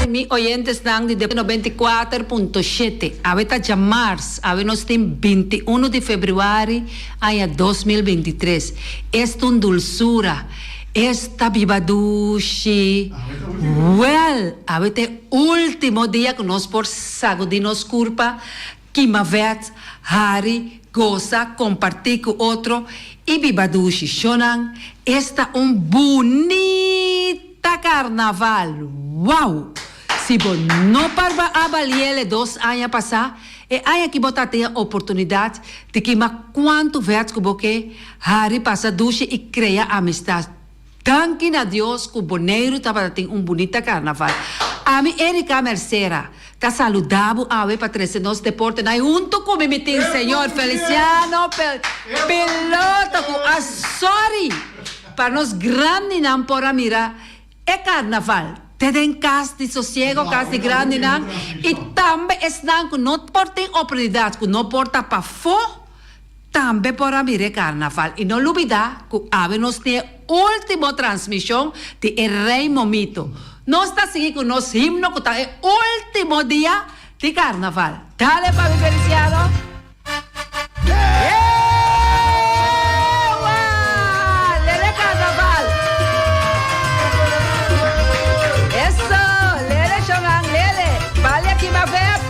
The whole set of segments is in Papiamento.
Mi oyentesnan di de 94.7, awe ta djamars, awe nos tin 21 di februari aña 2023. Esta un dulsura, esta biba dushi. Wel, awe ta e ultimo dia ku nos por sagudi nos kurpa, kima vèt, hari, gosa, kompartí ku otro i biba dushi. Shonnan, esta un bunita karnaval! Wow! Si bo no parba a baliel e dos aña pasá, e aña aki bo ta tin e oportunidat di kima kuantu vèt ku bo ke, hari, pasa dushi i krea amistat. Danki na Dios ku Boneiru tabata tin un bunita karnaval. Ami Erika Mercera ta saluda bo awe pa trese nos deportenan i huntu ku mi mi tin señor Feliciano Piloto ku a sori pa nos grandinan por a mira e karnaval te den kas di sosiego, kas di grandinan i tambe esnan ku no por tin oportunidat ku no por ta pafó. Tambe por a mira e carnaval y no lubida cu awe nos tin e ultimo transmision di e Rey Momito. Nos ta sigui cu nos himno cu ta e ultimo dia di carnaval. Dale papi Feliciano! Ewa! Lele carnaval! Eso! Lele shongan lele! Bali aki mavep!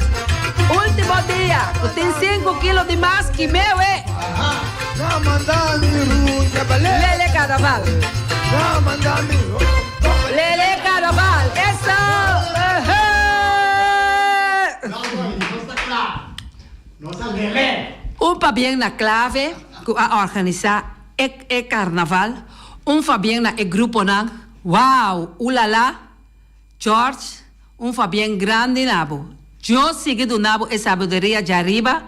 Ultimo dia cu tin sinku kilo di mas kimewe. Lele carnaval. Lele carnaval. Eso! Un pabien na Clave cu a organisa e carnaval, un fabien na e gruponan. Wow! Ulala! George, un fabien grandi na bo. Dios sigui duna bo e sabiduria djariba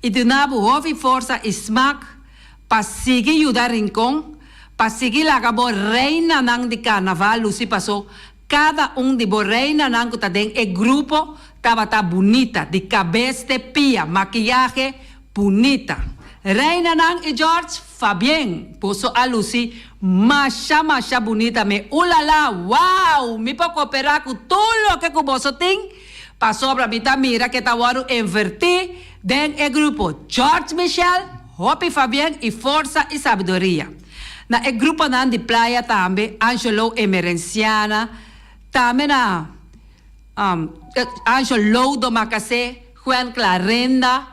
i duna bo hofi forsa i smak pa sigui yuda Rincon, pa sigui laga bo reinanan di karnaval lusi paso kada un di bo reinanan ku ta den e grupo tabata bunita di kabes te pia, makiyahe bunita. Reinanan i George, Fabien, boso a luci masha masha bunita me ulala wow mi por coopera cu tur loke cu boso tin pasobra mi ta mira ke ta wordo inverti den e grupo George Michel hopi Fabien y forsa y sabiduria na e gruponan di playa tambe Angelo Emerenciana tambe na Angelo Domacassé Gwen Clarenda.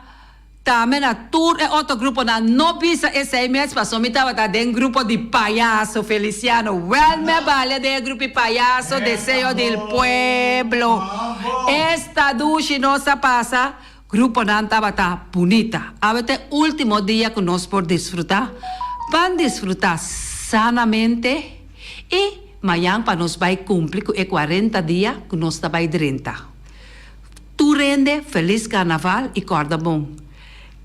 Tambe na tur e otro gruponan no bisa esei mes paso mi tabata den grupo di payaso Feliciano wel me balia den e grupo di payaso Deseo del Pueblo esta dushi nos a pasa gruponan tabata bunita awe ta e ultimo dia cu nos por disfruta ban disfruta sanamente y mañan pa nos bay cumpli cu e cuarenta dia cu nos ta bay drenta. Tur hende felis karnaval i kòrda bon.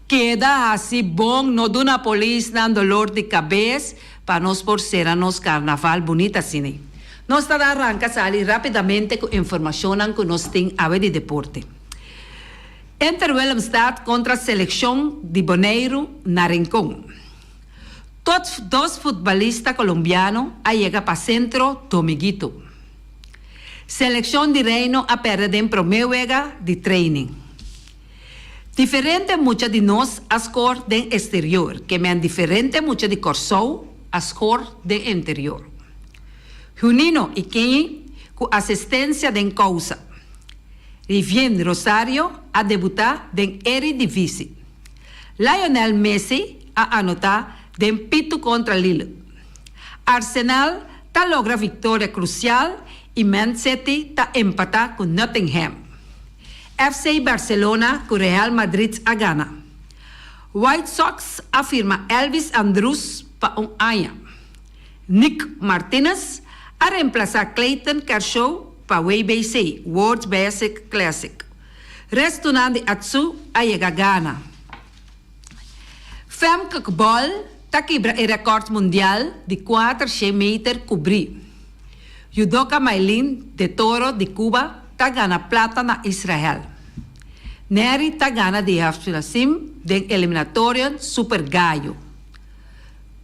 Keda hasi bon no duna polisnan dolor di kabes pa nos por sera nos karnaval bunita asina. Nos ta da ranka sali rapidamente ku informashonnan ku nos tin awe di deporte. Inter Willemstad kontra selekshon di Boneiru na Rincon. Tot dos futbalista kolombiano a yega pa Sentro Domiguito. Selekshon di Reino a pèrdè den promé wega di training. Diferente mucha di nos a skor den eksterior, ke men diferente mucha di Kòrsou a skor den interior. Junino i Kenyi ku asistensia den kousa. Rivien Rosario a debutá den Eredivisie. Lionel Messi a anotá den pitu kontra Lille. Arsenal ta logra viktoria krusial i Man City ta empatá ku Nottingham. FC Barcelona ku Real Madrid a gana. White Sox a firma Elvis Andrus pa un aña. Nick Martinez a remplasá Clayton Kershaw pa WBC, World Basic Classic. Restunan di Atsu a yega gana. Femke Bol ta kibra e rekòrt mundial di kuater shen meter kubrí. Judoka Maylin de Toro di Cuba ta gana plata na Israel. Nery ta gana di Hafsulasim den eliminatorion Super Gallo.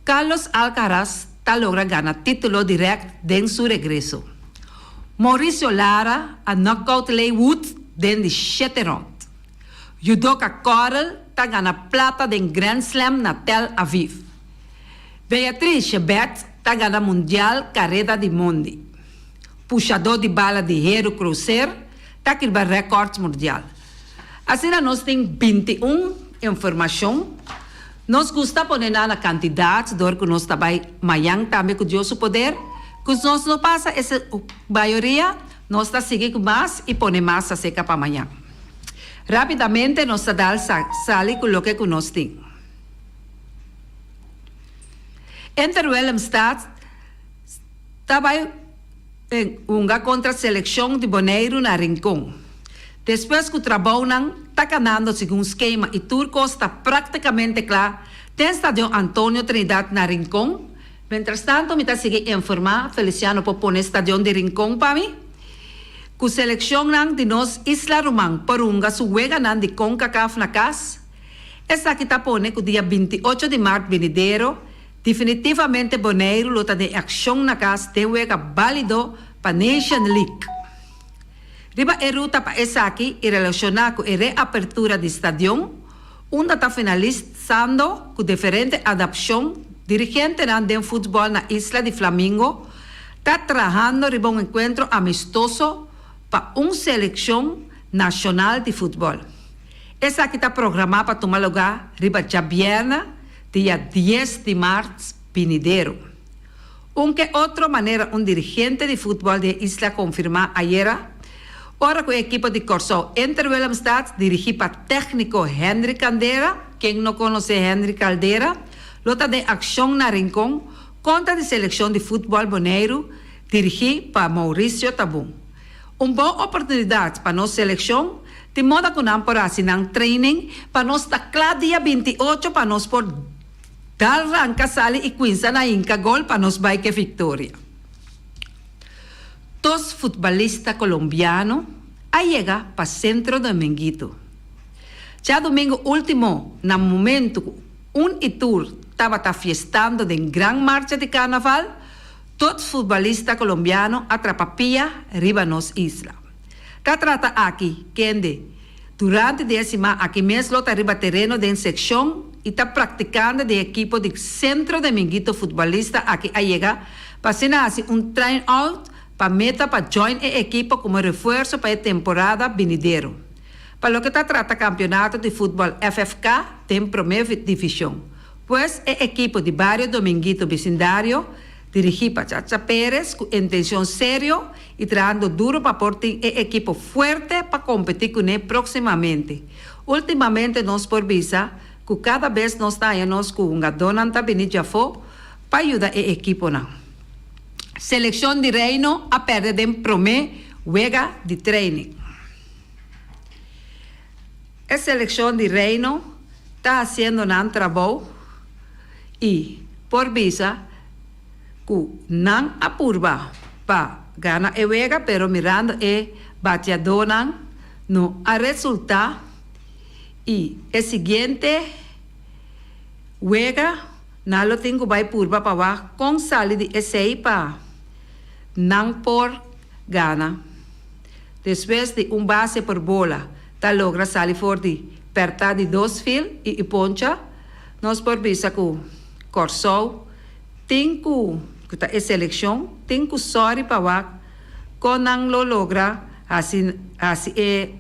Carlos Alcaraz ta logra gana título dirèkt den su regreso. Mauricio Lara a knockout Lei Wood den di shete rond. Judoka Correll ta gana plata den Grand Slam na Tel Aviv. Beatriz Chebet ta gana Mundial Kareda di Mondi. Pushadó di bala di heru Cruiser ta kirba rèkòrt mundial. Asina nos tin 21 informashon. Nos gusta pone nan na kantidat dor ku nos ta bai mañan tambe ku Dios su poder. Ku nos no pasa e mayoria, nos ta sigui ku mas i pone mas aseka pa mañan. Rápidamente nos ta dal sali ku loke ku nos tin. Inter Willemstad ta bai hunga kontra selekshon di Boneiru na Rincon. Despues ku trabounan ta kanando segun skema i tur kos ta praktikamente kla den Stadion Antonio Trinidad na Rincon, mientrastanto mi ta sigui informá, Feliciano por pone Stadion di Rincon pa mi? Ku selekshonnan di nos isla ruman por hunga su weganan di Concacaf na kas. Esaki ta pone ku dia 28 di mart benidero, definitivamente Boneiru lo ta den akshon na kas den wega bálido pa Nation League. Riba e ruta pa esaki i relashoná ku e reapertura di stadion, unda ta finalisando ku diferente adapshon, dirigentenan den futbòl na Isla di Flamingo ta trahando riba un enkuentro amistoso pa un selekshon nashonal di futbòl. Esaki ta programá pa tuma lugá riba djabièrnè dia dies di mart binidero. Un ke otro manera un dirigente di futbòl di e isla konfirmá ayera, ora ku e ekipo di Kòrsou Inter Willemstad dirigí pa tèkniko Henry Candera, ken no konosé Henry Caldera, lo ta den akshon na Rincon kontra di selekshon di futbòl Boneiru dirigí pa Mauricio Tabun. Un bon oportunidat pa nos selekshon, di moda ku nan por hasi nan training pa nos ta kla dia 28 pa nos por dal ranka sali i kuinsa na hinka gol pa nos bai ke viktoria. Dos futbalista kolombiano a yega pa Centro Dominguito. Djadumingu último na momentu ku un i tur tabata fiestando den gran marcha di karnaval, Tot futbalista kolombiano a trapa pia riba nos isla. Ta trata aki kende durante di e siman aki mes lo ta riba tereno den sekshon i ta praktikando den ekipo di Centro Dominguito Futbalista aki a yega pa asina hasi un train out pa meta pa join e ekipo komo refuerso pa e temporada binidero. Pa loke ta trata kampionato di futbòl FFK den promé divishon. Pues e ekipo di Bario Dominguito bisindario, dirigí pa Chacha Perez ku intencion serio i trahando duro pa por tin e ekipo fuerte pa kompetí kuné próksimamente. Últimamente nos por bisa ku kada bes nos ta haña nos ku hungadónan ta bini djafó pa yuda e ekiponan. Selekshon di Reino a pèrdè den promé wega di training. E selekshon di Reino ta hasiendo nan trabou i por bisa ku nan a purba pa gana e wega pero mirando e batiadónan no a resultá i e siguiente wega nan lo tin ku bai purba pa wak kon sali di esei pa nan por gana. Despues di un base por bola ta logra sali for di pèrtá di dos fil i i poncha, nos por bisa ku Kòrsou tin ku, ku ta e selekshon, tin ku sòri pa wak kon nan lo logra hasi hasi e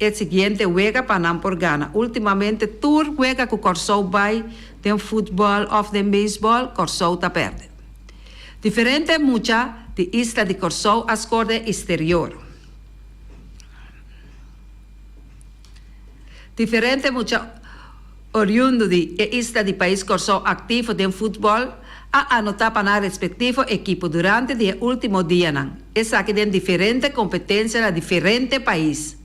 e siguiente wega pa nan por gana. Últimamente tur wega ku Kòrsou bai den futbòl òf den beisbòl, Kòrsou ta pèrdè. Diferente mucha di isla di Kòrsou a skor den exterior. Diferente mucha oriundo di e isla di pais Kòrsou aktivo den futbòl a anotá pa nan respektivo ekipo durante di e último dianan, esaki den diferente kompetensia na diferente pais.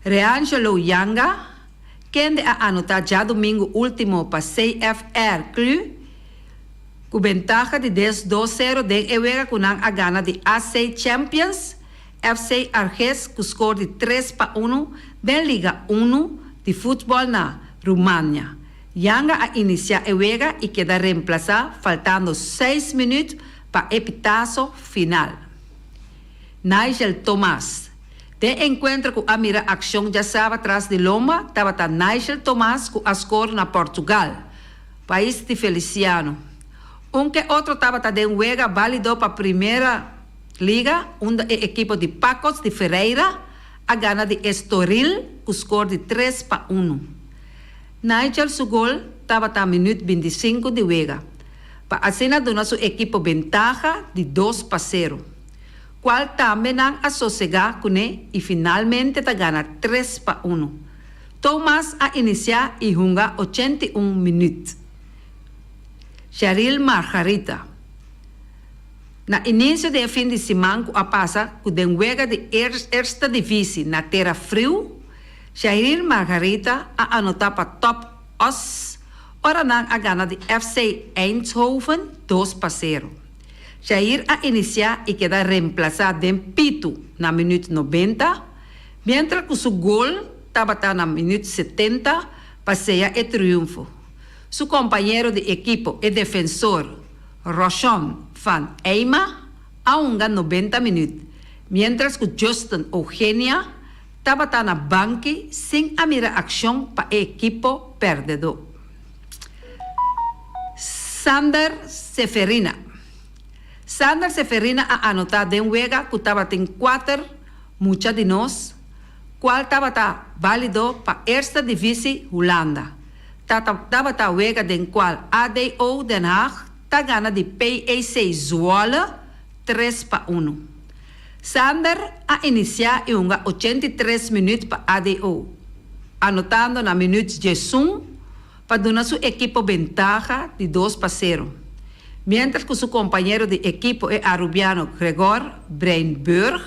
Reangelo Yanga, kende a anotá djadumingu último pa CFR Cluj, Ku bentaha di 12 sero den e wega ku nan a gana di AC Champions, FC Arges ku skor di 3-1 den Liga Unu di futbòl na Rumania. Yanga a inisiá e wega i keda remplasá faltando seis minüt pa e pitaso final. Nigel Thomas. Den enkuentro ku a mira akshon djasaba tras di lomba tabata Nigel Thomas ku a skor na Portugal, pais di Feliciano. Un ke otro tabata den wega bálido pa Primera Liga unda e ekipo di Pacos di Ferreira a gana di Estoril ku skor di 3-1. Nigel su gol tabata minüt 25 di wega, pa asina duna su ekipo bentaha di 2-0, kual tambe nan a sosegá kuné i finalmente ta gana 3-1. Thomas a inisiá i hunga 81 minüt. Sharil Margarita. Na inisio di e fin di siman ku a pasa ku den wega di Eerste Divisie na tera friu, Shairil Margarita a anotá pa Top Oss ora nan a gana di FC Eindhoven 2-0. Shair a inisiá i keda remplasá den pitu na minüt 90, miéntras ku su gol tabata na minüt 70 pa seya e triunfo. Su kompañero di ekipo, e defensor Roshon van Eima, a hunga 90 minüt, miéntras ku Justin Eugenia tabata na banki sin a mira akshon pa e ekipo pèrdedó. Sander Seferina Sander Seferina a anotá den wega ku tabatin kuater mucha di nos, kual tabata bálido pa Eerste Divisie Hulanda. Tabata wega den kual ADO Den Haag ta gana di PEC Zwolle 3-1. Sander a inisiá i hunga 83 minüt pa ADO, anotando na minüt 11 pa duna su ekipo bentaha di 2-0, miéntras ku su kompañero di ekipo e arubiano Gregor Breinburg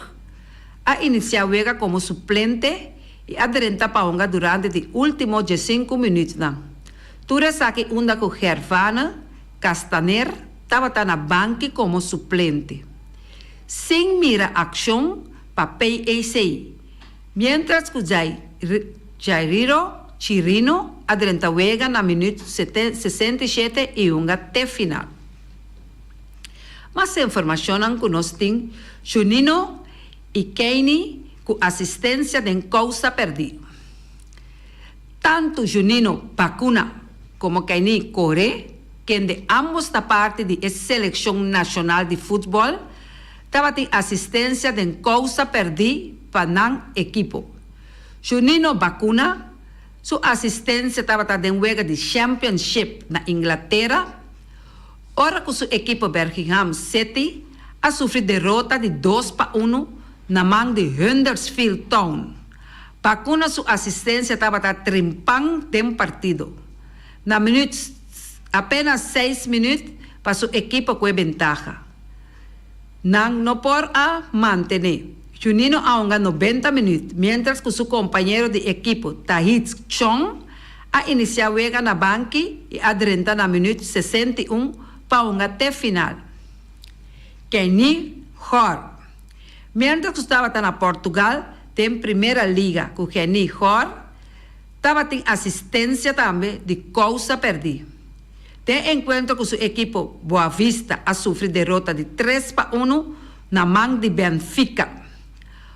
a inisiá wega komo suplente i a drenta pa hunga durante di último 15 minütnan. Tur esaki unda ku Gervane Kastaneer tabata na banki komo suplente. Sin mira akshon pa PEC, miéntras ku Jairiro Chirino a drenta wega na minüt 67 i hunga te final. Mas informashonnan ku nos tin, Junino i Keini ku asistensia den kousa pèrdí. Tantu Junino Bacuna komo Keini Kore, kende ámbos ta parti di e selekshon nashonal di futbòl, tabatin asistensia den kousa pèrdí pa nan ekipo. Junino Bacuna su asistensia tabata den wega di Championship na Inglatera, ora ku su ekipo Birmingham City a sufri derota di 2-1 na man di Huddersfield Town. Bacuna su asistensia tabata trimpan den partido. Na minüt apenas 6 minüt pa su ekipo ku e bentaha. Nan no por a mantené. Junino a hunga 90 minüt, miéntras ku su kompañero di ekipo Tahith Chong a inisiá wega na banki i a drenta na minüt 61 pa hunga te final. Kenny Gor. Miéntras ku tabata na Portugal den Primera Liga ku Kenny Gor tabatin asistensia tambe di kousa pèrdí. Den enkuentro ku su ekipo Boavista a sufri derota di 3-1 na man di Benfica.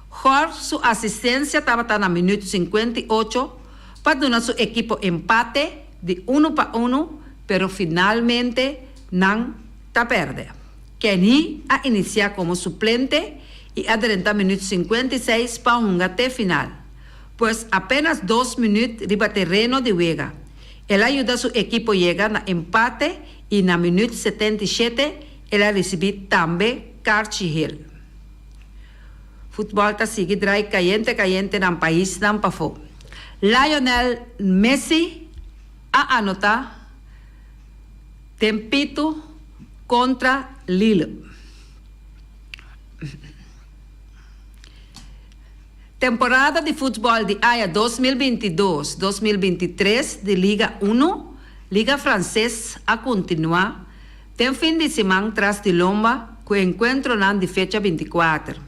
Gor su asistensia tabata na minüt 58 pa duna su ekipo empate di 1-1, pero finalmente nan ta pèrdè. Kenny a inisiá komo suplente i a drenta minüt 56 pa hunga te final. Pues apenas 2 minüt riba tereno di wega. El a yuda su ekipo yega na empate i na minüt 77 el a risibí tambe karchi hel. Futbòl ta sigui drai kayente kayente na paisnan pafó. Lionel Messi a anotá den pitu kontra Lille. Temporada di futbòl di aña 2022-2023 di Liga 1, Liga Franses, a kontinuá den fin di siman tras di lomba ku enkuentronan di fecha 24.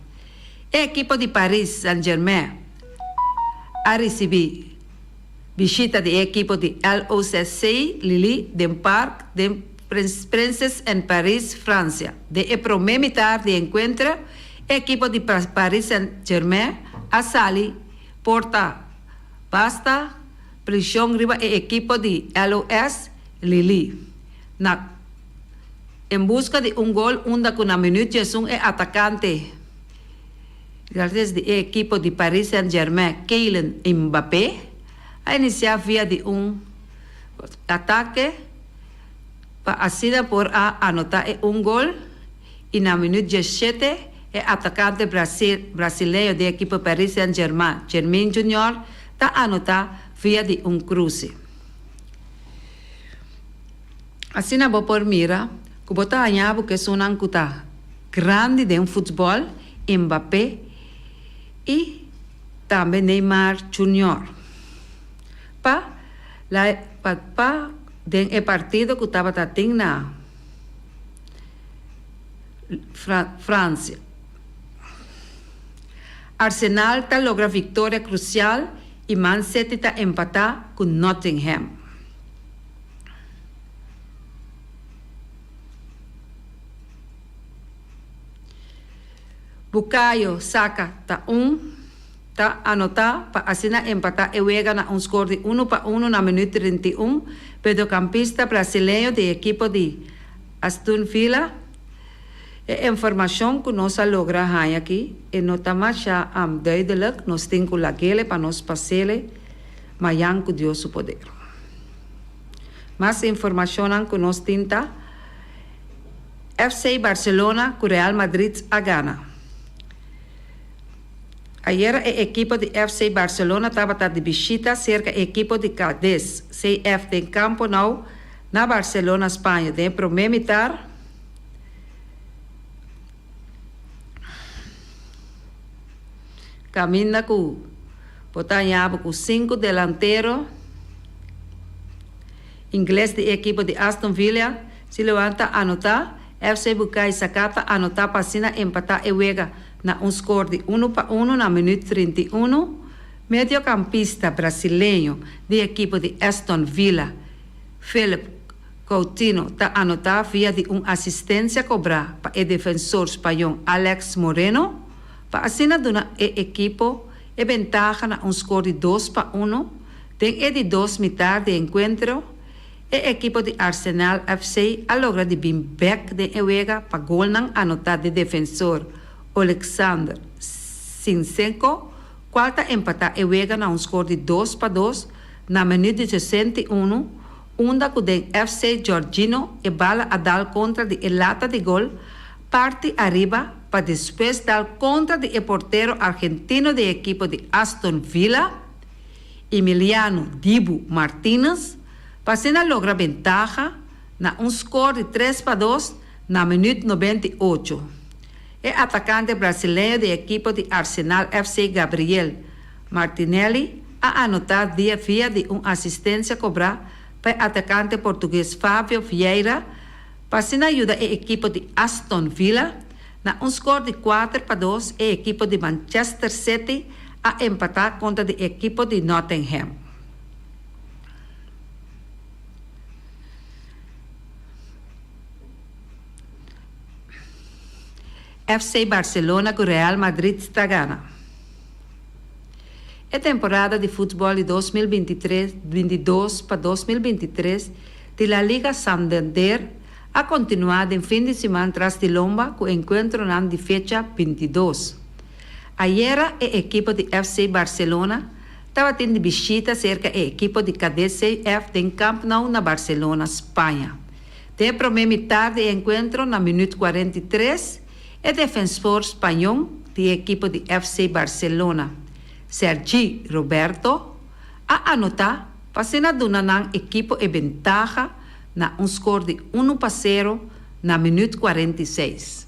E ekipo di Paris Saint-Germain a risibí bishita di e ekipo di LOSC Lille den Parc des Princes en Paris, Fransia. Den e promé mitar di enkuentro, E ekipo di Paris Saint-Germain a sali porta basta preshon riba e ekipo di LOS Lille na en buska di un gol unda ku na minuut 11 e atakante di e ekipo di Paris Saint-Germain Kylian Mbappé a inisiá via di un atake pa asina por a anotá e un gol i na minuut 17 e atakante brasileño di e ekipo Paris Saint-Germain Jermaine Junior ta anotá via di un kruse. Asina bo por mira ku bo ta haña bo ku esunnan ku ta grandi den futbòl, Mbappé i tambe Neymar Junior. Pa la pa pa den e partido ku tabata tin na Fransia. Arsenal ta logra viktoria krusial i Man City ta empatá ku Nottingham. Bukayo Saka ta un ta anotá pa asina empatá e wega na un skor di unu pa unu na minüt 31. Mediokampista brasileño di ekipo di Aston Villa. E informashon ku nos a logra haña aki e no ta masha duidelijk, nos tin ku lag'ele pa nos pas'ele mayan ku Dios su poder. Mas informashonnan ku nos tin ta, FC Barcelona ku Real Madrid a gana. Ayera e ekipo di FC Barcelona tabata di bishita serka e ekipo di Cadiz CF den Campo Nou na Barcelona, Spaña. Den e promé mitar, kaminda ku bo ta hañabo ku sinku delantero ingles di e ekipo di Aston Villa, si lewanta anotá, FC Bukayo Saka ta anotá pa asina empatá e wega na un skor di unu pa unu na minüt 31. Mediokampista brasileño di ekipo di Aston Villa, Philippe Coutinho ta anotá via di un asistensia kobrá pa e defensor spañó Alex Moreno pa asina duna e ekipo e bentaha na un skor di dos pa unu den e di dos mitar di enkuentro. E ekipo di Arsenal FC a logra di bin bek den e wega pa golnan anotá di defensor Oleksandr Zinchenko, kual ta empatá e wega na un skor di dos pa dos na minüt di 61, unda ku den FC Jorginho e bala a dal kontra di e lata di gol parti ariba pa despues dal kontra di e portero argentino di e ekipo di Aston Villa, Emiliano Dibu Martinez, pa asina logra bentaha na un skor di tres pa dos na minüt 98. E atakante brasileño di ekipo di Arsenal FC Gabriel Martinelli a anotá dia via di un asistensia kobrá pa e atakante portugues Fabio Vieira pa asina yuda e ekipo di Aston Villa na un skor di kuater pa dos. E ekipo di Manchester City a empatá kontra di ekipo di Nottingham. FC Barcelona ku Real Madrid ta gana. E temporada di futbòl di 2023, 22 pa 2023 di La Liga Santander a kontinuá den fin di siman tras di lomba ku enkuentronan di fecha 22. Ayera e ekipo di FC Barcelona tabatin di bishita serka e ekipo di Cadiz CF den Camp Nou na Barcelona, Spaña. Den e promé mitar di e enkuentro na minüt 43 e defensor spañó di e ekipo di FC Barcelona, Sergi Roberto, a anotá pa asina duna nan ekipo e bentaha na un skor di unu pa sero na minüt 46.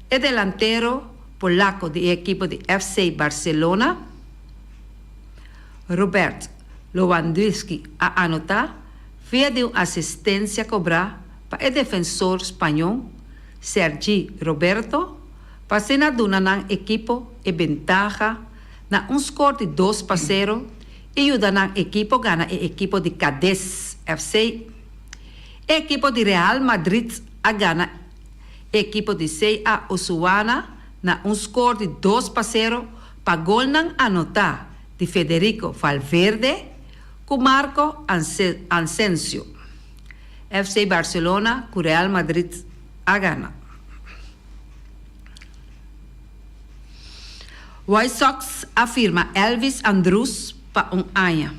E delantero polako di e ekipo di FC Barcelona, Robert Lewandowski a anotá via di un asistensia kobrá pa e defensor spañó Sergi Roberto pa asina duna nan ekipo e bentaha na un skor di dos pa sero i yuda nan ekipo gana e ekipo di Cadiz FC. E ekipo di Real Madrid a gana e ekipo di CA Osasuna. na un skor di 2-0 pa golnan anotá di Federico Valverde ku Marco Asensio. FC Barcelona ku Real Madrid a gana. White Sox a firma Elvis Andrus pa un aña.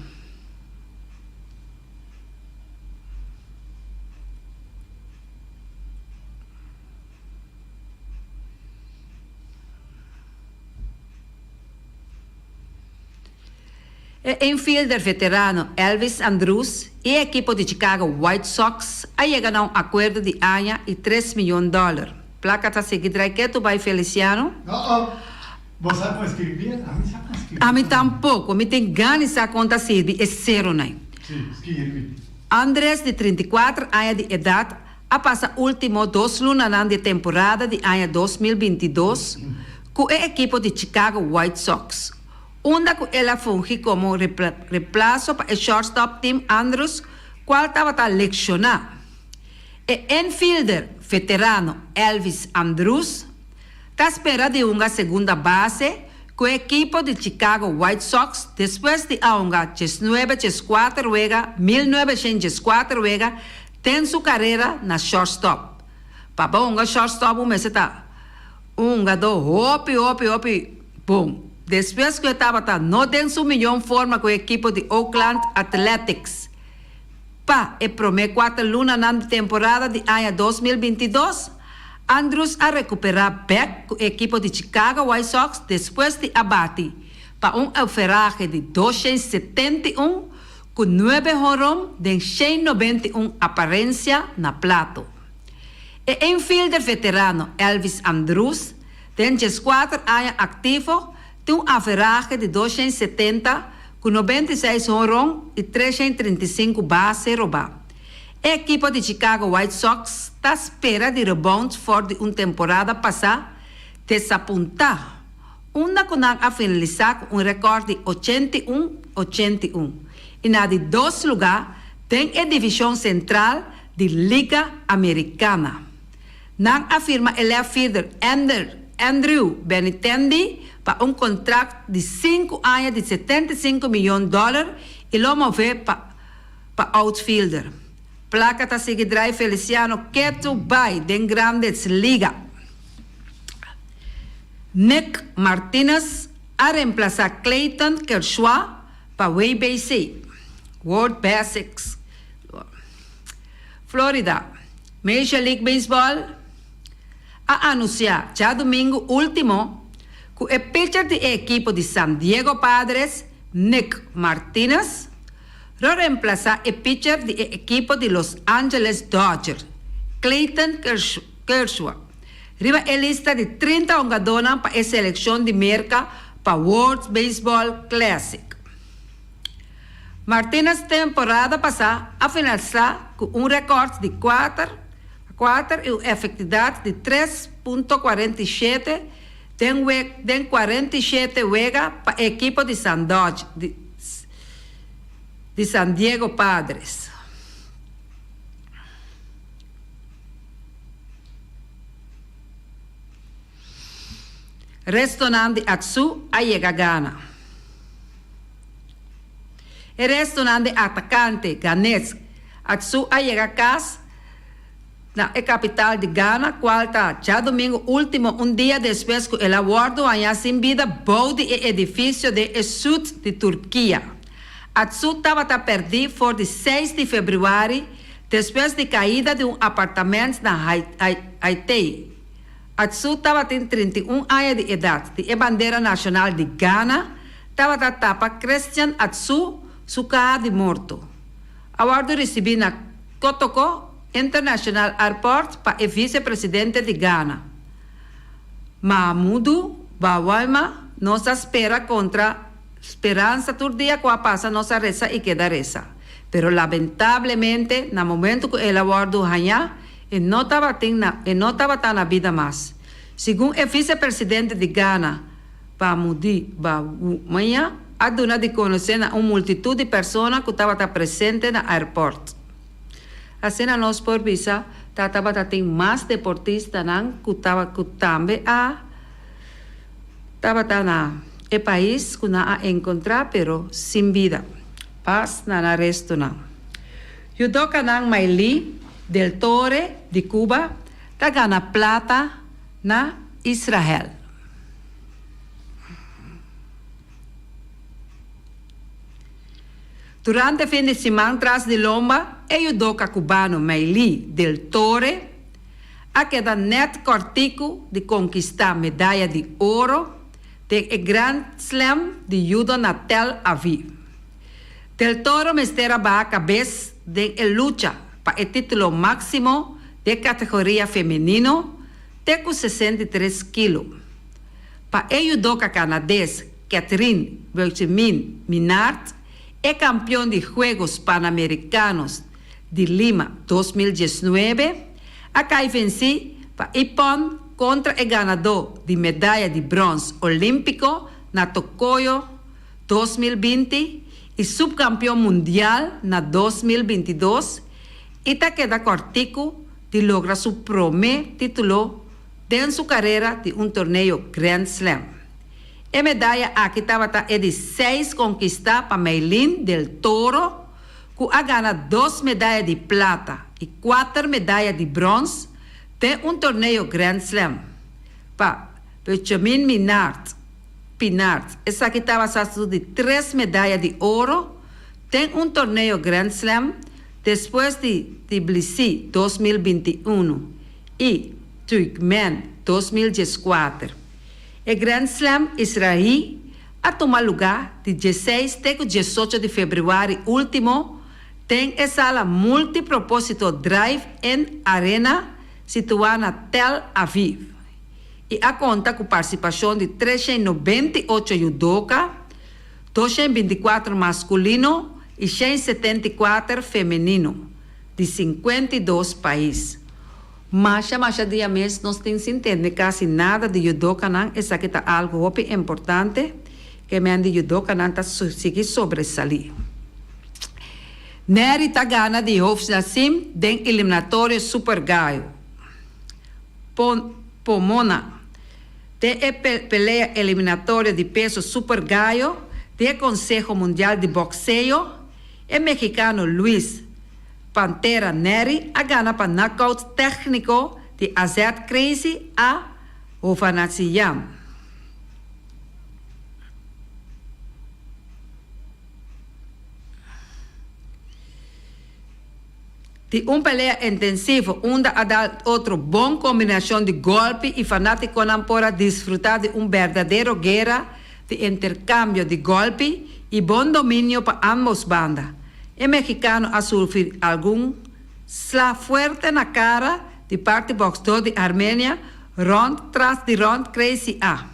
E infielder veterano Elvis Andrus i e ekipo di Chicago White Sox a yega na un akuerdo di aña i tres miyon dòler. Plaka ta sigui drai ketu bai Feliciano? Bo sa kon skirbi? Ami sa kon skirbi. Ami tampoko. Mi tin gana di sa kon ta sirbi e seronan. Si, skirbi. Andres di 34 aña di edat a pasa ultimo dos lunanan di e temporada di aña 2022 ku e ekipo di Chicago White Sox, unda ku el a fungi komo replaso pa e shortstop Tim Andrews kual tabata lekshoná. E infielder veterano Elvis Andrus ta spera di hunga segunda base ku e ekipo di Chicago White Sox despues di a hunga diesnuebe dieskuater wega 1914 wega den su karera na shortstop. Pa bo hunga shortstop bo mester ta un hungadó hopi hopi hopi bon. Despues ku e tabata no den su miyon forma ku e ekipo di Oakland Athletics pa e promé kuater lunanan di temporada di aña 2022, Andrus a rekuperá bèk ku e ekipo di Chicago White Sox despues di a bati pa un averahe di 271 ku nuebe honron den 191 aparensia na plato. E infielder veterano Elvis Andrus, den 14 aña aktivo, tin un averahe di 270 ku 96 honron i 335 base robá. E ekipo di Chicago White Sox ta spera di rebound for di un temporada pasá desapuntá, unda ku nan a finalisá ku un rekòrt di 81-81 i na di dos lugá den e divishon sentral di Liga Amerikana. Nan a firma e left fielder Andrew Benintendi pa un kontrakt di sinku aña di 75 miyon dòler i lo move pa pa outfielder. Plaka ta sigui drai Feliciano ketu bai den Grandes Liga. Nick Martinez a remplasá Clayton Kershaw pa WBC, World Basics. Florida, Major League Baseball a anunsiá djadumingu último ku e pitcher di e ekipo di San Diego Padres, Nick Martinez, lo remplasá e pitcher di e ekipo di Los Angeles Dodgers, Clayton Kershaw, riba e lista di 30 hungadónan pa e selekshon di Merka pa World Baseball Classic. Martinez temporada pasá a finalisá ku un rekòrt di kuater kuater i un efektidat di 3.47 den den 47 wega pa e ekipo di San Dodge di di San Diego Padres. Restonan di Atsu a yega Ghana. E restonan di atakante ghanes Atsu a yega kas na e kapital di Ghana, kual ta djadumingu último, un dia despues ku el a wòrdu hañá sin bida bou di e edifisio den e sùt di Turkia. Atsu tabata pèrdí for di 6 di febrüari despues di kaida di un apartamènt na Haitei. Atsu tabatin 31 aña di edat. Di e bandera nashonal di Ghana tabata tapa Christian Atsu su kaha di morto. A wòrdu risibí na Kotoko International Airport pa e visepresidente di Ghana, Mahamudu Bawumia. Nos a spera kontra speransa tur dia ku a pasa nos a resa i keda resa. Pero lamentablemente na momento ku el a wòrdu hañá e no tabatin na e no tabata na bida mas. Segun e visepresidente di Ghana, Mahamudu Bawumia, a duna di konosé na un multitut di persona ku tabata presente na airport. Asina nos por bisa ta tabata tin mas deportistanan ku ku tambe a. Tabata na e pais ku nan a enkontrá pero sin bida. Pas na nan restonan. Judokanan Mailí del Tore di Cuba ta gana plata na Israel. Durante fin di siman tras di lomba e judoka cubano Mailí del Tore a keda nèt kòrtiku di konkistá medaya di oro den e Grand Slam di judo na Tel Aviv. Del Toro mester a baha kabes den e lucha pa e título máksimo den kategoria femenino te ku 63 kilo. Pa e judoka kanades Catherine Beauchemin-Minnaert, e kampion di Juegos Panamericanos di Lima 2019, a kai vensí pa ippon kontra e ganadó di medaya di bròns olímpiko na Tokoyo 2020 i supkampion mundial na 2022 i ta keda kòrtiku di logra su promé título den su karera di un torneo Grand Slam. E medaya aki tabata e di seis konkistá pa Maylin del Toro ku a gana dos medaya di plata i kuater medaya di bròns den un torneo Grand Slam. Pa Beauchemin Minnaert, Pinard, esaki tabata su di tres medaya di oro den un torneo Grand Slam despues di Tbilisi 2021 i Turkmen 2014. E Grand Slam israelí a tuma lugá di dieseis te ku diesocho di febrüari último den e sala multipropósito Drive In Arena situá na Tel Aviv i a konta ku partisipashon di 398 judoka, 224 maskulino i 174 femenino di 52 pais. Masha masha dia mes nos tin sin tende kasi nada di judokanan, esaki ta algu hopi importante ke men di judokanan ta sigui sobresalí. Nery ta gana di Hovsnasim den eliminatorio Super Gallo. Pomona. Den e pelea eliminatorio di peso Super Gallo di e Konseho Mundial di Bokseo, e mexicano Luis Pantera Nery a gana pa knockout tékniko di AZ Crazy A Hovhannisyan. Di un pelea intensivo unda a dal otro bon kombinashon di gòlpi i fanátikonan por a disfrutá di un berdadero guera di interkambio di gòlpi i bon dominio pa ámbos banda. E mexicano a sufri algun sla fuerte na cara di parti boxdor di Armenia rond tras di rond Crazy A.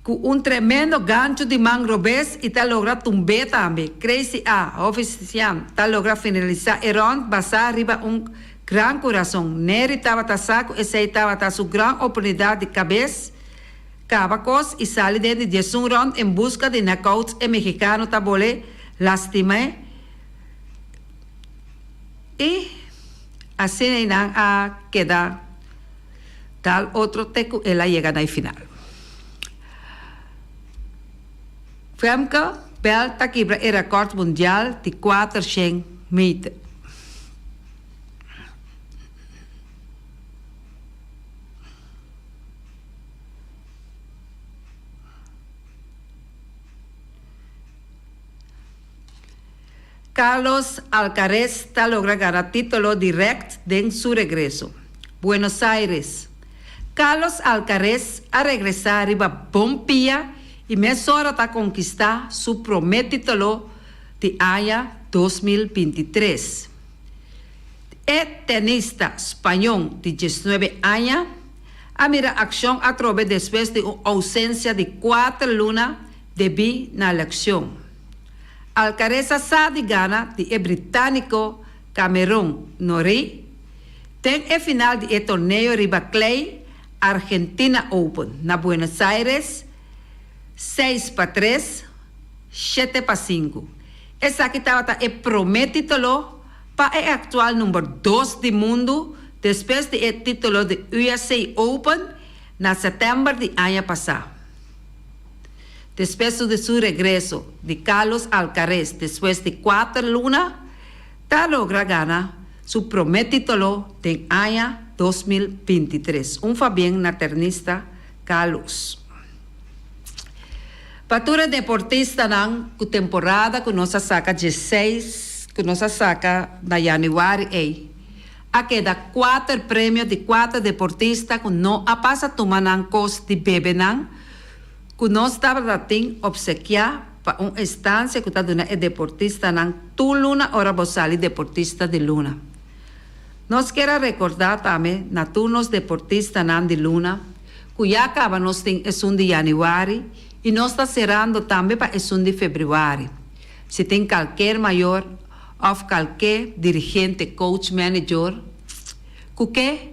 Cu un tremendo gancho di man robes y ta logra tumb'é tambe. Crazy A. Hovhannisyan ta logra finalisa e rond basa riba un gran curason. Nery tabata sa cu esey tabata su gran oportunidad di cabes Kaba kos i sali den di 11 rònt en buska di nèkouts e mexikano ta bole lastim'é i asina ei nan a keda dal otro te ku el a yega na e final. Femke Bell ta kibra e rekòrt mundial di 400 meter. Carlos Alcaraz ta logra gana titulo direct den su regreso. Buenos Aires, Carlos Alcaraz a regresa riba bon pia y mesora ta conquista su prome titulo di aña 2023. E tenista spañon di 19 aña a mira akshon atrobe despues di un ousensia di kuater luna debí na lekshon. Alcaraz a sa di gana di e britániko Cameron Norrie den e final di e torneo riba klei Argentina Open na Buenos Aires 6-3, 7-5. Esaki tabata e promé título pa e aktual number dos di mundu despues di e título di USA Open. na sètèmber di aña pasá. Despues di su regreso di Carlos Alcaraz despues di kuater luna, ta logra gana su promé titulo den aña 2023. Un fabien na ternista Carlos. Pa tur e deportistanan ku temporada ku nos a saka diesseis ku nos a saka na yanüari ei, a keda kuater premio di kuater deportista ku no a pasa tuma nan kos di bebe nan ku nos tabata tin opsekiá pa un estansia ku ta duna e deportistanan tur luna ora bo sali deportista di luna. Nos kier a rekordá tambe na tur nos deportistanan di luna ku ya kaba nos tin esun di yanüari i nos ta serando tambe pa esun di febrüari. Si tin kalker mayor òf kalke dirigente, coach, manager ku ke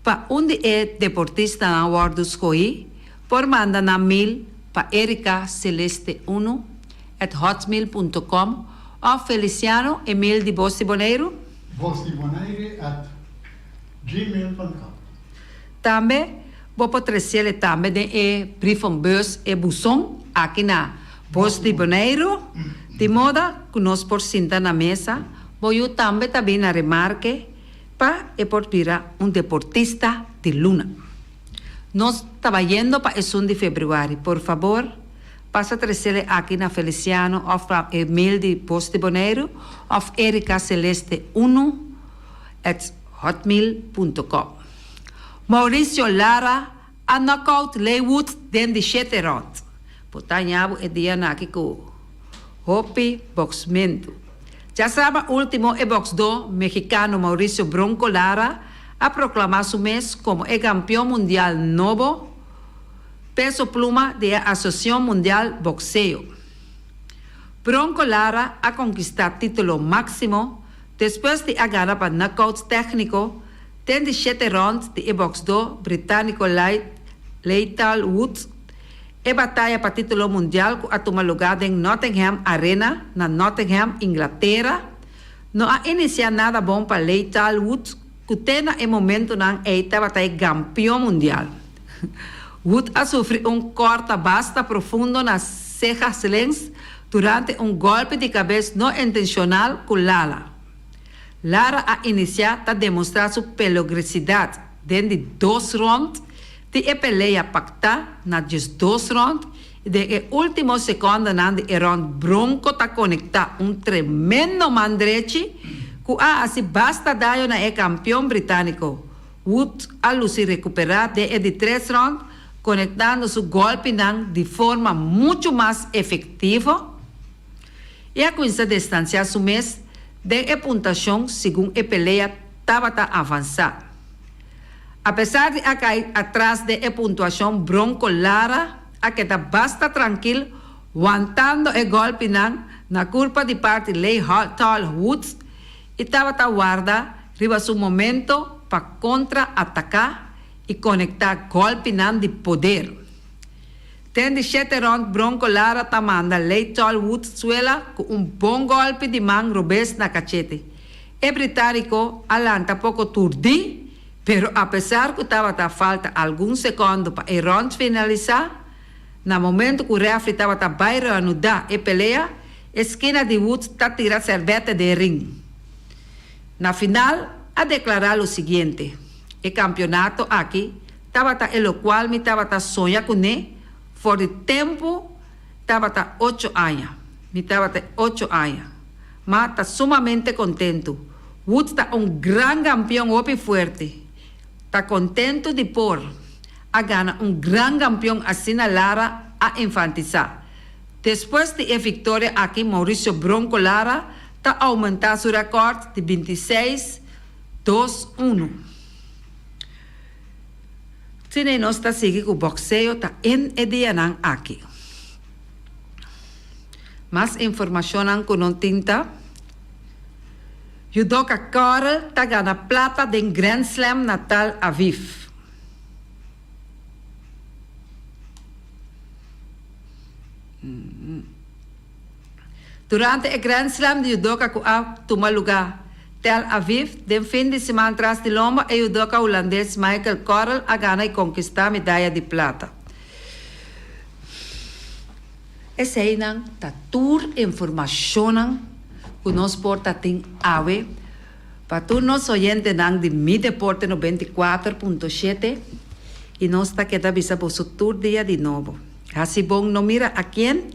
pa un di e deportistanan wòrdu skohí, por manda nan mail pa ericaceleste unu at hotmail punto com òf Feliciano e mail di Bos di Boneiru. Bosdibonaire at gmail punt com. Tambe bo por treciele tambe den e brievenbus e buzon aki na Bos di Boneiru, di moda cu nos por sinta na mesa, bo yu tambe ta bin na remarke pa e por bira un deportista di luna. Nos ta bayendo pa esun di februari, por fabor pasa trecele aki na Feliciano of pa e mail di Bos di Boneiru of Erica Celeste unu at hotmail punto com. Mauricio Lara a knockout Lei Wood den di shete rond. Bo ta haña bo e dianan aki ku hopi boksmentu. Djasaba ultimo e boksdó mexicano Mauricio Bronco Lara a proklamá su mes komo e kampion mundial nobo peso pluma di e Asociacion Mundial Bokseo. Bronco Lara a konkistá título máksimo despues di a gana pa knockout tékniko den di shete rònt di e bòksdó britániko Leightal Woods. E bataya pa título mundial ku a tuma lugá den Nottingham Arena na Nottingham, Inglatera, no a inisiá nada bon pa Leightal Woods ku te na e momentunan ei tabata e gampion mundial. Wood a sufri un kòrta basta profundo na seha links durante un gòlpi di kabes no intenshonal ku Lala. Lara a inisiá ta demostrá su pelogresidat den di dos rònt di e pelea paktá na diesdos rònt i den e último sekòndenan di e rònt Bronco ta konektá un tremendo man drechi ku a hasi basta daño na e kampion britániko. Wood a lusi rekuperá den e di tres rònt, konektando su gòlpinan di forma muchu mas efektivo i a kuminsá distansiá su mes den e puntashon segun e pelea tabata avansá. Apesar di a kai atras den e puntuashon Bronco Lara a keda basta trankil wantando e gòlpinan na kurpa di parti Lei Tall Woods i tabata warda riba su momento pa kontra ataká i konektá gòlpinan di poder. Den di shete rònt Bronco Lara ta manda Leighton Woods suela ku un bon gòlpi di man robes na kachete. E britániko a lanta poko turdí, pero apesar ku tabata falta algun sekòndo pa e rònt finalisá, na momento ku rèfri tabata bai reanudá e pelea, e skina di Woods ta tira sèrbètè den ring. Na final a deklará lo siguiente, E kampionato aki tabata e lokual mi tabata soña kuné for di tempu tabata ocho aña. Mi tabata ocho aña. Ma ta sumamente kontentu. Woods ta un gran kampion hopi fuerte. Ta kontentu di por a gana un gran kampion asina Lara a enfantisá. Despues di e viktoria aki Mauricio Bronco Lara ta oumentá su rèkòrt di bintiseis, dos, unu. Tine nos ta sigui ku bòkseo ta en e dianan aki. Mas informashonnan ku no tin ta, Judoka Karel ta gana plata den Grand Slam na Tal Aviv. Durante e Grand Slam di judoka ku a tuma lugá. Tel Aviv, Den fin di siman tras di lomba e judoka hulandes Michael Korrel a gana y konkistá medaya di plata. Eseinan ta tur informashonnan ku nos por ta tin awe pa tur nos oyentenan di Mi Deporte 94.7 y nos ta keda bisa boso tur dia di nobo. Hasi bon no mira a kien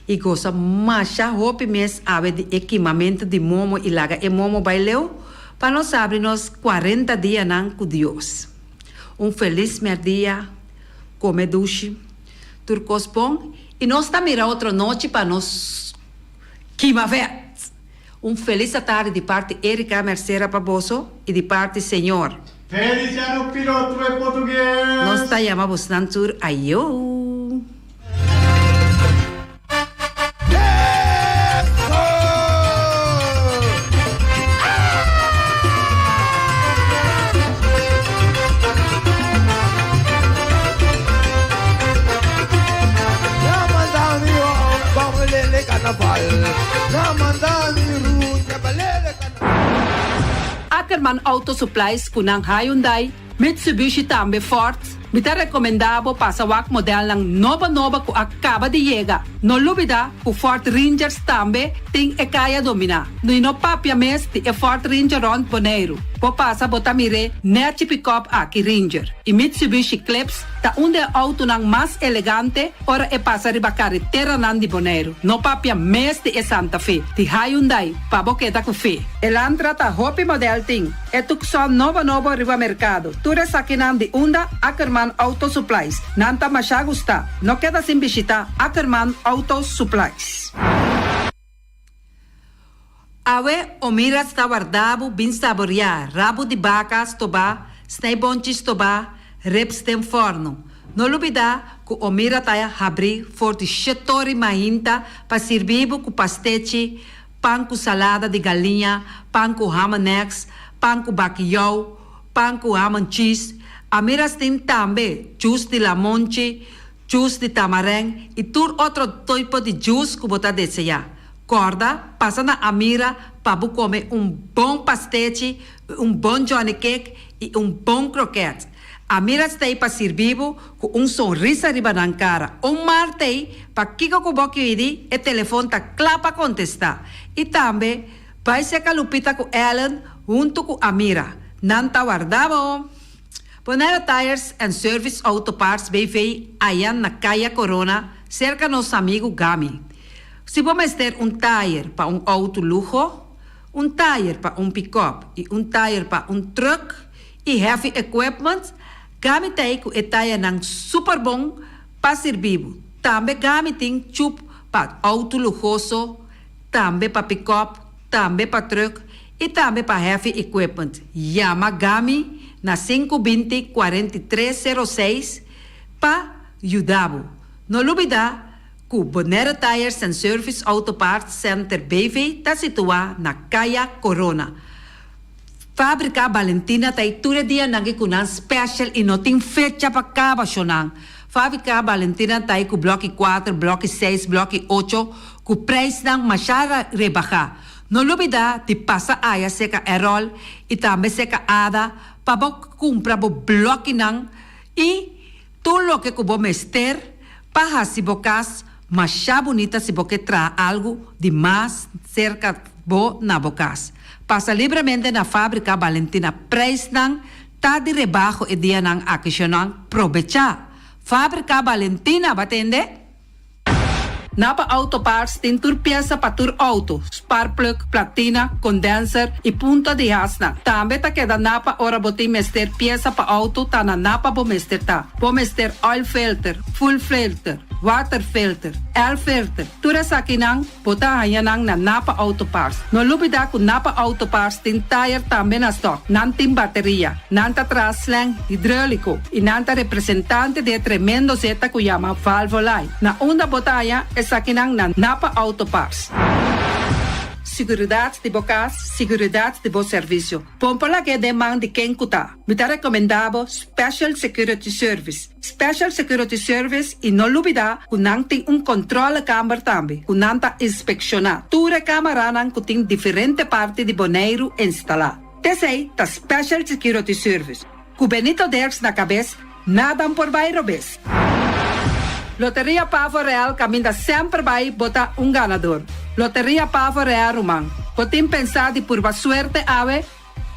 y gosa masha hopi mes awe di e kimamento di momo y laga e momo bay leu pa nos habri nos cuarenta dianan cu Dios. Un feliz merdia, come dushi, tur cos bon y nos ta mira otro nochi pa nos kima vet. Un feliz atardi di parti Erica Mercera pa boso y di parti señor. Feliciano Piloto e Portugues. Nos ta yama bosnan tur ayo. Ackerman Auto Supplies ku nan Hyundai, Mitsubishi tambe Ford. Mi ta rekomendá bo pasa wak modelnan nobo nobo ku a kaba di yega. No lubidá ku Ford Rangers tambe tin e kaya dominá. I no papia mes di e Ford Ranger rònt Boneiru. Bo pasa bo ta mir'é nèchi pikòp aki Ranger. I Mitsubishi Eclipse ta un di e outonan mas elegante ora e pasa riba kareteranan di Boneiru. No papia mes di e Santa Fe di Hyundai pa bo keda ku fe. Elantra ta hopi model tin. E Tucson nobo nobo riba merkado. Tur esakinan di unda Ackerman Auto Supplies. Nan ta masha gusta. No keda sin bishita Ackerman Auto Supplies. Awe Omira sta warda bo bin saboreá rabu di baka stobá, snijbonchi stobá, ribs den fòrnu. No lubidá ku Omira ta habrí for di shetori mainta pa sirbi bo ku pastechi, pan ku salada di galiña, pan ku ham and eggs, pan ku bakiyou, pan ku ham and cheese. Amira's tin tambe juice di lamonchi, juice di tamarèn i tur otro toipo di juice ku bo ta deseá. Kòrda, pasa na Amira pa bo kome un bon pastechi, un bon johnny cake i un bon kroket. Amira stei pa sirbi bo ku un sonrisa riba nan kara. Un mar tei pa kiko ku bo kidi, e telefon ta kla pa kontestá. I tambe, bai seka Lupita ku Ellen huntu ku Amira. Nan ta warda bo! Bonaire Tires and Service Auto Parts BV aya na Kaya Corona, serka nos amigu Gami. Si bo mester un tayer pa un outo luho, un tayer pa un pikòp i un tayer pa un trùk i heavy equipment, Gami ta ei ku e tayernan super bon pa sirbi bo. Tambe Gami tin chup pa outo luhoso, tambe pa pikòp, tambe pa trùk i tambe pa heavy equipment. Yama Gami na 520 43 06 pa yuda bo. No lubidá ku Bonaire Tires and Service Auto Parts Center BV ta situá na Kaya Corona. Fábrika Balentina ta ei tur e dianan ki ku nan special i no tin fecha pa kaba shonan. Fábrika Balentina ta ei ku blòki kuater, blòki seis, blòki ocho ku preisnan masha rebahá. No lubidá di pasa aya seka Errol i tambe seka Ada pa bo kumpra bo blòkinan i tur loke ku bo mester pa hasi bo kas masha bunita si bo ke traha algu di mas serka bo na bo kas. Pasa libremente na Fábrika Balentina Preisnan ta di rebaho e dianan aki shonan probechá! Fábrika Balentina ba tende? Napa Auto Parts tin tur piesa pa tur auto, sparkplug, platina, condenser y punta di hasnan. Tambe ta keda Napa ora bo tin mester piesa pa auto ta na Napa bo mester ta. Bo mester oil filter, fuel filter, water filter, air filter, tur esakinan Bo ta haña nan na Napa Auto Parts. No lubidá ku Napa Auto Parts tin tayer tambe na stòk. Nan tin bateria. Nan ta traha slèng hidróliko i nan ta representante di e tremendo zeta ku yama Valvoline. Na unda bo ta haña esakinan na Napa Auto Parts. Siguridat di bo kas, siguridat di bo servisio. Bo por lag'é den man di ken ku ta. Mi ta rekomendá bo Special Security Service. Special Security Service i no lubidá ku nan tin un kòntròlekamber tambe ku nan ta inspekshoná tur e kamaranan ku tin diferente parti di Boneiru instalá. T'esei ta Special Security Service. Ku Benito Dirks na kabes, nada por bai robes. Loteria Pavo Real kaminda semper bai bo ta un ganador. Loteria Pavo Real ruman, bo tin pensá di purba suerte awe?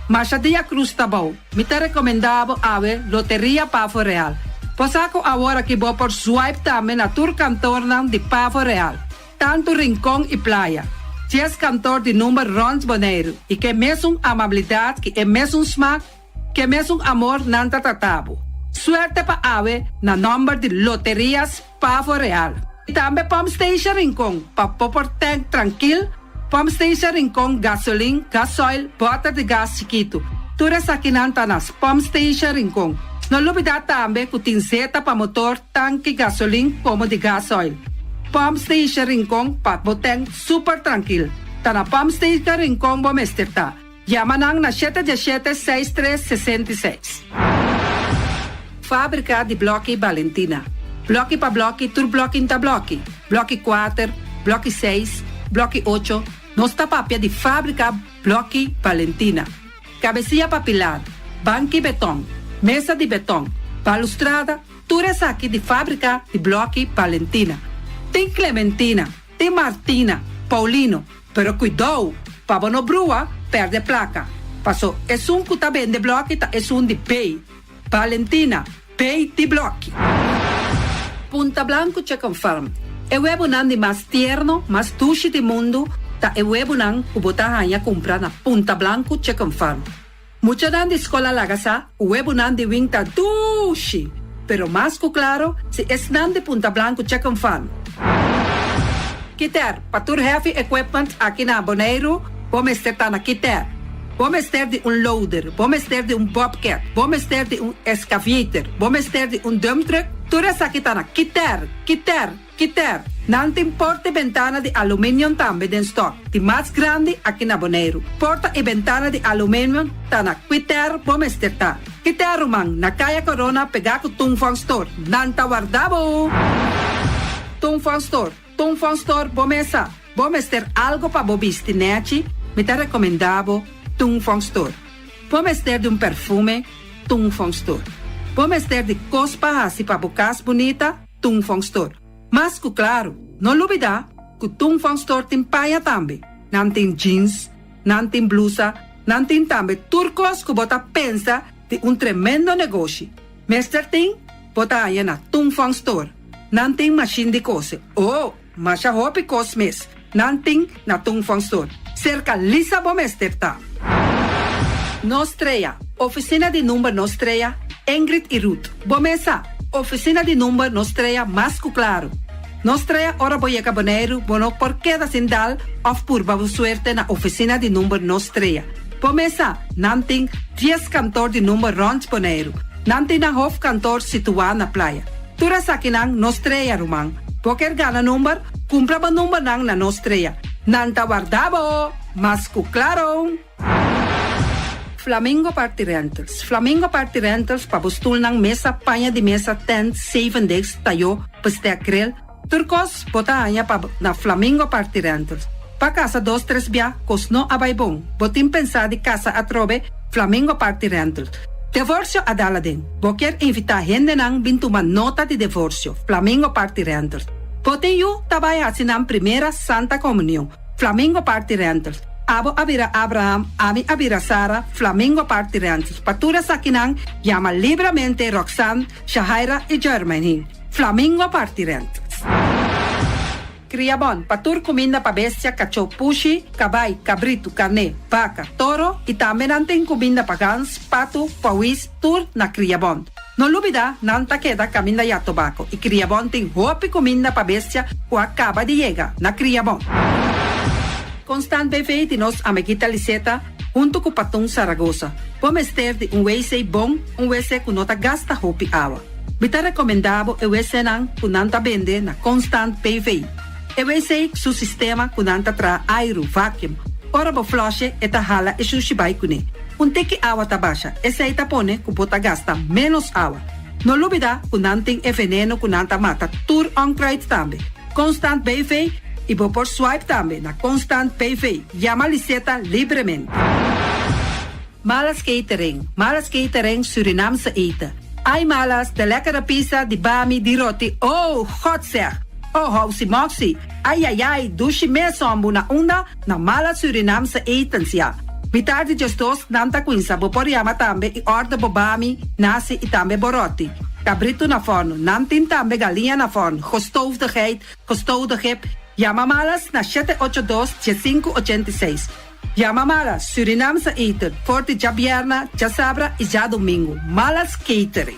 Masha dia krus ta bou. Mi ta rekomendá bo awe Loteria Pavo Real. Bo sa ku awor aki bo por swipe tambe na tur kantornan di Pavo Real, tantu Rincon i Playa. Dies kantor di number rònt Boneiru i ke mesun amabilidat ki e mesun smak Ke mesun amor nan ta trata bo. Suerte pa awe na nomber di Loterias Pavo Real. I tambe Pump Station Rincon pa bo por tank trankil, Pump Station Rincon gasolin, gasoil, boter di gas chikitu. Tur esakinan ta na Pump Station Rincon. No lubida tambe ku tin zeta pa motor, tanki gasolin komo di gasoil. Pump Station Rincon pa bo tank super trankil. Ta na Pump Station Rincon bo mester ta. Yama nan na shete diesshete seis tres 66. Fábrika di blòki Balentina. Blòki pa blòki tur blòki n'ta blòki. Blòki kuater, blòki seis, blòki ocho, nos ta papia di fábrika blòki Balentina. Kabesia pa pilar, banki betòn, mesa di betòn, balustrada, tur esaki di fábrika di blòki Balentina. Tin Clementina, tin Martina, Paulino, Pero kuidou, pa bo no brua, pèrdè plaka. Paso esun ku ta bende blòki ta esun di Bay. Valentina, Bay di blòki. Punta Blanco Chicken Farm, E webunan di mas tierno, mas dushi di mundu ta e webunan ku bo ta haña kumpra na Punta Blanco Chicken Farm. Muchanan di skol a laga sa ku webunan di wing ta dushi, pero mas ku klaro si esnan di Punta Blanco Chicken Farm. Kiter, pa tur heavy equipment aki na Boneiru, bo mester ta na Kiter. Bo mester di un loader, bo mester di un bobcat, bo mester di un excavator, bo mester di un dump truck, tur esaki ta na Kiter, Kiter, Kiter. Nan tin porta i bentana di aluminium tambe den stock, di mas grandi aki na Boneiru. Porta i bentana di aluminium ta na Kiter bo mester ta. Kiter ruman, na Kaya Corona pegá ku Tung Fong Store. Nan ta warda bo! Tung Fong Store, Tung Fong Store bo mesa. Bo mester algo pa bo bisti nechi? Mi ta recomenda bo Tung Fong Store. Bo mester di un perfume? Tung Fong Store. Bo mester di cos pa haci pa bo cas bunita? Tung Fong Store. Mas cu claro, no lubida cu Tung Fong Store tin paña tambe. Nan tin jeans, nan tin blusa, nan tin tambe tur cos cu bo ta pensa di un tremendo negoshi. Mester tin, bo ta haña na Tung Fong Store. Nan tin mashin di kose. Oh, masha hopi kos mes. Nan tin na Tung Fong Store. Serka Lisa bo mester ta. Nos Strea, Ofisina di number Nos Strea, Ingrid i Ruth. Bo mes sa, ofisina di number Nos Strea mas ku klaru. Nos Strea ora bo yega Boneiru bo no por keda sin dal òf purba bo suerte na ofisina di number Nos Strea. Bo mes sa, nan tin dies kantor di number rònt Boneiru. Nan tin nan hofkantor situá na Playa. Tur esakinan no strea, ruman. Bo kier gana number? Kumpra bo numbernan na No Strea. Nan ta warda bo! Mas ku klaro! Flamingo Party Rentals Flamingo Party Rentals pa bo stulnan, mesa, paña di mesa, tent, zevendegs, tayó, bestek, grill, Tur kos bo ta haña pa na Flamingo Party Rentals. Pa kasa dos tres bia kos no a bai bon. Bo tin pensá di kasa atrobe? Flamingo Party Rentals. Devorsio a dal aden. Bo kier invitá hendenan bin tuma nota di devorsio? Flamingo Party Rentals. Bo tin yu ta bai hasi nan primera Santa Komunion? Flamingo Party Rentals. Abo a bira Abraham, ami a bira Sara, Flamingo Party Rentals. Pa tur esakinan yama libramente Roxanne, Shahaira i Jermaine. Flamingo parti rent. Kria bon pa tur kuminda pa bestia, kachó, pushi, kabai, kabritu, karné, baka, toro i tambe nan tin kuminda pa gans, patu, pawis, tur na Kria Bon. No lubida nan ta keda kaminda ya tobako i Kria Bon tin hopi kuminda pa bestia ku a kaba di yega na Kria Bon. Constant BV di nos amiguita Liseta huntu ku Patun Saragosa. Bo mester di un wc bon, un wc ku no ta gasta hopi awa. Mi ta rekomendá bo e wcnan ku nan ta bende na Constant BV. E wc su sistema ku nan ta traha airu, vacuum, ora bo flush'e e ta hala e shushi bai kuné. Un tiki awa ta basha, esei ta pone ku bo ta gasta ménos awa. No lubidá ku nan tin e veneno ku nan ta mata tur onkruid tambe. Constant BV i bo por swipe tambe na Constant BV. Yama Liseta libremente. Malas Catering, Malas Catering Surinaamse eten. Ai Malas, de lekkere pizza, di bami, di roti, oh, God zeg! Oh, housi moxi, ai ai ai, dushi mes hombu na unda? Na Malas Surinaamse etens, ya. Mitar di djesdos nan ta cuinsa, bo por yama tambe y order bo bami, nasi y tambe bo roti. Cabrito na forno, nan tin tambe galiña na forno, gestoofde geit, gestoofde gip, yama Malas na shete ocho dos, diesinku ochenta i seis. Yama Malas Surinaamse eten for di djabierna, djasabra y djadomingo. Malas Catering.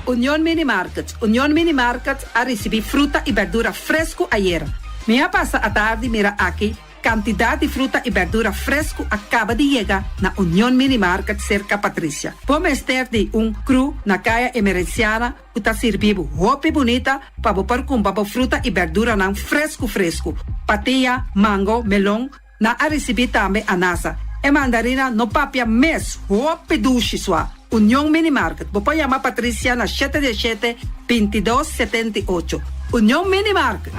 Union Mini Market Union Mini Market a ricibi fruta y berdura fresco ayera. Mi a pasa atardi mira aki cantidad di fruta y berdura fresco a caba di yega na Union Mini Market cerca Patricia. Bo mester di un crew na Caya Emerenciana ku ta sirbi bo hopi bunita pa bo por kumpra bo fruta i berduranan fresku fresku. Patia, mango, melon, nan a risibí tambe anasa. E mandarina no papia mes, hopi dushi sua. Union Mini Market, bo por yama Patricia na shete dieshete, bintidos, setenta i ocho. Union Mini Market.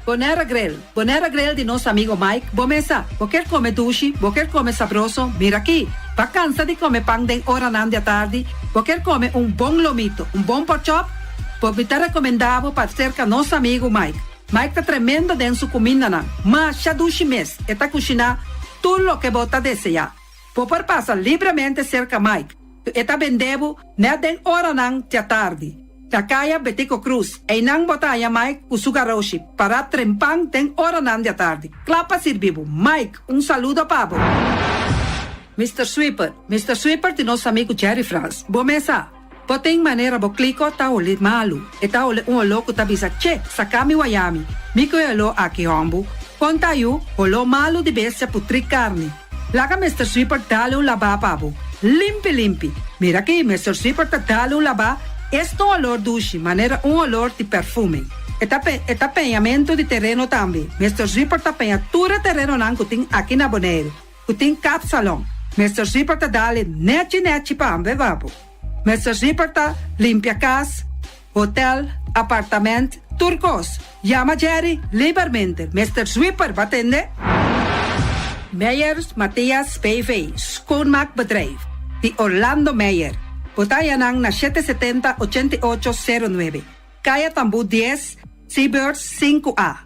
Bonera Grill, Bonera Grill di nos amigo Mike, bo mesa, bo kier come dushi, bo kier come sabroso, mira aki. Bo a cansa di come pan den oranan di atardi, bo kier come un bon lomito, un bon porkchop, bo mi ta recomenda bo pa cerca nos amigo Mike. Mike ta tremendo den su cumindanan, masha dushi mes, e ta cushina tur loke bo ta desea. Bo por pasa libremente cerca Mike, e ta bende bo net den oranan di atardi. Na Caya Betico Croes, einan bo ta haña Mike cu su garoshi, para trempan den oranan di atardi. Cla pa sirbi bo. Mike, un saludo pa bo. Mister Sweeper, Mister Sweeper di nos amigo Jerry Frans. Bo mesa, bo tin manera bo clico ta holi malu. E ta holi un oló cu ta bisa, Che, saca mi wayami. Mi cu e oló aki hombu. Con ta yu, oló malu di bestia putri carni. Laga Mister Sweeper dale un labá pa bo. Limpi limpi. Mira aki, Mister Sweeper ta dale un labá. Esta un olor dushi, manera un olor di perfume. E ta, e ta peñamento di tereno tambe. Mister Sweeper ta peña tur e terenonan cu tin aki na Bonaire, cu tin kapsalon. Mister Sweeper ta dale nechi nechi pa bo bo. Mister Sweeper ta limpia cas, hotel, apartamento, tur cos. Yama Jerry liberamente. Mister Sweeper, bo a tende? Meyers Matthias BV, Schoonmaakbedrijf, di Orlando Meyer. Bo ta haya nan na 770 8809. Caya Tambu 10, Seabirds 5A.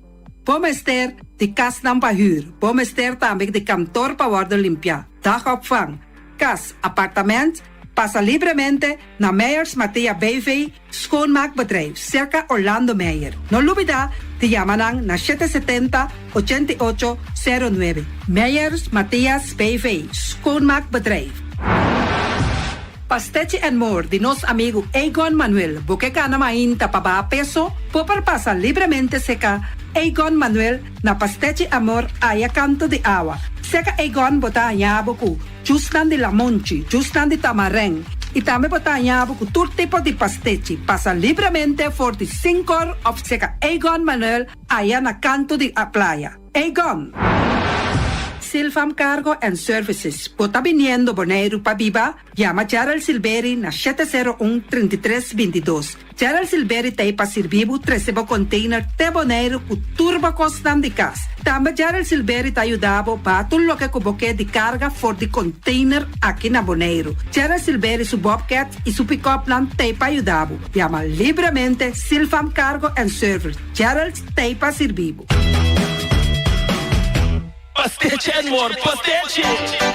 Bo mester di casnan pa huur. Bo mester tambe di kantoor pa wordo limpia. Dagopvang, cas, apartamento, pasa libremente na Meyers Matthias BV, Schoonmaakbedrijf, cerca Orlando Meyer. No lubida di yama nan na 770 8809. Meyers Matthias BV, Schoonmaakbedrijf. Pastechi and More di nos amigo Egon Manuel. Bo ke cana mainta pa baha peso, bo por pasa libremente cerca Egon Manuel na Pastechi Amor aya canto di awa. Cerca Egon bo ta haña bo cu juicenan di lamonchi, juicenan di tamarijn. Y tambe bo ta haña bo cu tur tipo di pastechi. Pasa libremente for di 5 of cerca Egon Manuel aya na canto di a playa. Egon. Silvam Cargo and Services. Bo ta biniendo Boneiru pa biba? Yama Gerald Silveri na 701-3322. Gerald Silveri ta pa sirbi bo trese bo container te Boneiru ku tur bo kosnan di kas. Tambe Gerald Silveri ta yuda bo baha tur loke ku bo ke di karga for di container aki na Boneiru. Gerald Silveri su Bobcat i su pick-up nan ta pa yuda bo. Yama libremente Silvam Cargo and Service. Gerald ta pa sirbi bo. Pastechi and more, pastechi.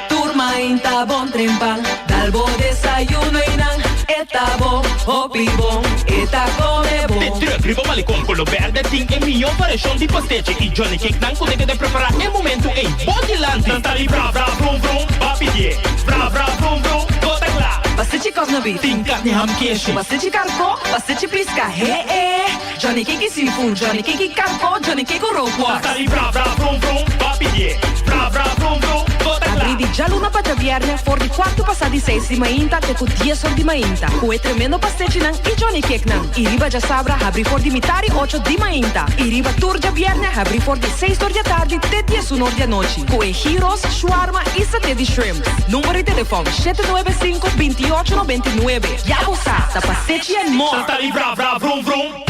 Tur mainta bon trempan, dal bo desayuno einan, e ta bon, hopi bon, e ta come bon. De truck riba malecon color berde tin e miho variacion di pastechi y Johnny Cake nan cu ta prepara e momento ey bo dilanti. Nan ta di bra bra brum brum, b'a pidi. Bra bra brum brum, bo ta cla. Pastechi cosno beef. Tin carni ham keshi. Pastechi carco, pastechi pisca, he eh. Johnny Cake seafood, Johnny Cake carco, Johnny Cake rookworst. Nan ta di bra bra brum brum, b'a pidi. Bra bra brum brum, bo ta cla. Abri di djaluna pa djabièrnè for di kuartu pasá di seis di mainta te ku dies or di mainta ku e tremendo pastechinan i Johnny Cakenan. I riba djasabra habrí for di mitari ocho di mainta i riba tur djabièrnè habrí for di seis or di atardi te diesun or di anochi ku e gyros, shawarma i saté di shrimp. Number di telefòn, 795 28 99. Ya bo sa, ta Pastechi and More! Santa di vra vra vrum vrum.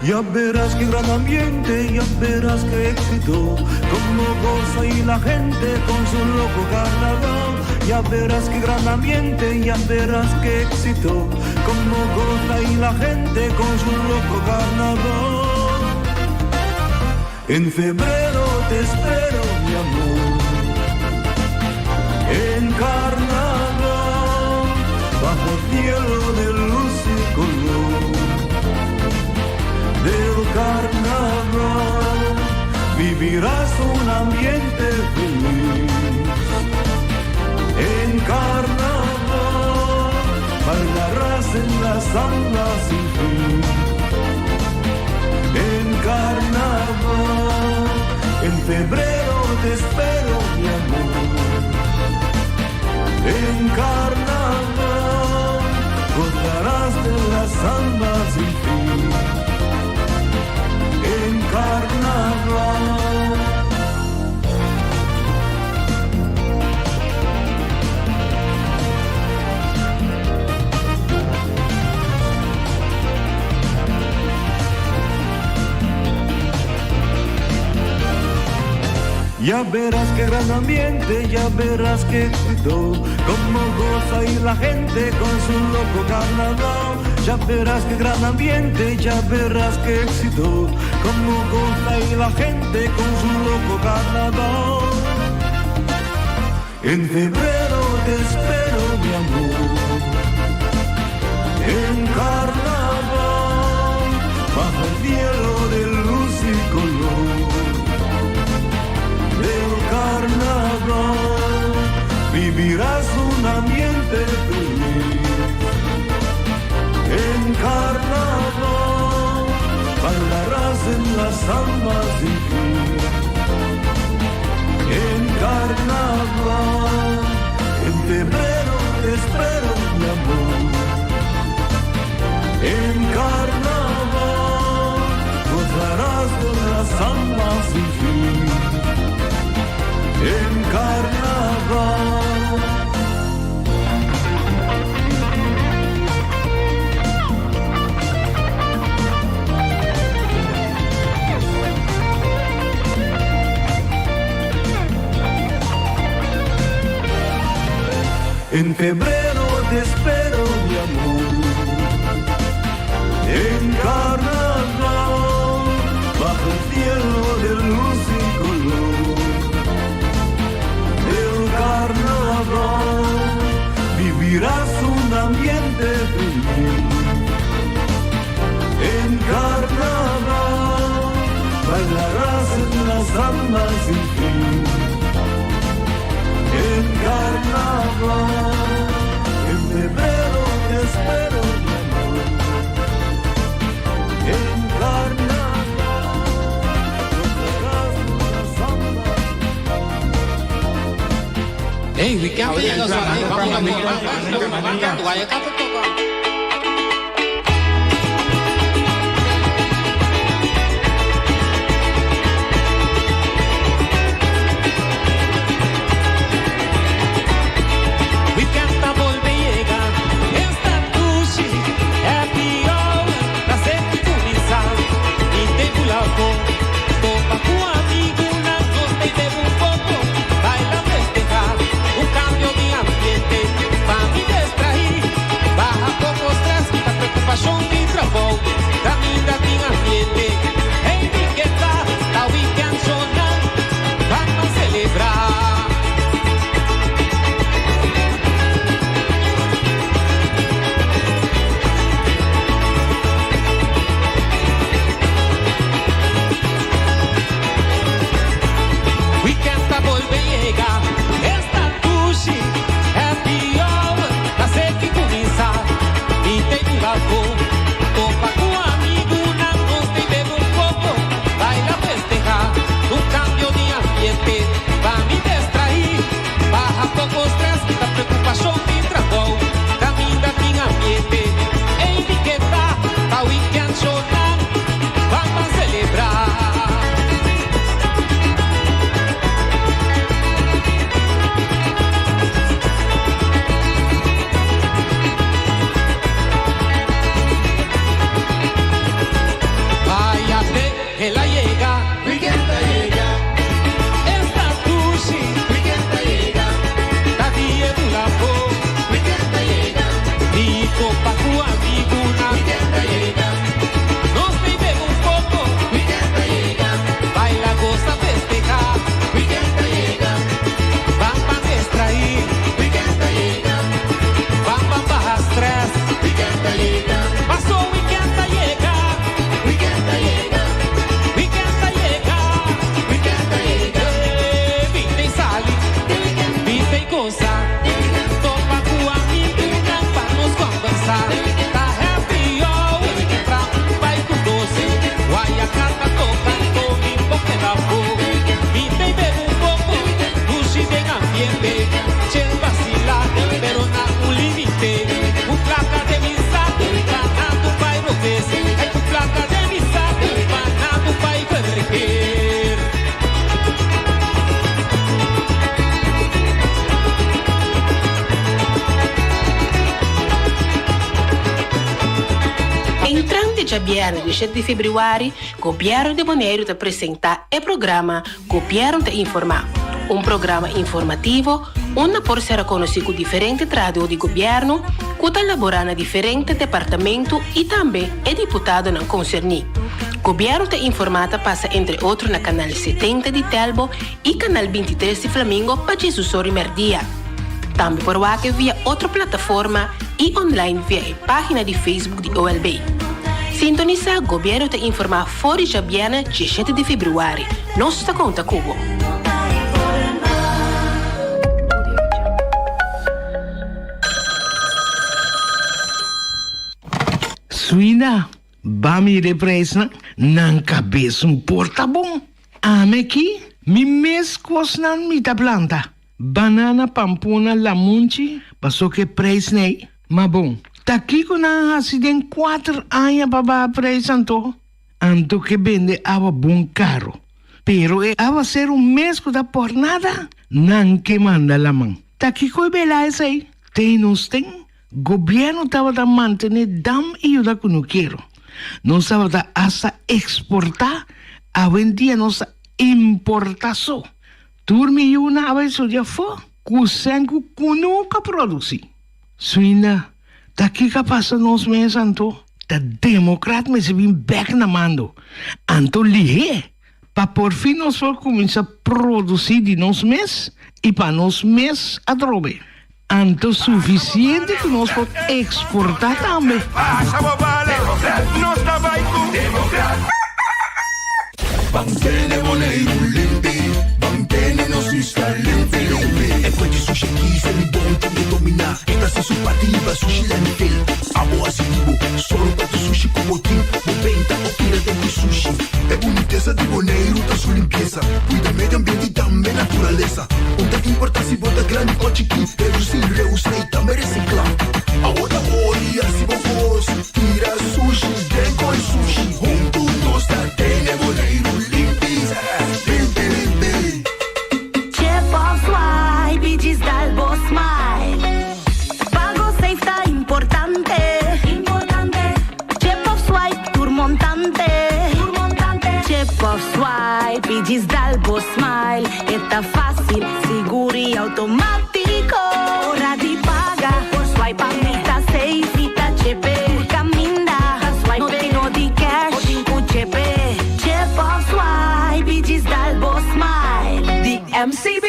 Ya verás qué gran ambiente, ya verás qué éxito, como goza y la gente con su loco carnaval. Ya verás qué gran ambiente, ya verás qué éxito, como goza y la gente con su loco carnaval. En febrero te espero, mi amor. En carnaval, bajo cielo de luz y color del carnaval, vivirás un ambiente feliz. En carnaval, bailarás en la samba sin fin. En carnaval, en febrero te espero, mi amor. En carnaval, gozarás de la samba sin fin. En carnaval. Ya verás qué gran ambiente, ya verás qué éxito, cómo goza y la gente con su loco carnaval. Ya verás qué gran ambiente, ya verás qué éxito, cómo goza y la gente con su loco carnaval. En febrero te espero, mi amor. En carnaval, bajo el cielo de luz y color del carnaval, vivirás un ambiente feliz. En carnaval, bailarás en la samba sin fin. En carnaval, en febrero te espero, mi amor. En carnaval, gozarás de la samba sin fin. En carnaval. En febrero te espero, mi amor. En carnaval, bajo el cielo de luz y color del carnaval, vivirás un ambiente feliz. En carnaval, bailarás en la samba sin fin. En carnaval, en febrero te espero, mi amor. En carnaval, gozarás la samba. Hey, we can't Weekend ta bolbe yega, esta dushi, happy hour, ta semper cuminsa, y te bulaco, topa cu amigo, nan nos ta bebe un poco, baila festeha, un cambio di ambiente, pa mi distrae, baha Waya kata toka anto mi por keda afó. Mi ta bebe un poko, dushi den ambiente. Chel vasilá, pero na un límite. Ku plaka den mi saku, pa nada bai robes. Ai ku plaka den mi saku, pa nada bai verkeer. Entrante djabièrnè di shete di febrüari, Gobièrnu di Boneiru ta presentá e programa Gobièrnu ta Informá, un programa informativo unda por sera konosí ku diferente trahadó di gobièrnu ku ta laborá na diferente departamentu i tambe e diputadonan konserní. Gobièrnu ta Informá ta pasa entre otro na Kanal 70 di Telbo i Kanal 23 di Flamingo pa djesusor i mèrdia. Tambe por wak e via otro plataforma i online via e página di Facebook di OLB. Sintonisá Gobièrnu ta informá for di djabièrnè diesshete di febrüari. Nos ta konta ku bo. Suina, ba mira e prijsnan, nan kabes un por ta bon. Ame ki, mi mes kosnan mi ta planta. Banana, pampuna, lamunchi, paso ke prijs nei. Ma bon, ta kiko nan a hasi den kuater aña pa baha prijs anto? Anto ke bende awa bon karo. Pero e awaseru mes ku ta por nada, nan ke manda laman. Ta kiko e bela esei? Te nos ten? Gobierno tabata mantene dam i yuda kunukero. Nos tabata asta eksportá, awendia nos ta importá so. Tur mi yunan a bai studia afó ku sèn ku kunuka produsí. Suinda, ta kiko a pasa nos mes anto? Ta demokrat mester bin bèk na mando. Anto lihé, pa porfin nos por kuminsá produsí di nos mes i pa nos mes atrobe. Anto sufisiente ku nos por eksportá tambe. Un ta importa si bo ta grandi o chikí, Redusí, reusa i tambe resiklá. Awo ta ori hasi bo kos, tira sushi den koi sushi. Huntu nos ta tene Boneiru limpi, limpi limpi. Chip of swipe i djis dal bo smile. Pago safe ta importante. Chip of swipe tur montante. Chip of swipe i djis dal bo smile. E ta fácil, sigur i automátiko. Ora di paga por swipe a mi ta safe. Mi ta chepe tur kaminda. No tin no di cash, bo tin ku chepe. Chip of swipe i djis dal bo smile. Di MCB.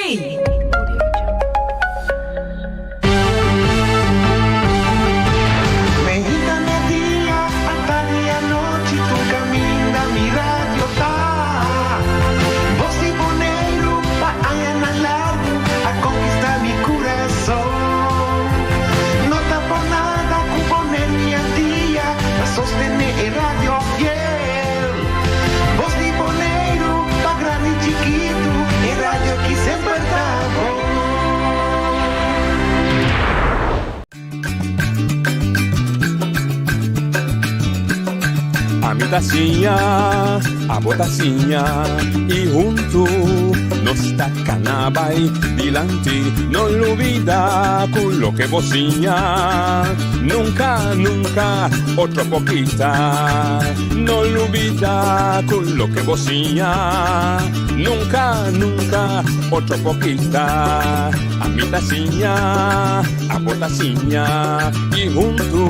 Meinta merdia atardi anochi tur caminda mi radio ta. Voz di Boneiru pa añanan largu a conquista mi curason. No ta por nada cu Boneiru y Antia ta sostene e radio fiel. Voz di Boneiru pa grandi y chikitu e radio ki semper ta bon. Ami ta siña, abo ta siña y huntu nos ta cana bay dilanti. No lubida cu loke bo siña nunca, nunca otro por kita. No lubida cu loke bo siña nunca, nunca otro por kita. Ami ta siña, abo ta siña i huntu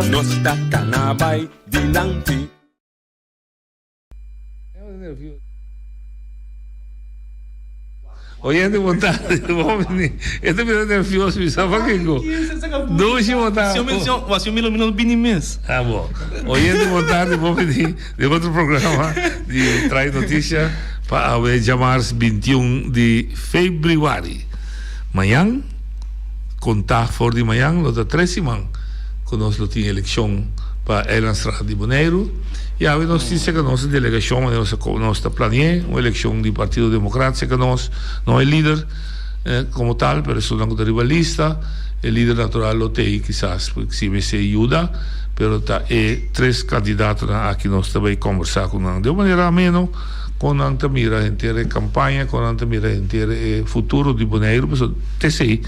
nos ta kana bai dilanti. Oyente bon tarde, bon bini. E ta bira nervioso mi sa pakiko. Dushi bo ta. Si mencion, wasi mi lo mi no bini mes. Ah bo. Oyente bon tarde, bon bini den otro programa di Trae Noticia pa awe djamars 21 di februari. Mañan, konta for di mañan lo ta tres siman ku nos lo tin elekshon. Pa Eilandstraat di Boneiru. I awe nos tin serka nos e delegashon manera nos a nos ta plani'é un elekshon di Partido Demokrat serka nos. No e lider komo tal pero esunnan ku ta riba lista. E lider natural lo t'ei kisas si mester yuda pero ta e tres kandidatonan aki nos ta bai kombersá ku nan den un manera ameno kon nan ta mira henter e kampaña kon nan ta mira henter e futuro di Boneiru pasobra t'esei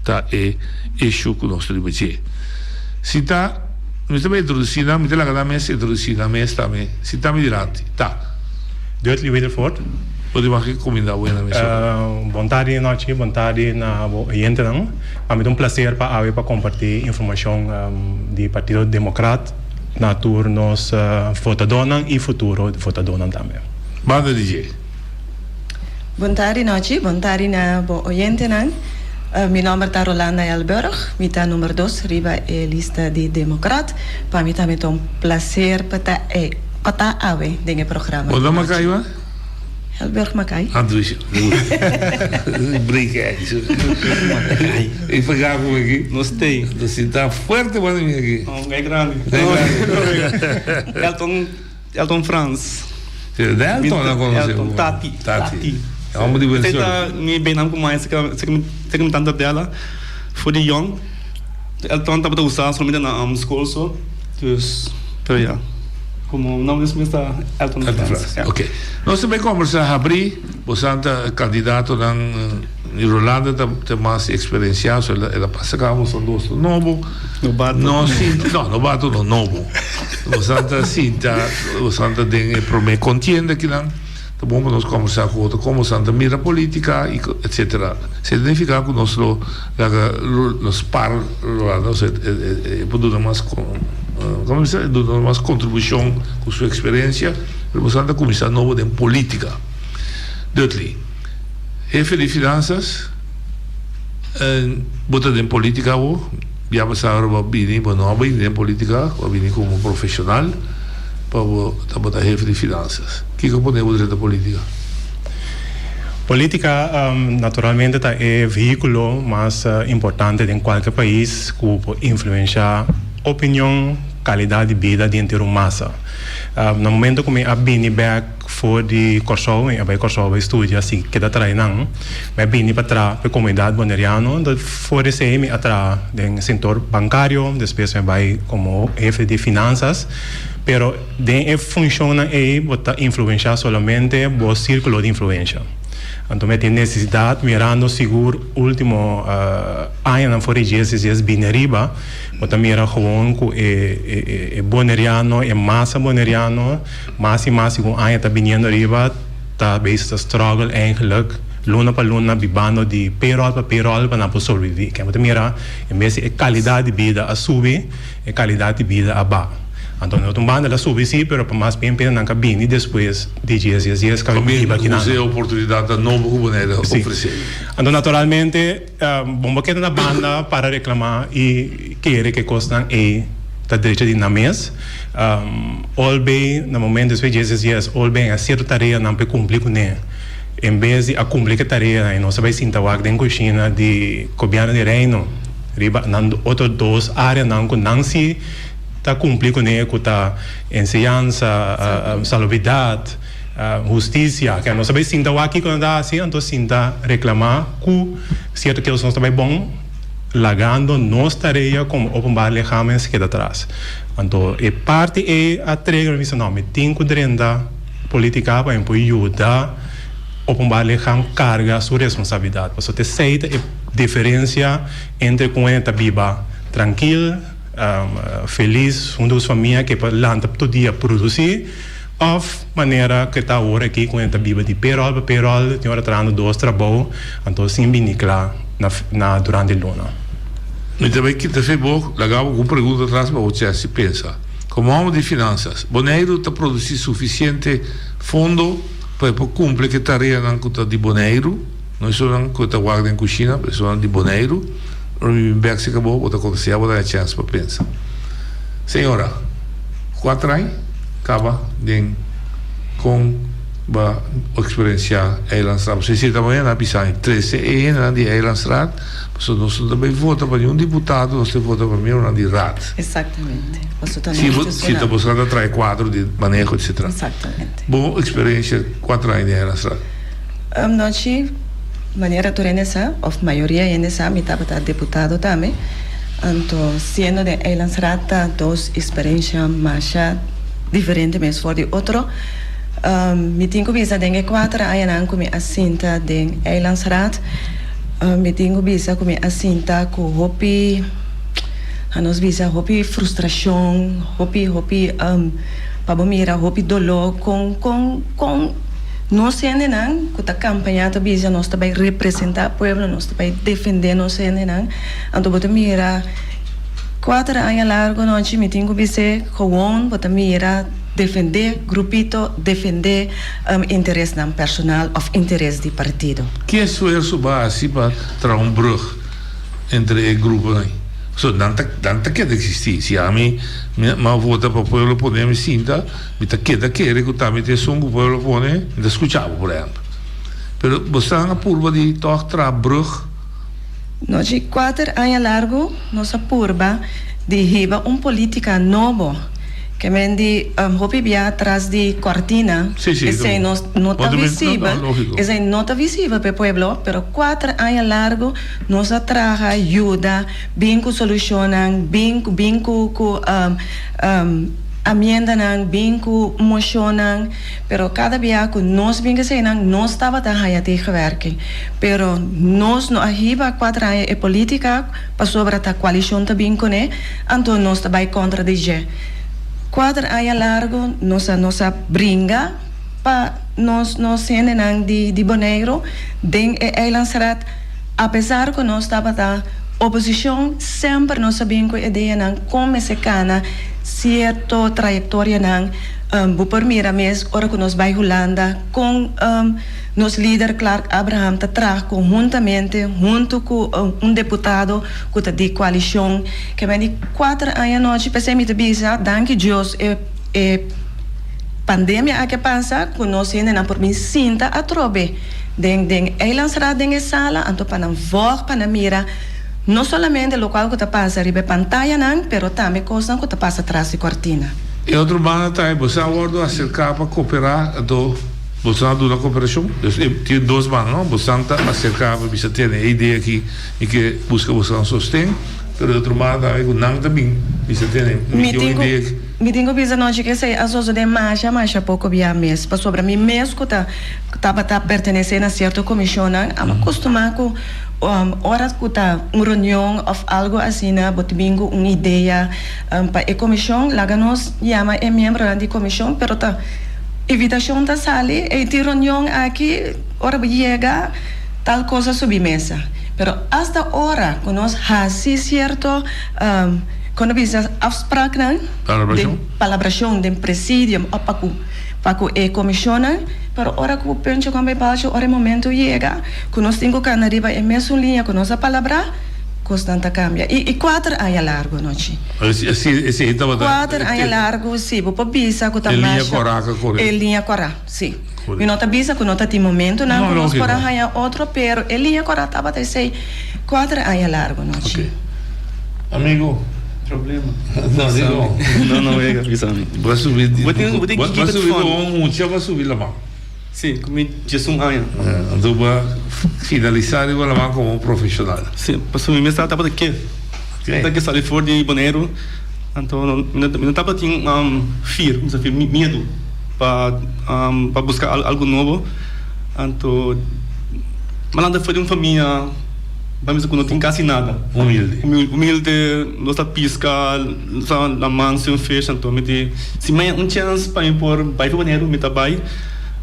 ta e issue ku nos ta riba dje. Si ta. Mi ta bay introduci nan, mi ta laga nan mes introduci nan mes tambe. Sinta mi dilanti. Ta. Dudley Wedervoort. Bo tin mag cuminda buena mes ora. Bon tardi nochi, bon tardi na bo oyentenan. Pa mi ta un placer pa awe pa comparti informacion di Partido Democrat na tur nos votadornan y futuro votadornan tambe. Banda di dje. Bon tardi nochi, bon tardi na bo oyentenan. Mi nomber ta Rolanda Elburg, mi ta number dos riba e lista di Democrat. Pa mi tambe ta un placer pa ta e pa ta awe den e programa Bo di ta nochi. Makai ba? Elburg Makai. Ah dushi. Brika eso. E pega ku aki. Nos tei. Nos sinta fuerte banda mi aki. Oh, gai grandi. Gai grandi. Elton Elton Frans. Sí, de Elton na conoce. Elton, Tati. Tati. Hombre di buen suerte. Mi benam ku mai, seka mi tanta dela, for di yong. Elton tabata usa solamente na school so. Dus, pero ya. Como nombre mes ta Elton Frans. Ja. Ok. Nos ta bay conversa habri, bosan ta candidatonan Rolanda ta ta mas experiencia, so el a pasa caba bosan dos ta nobo. Nobato. No sinta, no, nobato no, nobo. Bosan ta sinta, bosan ta den e prome contienda kinan. Ta bon pa nos conversa cu otro con bosan ta mira politica y etcetera. Esey ta nifica cu nos lo laga nos par Rolanda, osea e por duna mas como bisa, e duna mas contribucion cu su experiencia, pero bosan ta cuminsa nobo den politica. Dudley. Hefe di finansas, Bo ta den politica awo? Bia pasa ora bo a bini, bo no a bini den politica, bo a bini como profesional pa bo tabata hefe di finansas. Kico a pone bo drenta politica? Politica naturalmente ta e vehiculo mas importante den cualke pais cu por influencia opinion, calidad di bida di henter un masa. Na momento cu mi a bini bek For di Kòrsou mi a bai Kòrsou bai studia si keda traha einan. Mi a bini pa traha pa e komunidat boneriano. Enton for di esei mi a traha den sektor bankario, despues mi a bai komo hefe di finansas. Pero den e funshonnan ei bo ta influenshá solamente bo sirkulo di influensha. Anto mi a tin nesesidat mirando sigur ultimo añanan for di dies dies bini ariba bo ta mira gewoon ku e boneriano, e masa boneriano, Mas y mas segun aña ta biniendo ariba ta bezig ta struggle eigenlijk luna pa luna bibando di payroll pa payroll pa nan por sobrevivi. Ken bo ta mira en bes di e calidad di bida a subi e calidad di bida a baha. Anto na otro banda el a subi si pero pa mas bien pena nan ka bini despues di dies dies dies ka biba aki nan. Usa e oportunidadnan nobo ku Bonaire a ofrece. Anto naturalmente Bon bo keda na banda para reclama y kere ke cosnan ey ta drecha di nan mes. Ol bay na momento despues di djes djes ol bay a cierto tareanan pa e cumpli cune. En bes di a cumpli ke tareanan y nos a bay sinta wak den cushina di Gobierno di Reino riba nan otro dos areanan cu nan si ta cumpli cune cu ta enseñansa, salubridad. Hustisia, ke nos ta bai sinta wak kiko nan ta hasi, anto sinta reklamá ku sierto kos nos ta bai bon, lagando nos tarea komo openbaar lichamen keda tras. Anto e parti ei a trigger mi bisa no, mi tin ku drenta politika pa mi por yuda openbaar lichaam karga su responsabilidat, pasobra esei ta e diferensia entre ku hende ta biba trankil, felis huntu ku su famia ke por lanta tur dia produsí. Of manera ke ta awor aki ku e ta biba di payroll pa payroll, tin ora trahando dos trabou, anto sin bini kla na na durante luna. Mi ta bai kita fe bo, laga bo ku un pregunta atras pa bo chèsi pensa. Komo hòmber di finansas, Boneiru ta produsí sufisiente fondo pa e por kumpli ku e tareanan ku ta di Boneiru? No esunnan ku ta wak den kushina, pero esunnan di Boneiru. Ora mi bin bèk serka bo, bo ta kontestá, bo ta haña chèns pa pensa. Señora, kua trai kaba den kon. Ba experiencia Eilandsraad. Pasobra esei ta mañana a bisa mi trece e hendenan di Eilandsraad pasobra nos no ta bay vota pa niun diputado, nos ta vota pa miembronan di raad. Exactamente. Pasobra ta Si nos si ta boso ta trae cuadro di maneho etcetera. Exactamente. Bo experiencia cuatro aña di Eilandsraad? Nochi, manera tur hende sa, of mayoria hende sa, mi tabata diputado tambe. Anto siendo den Eilandsraad ta dos experiencia masha diferente mes for di otro. Mi tin ku bisa den e kuater añanan ku mi a sinta den Eilandsraad, mi tin ku bisa ku mi a sinta ku hopi, a nos bisa hopi frustrashon, hopi hopi pa bo mira hopi doló kon kon kon nos hendenan ku ta kampañá ta bisa nos ta bai representá pueblo, nos ta bai defendé nos hendenan, anto bo ta mira kuater aña largu nochi mi tin ku bis'é gewon bo ta mira. Defendé grupito, defendé interesnan personal òf interes di partido. Ki esfuerso bo a hasi pa traha un brug entre e gruponan? Pasobra nan ta nan ta keda eksistí. Si ami mi a vota pa pueblo pone mi sinta, mi ta keda kere ku ta mi ta esun ku pueblo pone, mi ta skucha bo, por ehèmpel. Pero bosan a purba di tòg traha brug? Nochi kuater aña largu nos a purba di hiba un politica nobo ke men di hopi bia tras di cortina esei no no ta visibel esei no ta visibel pa e pueblo pero kuater aña largu nos a traha yuda bin ku solucionnan bin bin ku ku amiendanan bin ku mocionnan. Pero kada bia ku nos bin eseinan nos tabata haña tegenwerking. Pero nos no a hiba kuater aña e politica pasobra ta koalishon ta bin kuné, anto nos ta bai kontra di dje. Kuater aña largu nos a nos a bringa pa nos nos hendenan di di Boneiru den e Eilandsraad apesar ku nos tabata oposishon semper nos a bin ku ideanan kon mester kana sierto trayektorianan. Bo por mira mes ora ku nos bai Hulanda kon nos lider Clark Abraham ta traha konhuntamente huntu ku un deputado ku ta di koalishon. Ke men di kuater aña anochi p'esei mi ta bisa danki Dios e e pandemia aki a pasa ku nos hendenan por bin sinta atrobe den den Eilandsraad den e sala anto pa nan vòg pa nan mira no solamente lokual ku ta pasa riba e pantayanan pero tambe kosnan ku ta pasa tras di kòrtina. E otro banda ta e boso a wordo acerca pa coopera anto boso a duna cooperacion? Dus e tin dos banda no, bosan ta acerca pa bisa tene e idea aki mi ke busca bosonan sosten, pero e otro banda tambe cu nan ta bin bisa tene mi tin un idea aki. Mi tin cu bisa nochi cu esey a sosode masha masha poco bia mes, pasobra mi mes cu ta tabata pertenece na cierto comisionnan a costuma cu ora cu ta un reunion of algo asina bo ta bin cu un idea Pa e komishon, laga nos yama e miembronan di komishon, pero ta invitashon ta sali, ey tin reunion aki, ora bo yega tal kos a subi mesa. Pero asta ora ku nos hasi sierto, kon ta bisa, afspraknan, den palabrashon den presidium òf pa ku pa ku e komishonnan, pero ora ku Pencho kon bai palchi, ora e momento yega ku nos tin ku kana riba e mesun liña ku nos a palabrá, Kosnan ta kambia. I i kuater aña largu nochi. Esei tabata. Kuater aña largu, si. Bo por bisa ku ta masha. E liña kòrá ka kore. E liña kòrá, si. Mi no ta bisa ku no ta tin momentunan ku nos por a haña otro, pero e liña kòrá tabata esei kuater aña largu nochi. Oke. Amigo. Problema. No, digo. No, no, wega, bisa mi. Bo a subi. Bo a subi komo mucha, bo a subi laman. Sí, ku mi 11 aña. Anto bo a finalisá riba laman komo un profeshonal. Sí, pasobra mi mes tabata ke. Mi tabata ke sali for di Boneiru, anto mi no tabatin fear, mi sa fear, miedu pa pa buska algu nobo. Anto mi a lanta for di un famia, bo a bisa ku no tin kasi nada. Humilde. Humilde, nos ta piska, nos ta laman sin fish, anto mi di si mi haña un chèns pa mi por bai for Boneiru mi ta bai.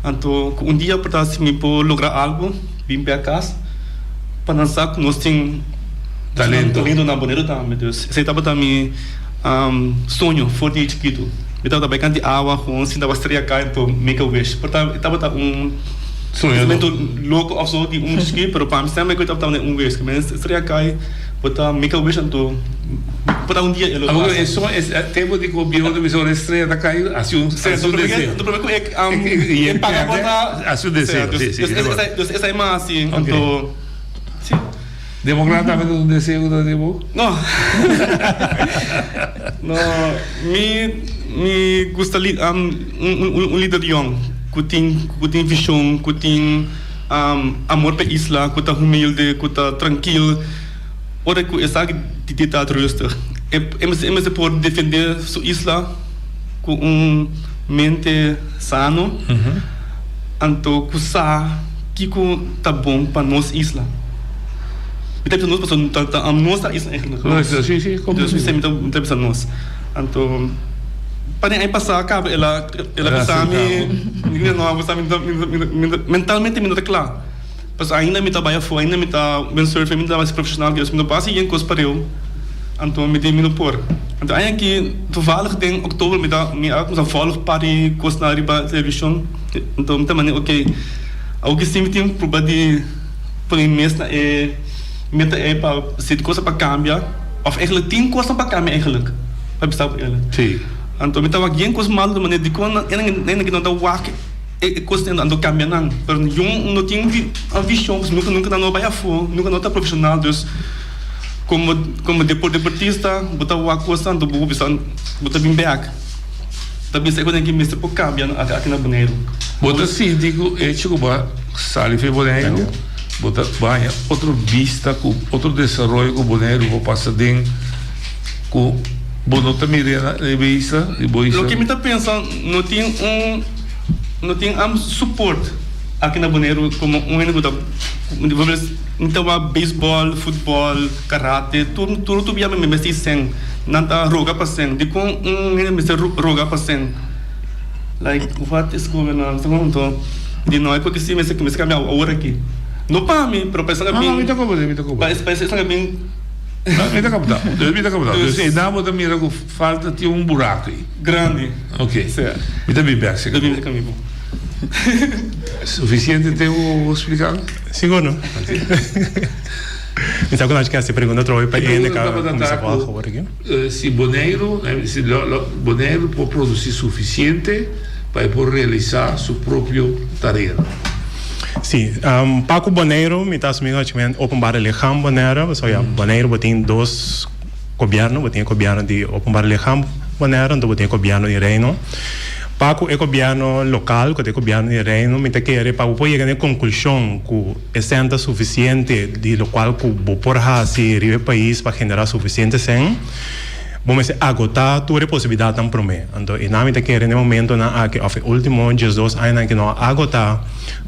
Anto ku un dia por ta si mi por logra algu, bin bek kas pa nan sa ku nos tin Talento. talento na Boneiru tambe. Dus esei tabata mi soño for di chikitu. Mi tabata bai kant di awa gewoon sinta pa strea kai anto make a wish. Por ta e tabata un Soñador. pensamentu loko òf so di un chikí pero pa mi semper ku e tabata un wish. Ku mi strea kai. Bo ta make a wish anto por ta un dia e lo Awor pasa. e so e tempo di ku bieu ta bisa ora e strea ta kai hasi un Sí, hasi un deseo. do prome ku e I e e paga por perde ta hasi un deseo. Sí, Sí, sí, dus de acuerdo. esei dus esei mas hasi Ok. anto sí. Democrat tambe ta un deseo ku ta di bo? No. No, mi mi gusta li un un lider yong ku tin ku tin vishon, ku tin amor pa e isla, ku ta humilde, ku ta trankil. Ora ku esaki di ta rustig, e e mester por defende su isla ku un mente sano, anto ku sa kiko ta bon pa nos isla. Mi ta bisa nos pasobra ta nos ta isla eigenlijk. Nos isla, si, si, Dus mi ta bisa nos. Anto pa den aña pasá kaba el a el a bisa mi, no, mentalmente mi no ta kla. Pasobra ainda mi ta bai afó, ainda mi ta windsurfen, mi ta hasi profesional, dus mi no por hasi yen kos pareu, anto mi di mi no por. Anto aña aki toevallig den oktober mi ta mi a kumsa volg par di kosnan riba televishon, anto mi ta manda ok, awoki si mi tin proba di pone mi mes na e meta ei pa si tin kosnan pa kambia, òf eigenlijk tin kosnan pa kambia eigenlijk, pa bisa bo eerlijk. Anto mi ta wak yen kos malu, manera dikon nan no ta wak. E kos nan ando kambia nan, pero yo no tin un vision pasobra nunka nunka nan no bai afo, nunka no ta profesional, dus komo komo deportista bo ta wak kosnan anto bo bisa bo ta bin bek ta bisa e kosnan aki mester por kambia aki na Boneiru. Bo ta sinti ku echo ku bo a sali for Boneiru bo ta baña otro bista ku otro desaroyo ku Boneiru por pasa den ku bo no ta mira na e bista di bo isla? Loke mi ta pensa no tin un. No tin am support aki na Boneiru komo un hende ku ta mi ta wak beisbòl, futbòl, karate, tur tur tur bia mi mester sèn. Nan ta roga pa sèn. Dikon un hende mester roga pa sèn? Like what is going on? Sa kon di no e koki si mester mester kambia awor aki. No pa mi pero pa esnan a bin Mi ta komprende mi ta komprende. Pa esnan a bin. Mi ta kapta mi ta kapta. Dus einan bo ta mira ku. Falta tin un buraco ei. Grandi. Ok. Sea. Mi ta bin bek seca. Ta bin bek amigo. Suficiente tempo bo splica mi? Sigur no. Mi sa cu nan a hasi pregunta atrobe pa hende ca cuminsa volg awor aki. Si Boneiru, si Boneiru por produci suficiente pa e por realisa su propio tarea. Si, pa cu Boneiru mi ta asumi cu openbare lichaam Bonaire, pasobra ya Boneiru bo tin dos. Gobierno, bo tin e gobierno di Openbaar Lichaam Bonaire, anto bo tin e gobierno di Reino. Pa ku e gobierno lokal ku ta e gobierno di Reino mi ta kere pa bo por yega na e konklushon ku e sèn ta sufisiente di lokual ku bo por hasi riba e pais pa generá sufisiente sèn, bo mester agotá tur e posibilidatnan promé. Anto e nan mi ta kere na e momentonan aki òf e último diesdos añanan aki no a agotá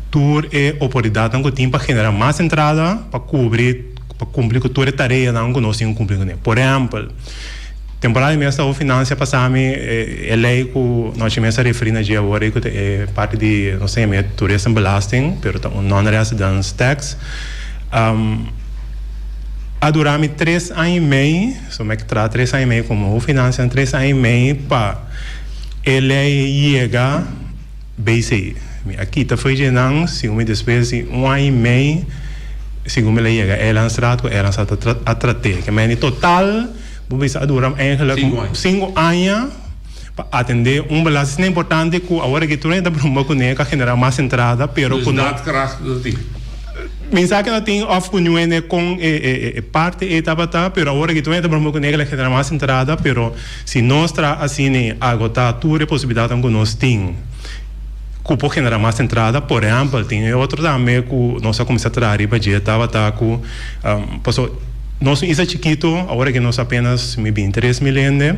tur e oportunidatnan ku tin pa generá mas entrada pa kubri Pa kumpli ku tur e tareanan ku nos tin ku kumpli kuné. Por ehèmpel, temporada di mes ta Finansia pasa mi e lei ku nochi mes a referí na dje awor ei ku ta e parti di nos ta yama e toeristenbelasting, pero ta un non-residence tax. A dura mi tres aña i mei, so mi a traha tres aña i mei komo Finansia, tres aña i mei pa e lei yega. BC. Mi a kita fo'i dje nan, segun mi despues di un aña i mei, segun mi la yega Eilandstraat, ku Eilandstraat a a trat'é. Ke meni total, bo bisa a dura eigenlijk sinku aña pa atendé un belasting asina importante ku awor aki tur hende ta broma kuné ku a generá mas entrada, pero ku no. Dus daadkracht no tin. Mi sa ke no tin òf ku niun hende kon e e parti ei tabata, pero awor aki tur hende ta broma kuné ku la generá mas entrada, pero. Si nos traha asina i agotá tur e posibilidatnan ku nos tin ku por generá mas entrada, por ehèmpel, tin e otro tambe ku nos a kuminsá traha riba dje tabata ku pasobra nos un isla chikitu, awor aki nos apenas mi bin 3000 hende,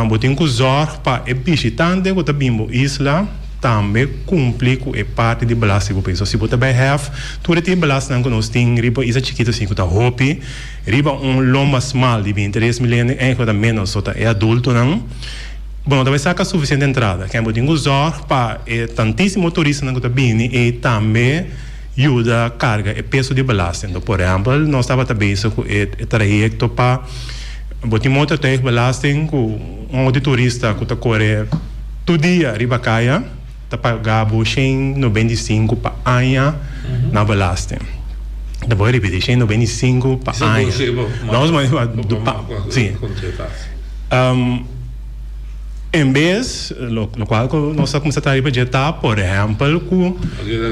bo tin ku zòrg pa e bishitante ku ta bin bo isla tambe kumpli ku e parti di belasting ku bo pidi. So si bo ta bai hèf tur e tipo belastingnan ku nos tin riba isla chikitu asina ku ta hopi. Riba un lomba smal di bintitres mil hende eigenlijk ta menos so ta e adultonan. Bo no ta bay saca suficiente entrada. Ken bo tin cu zorg pa e tantisimo turistanan cu ta bini ey tambe yuda carga e peso di belasting. Enton por ehempel nos tabata bezig cu e trayecto pa bo tin motortuigbelasting cu un auto di turista cu ta core tur dia riba caya ta paga bo 195 pa aña na belasting. Ta por ripiti 195 pa aña. Nos pa si. En bes locual cu nos a cuminsa traha riba dje ta por ehempel cu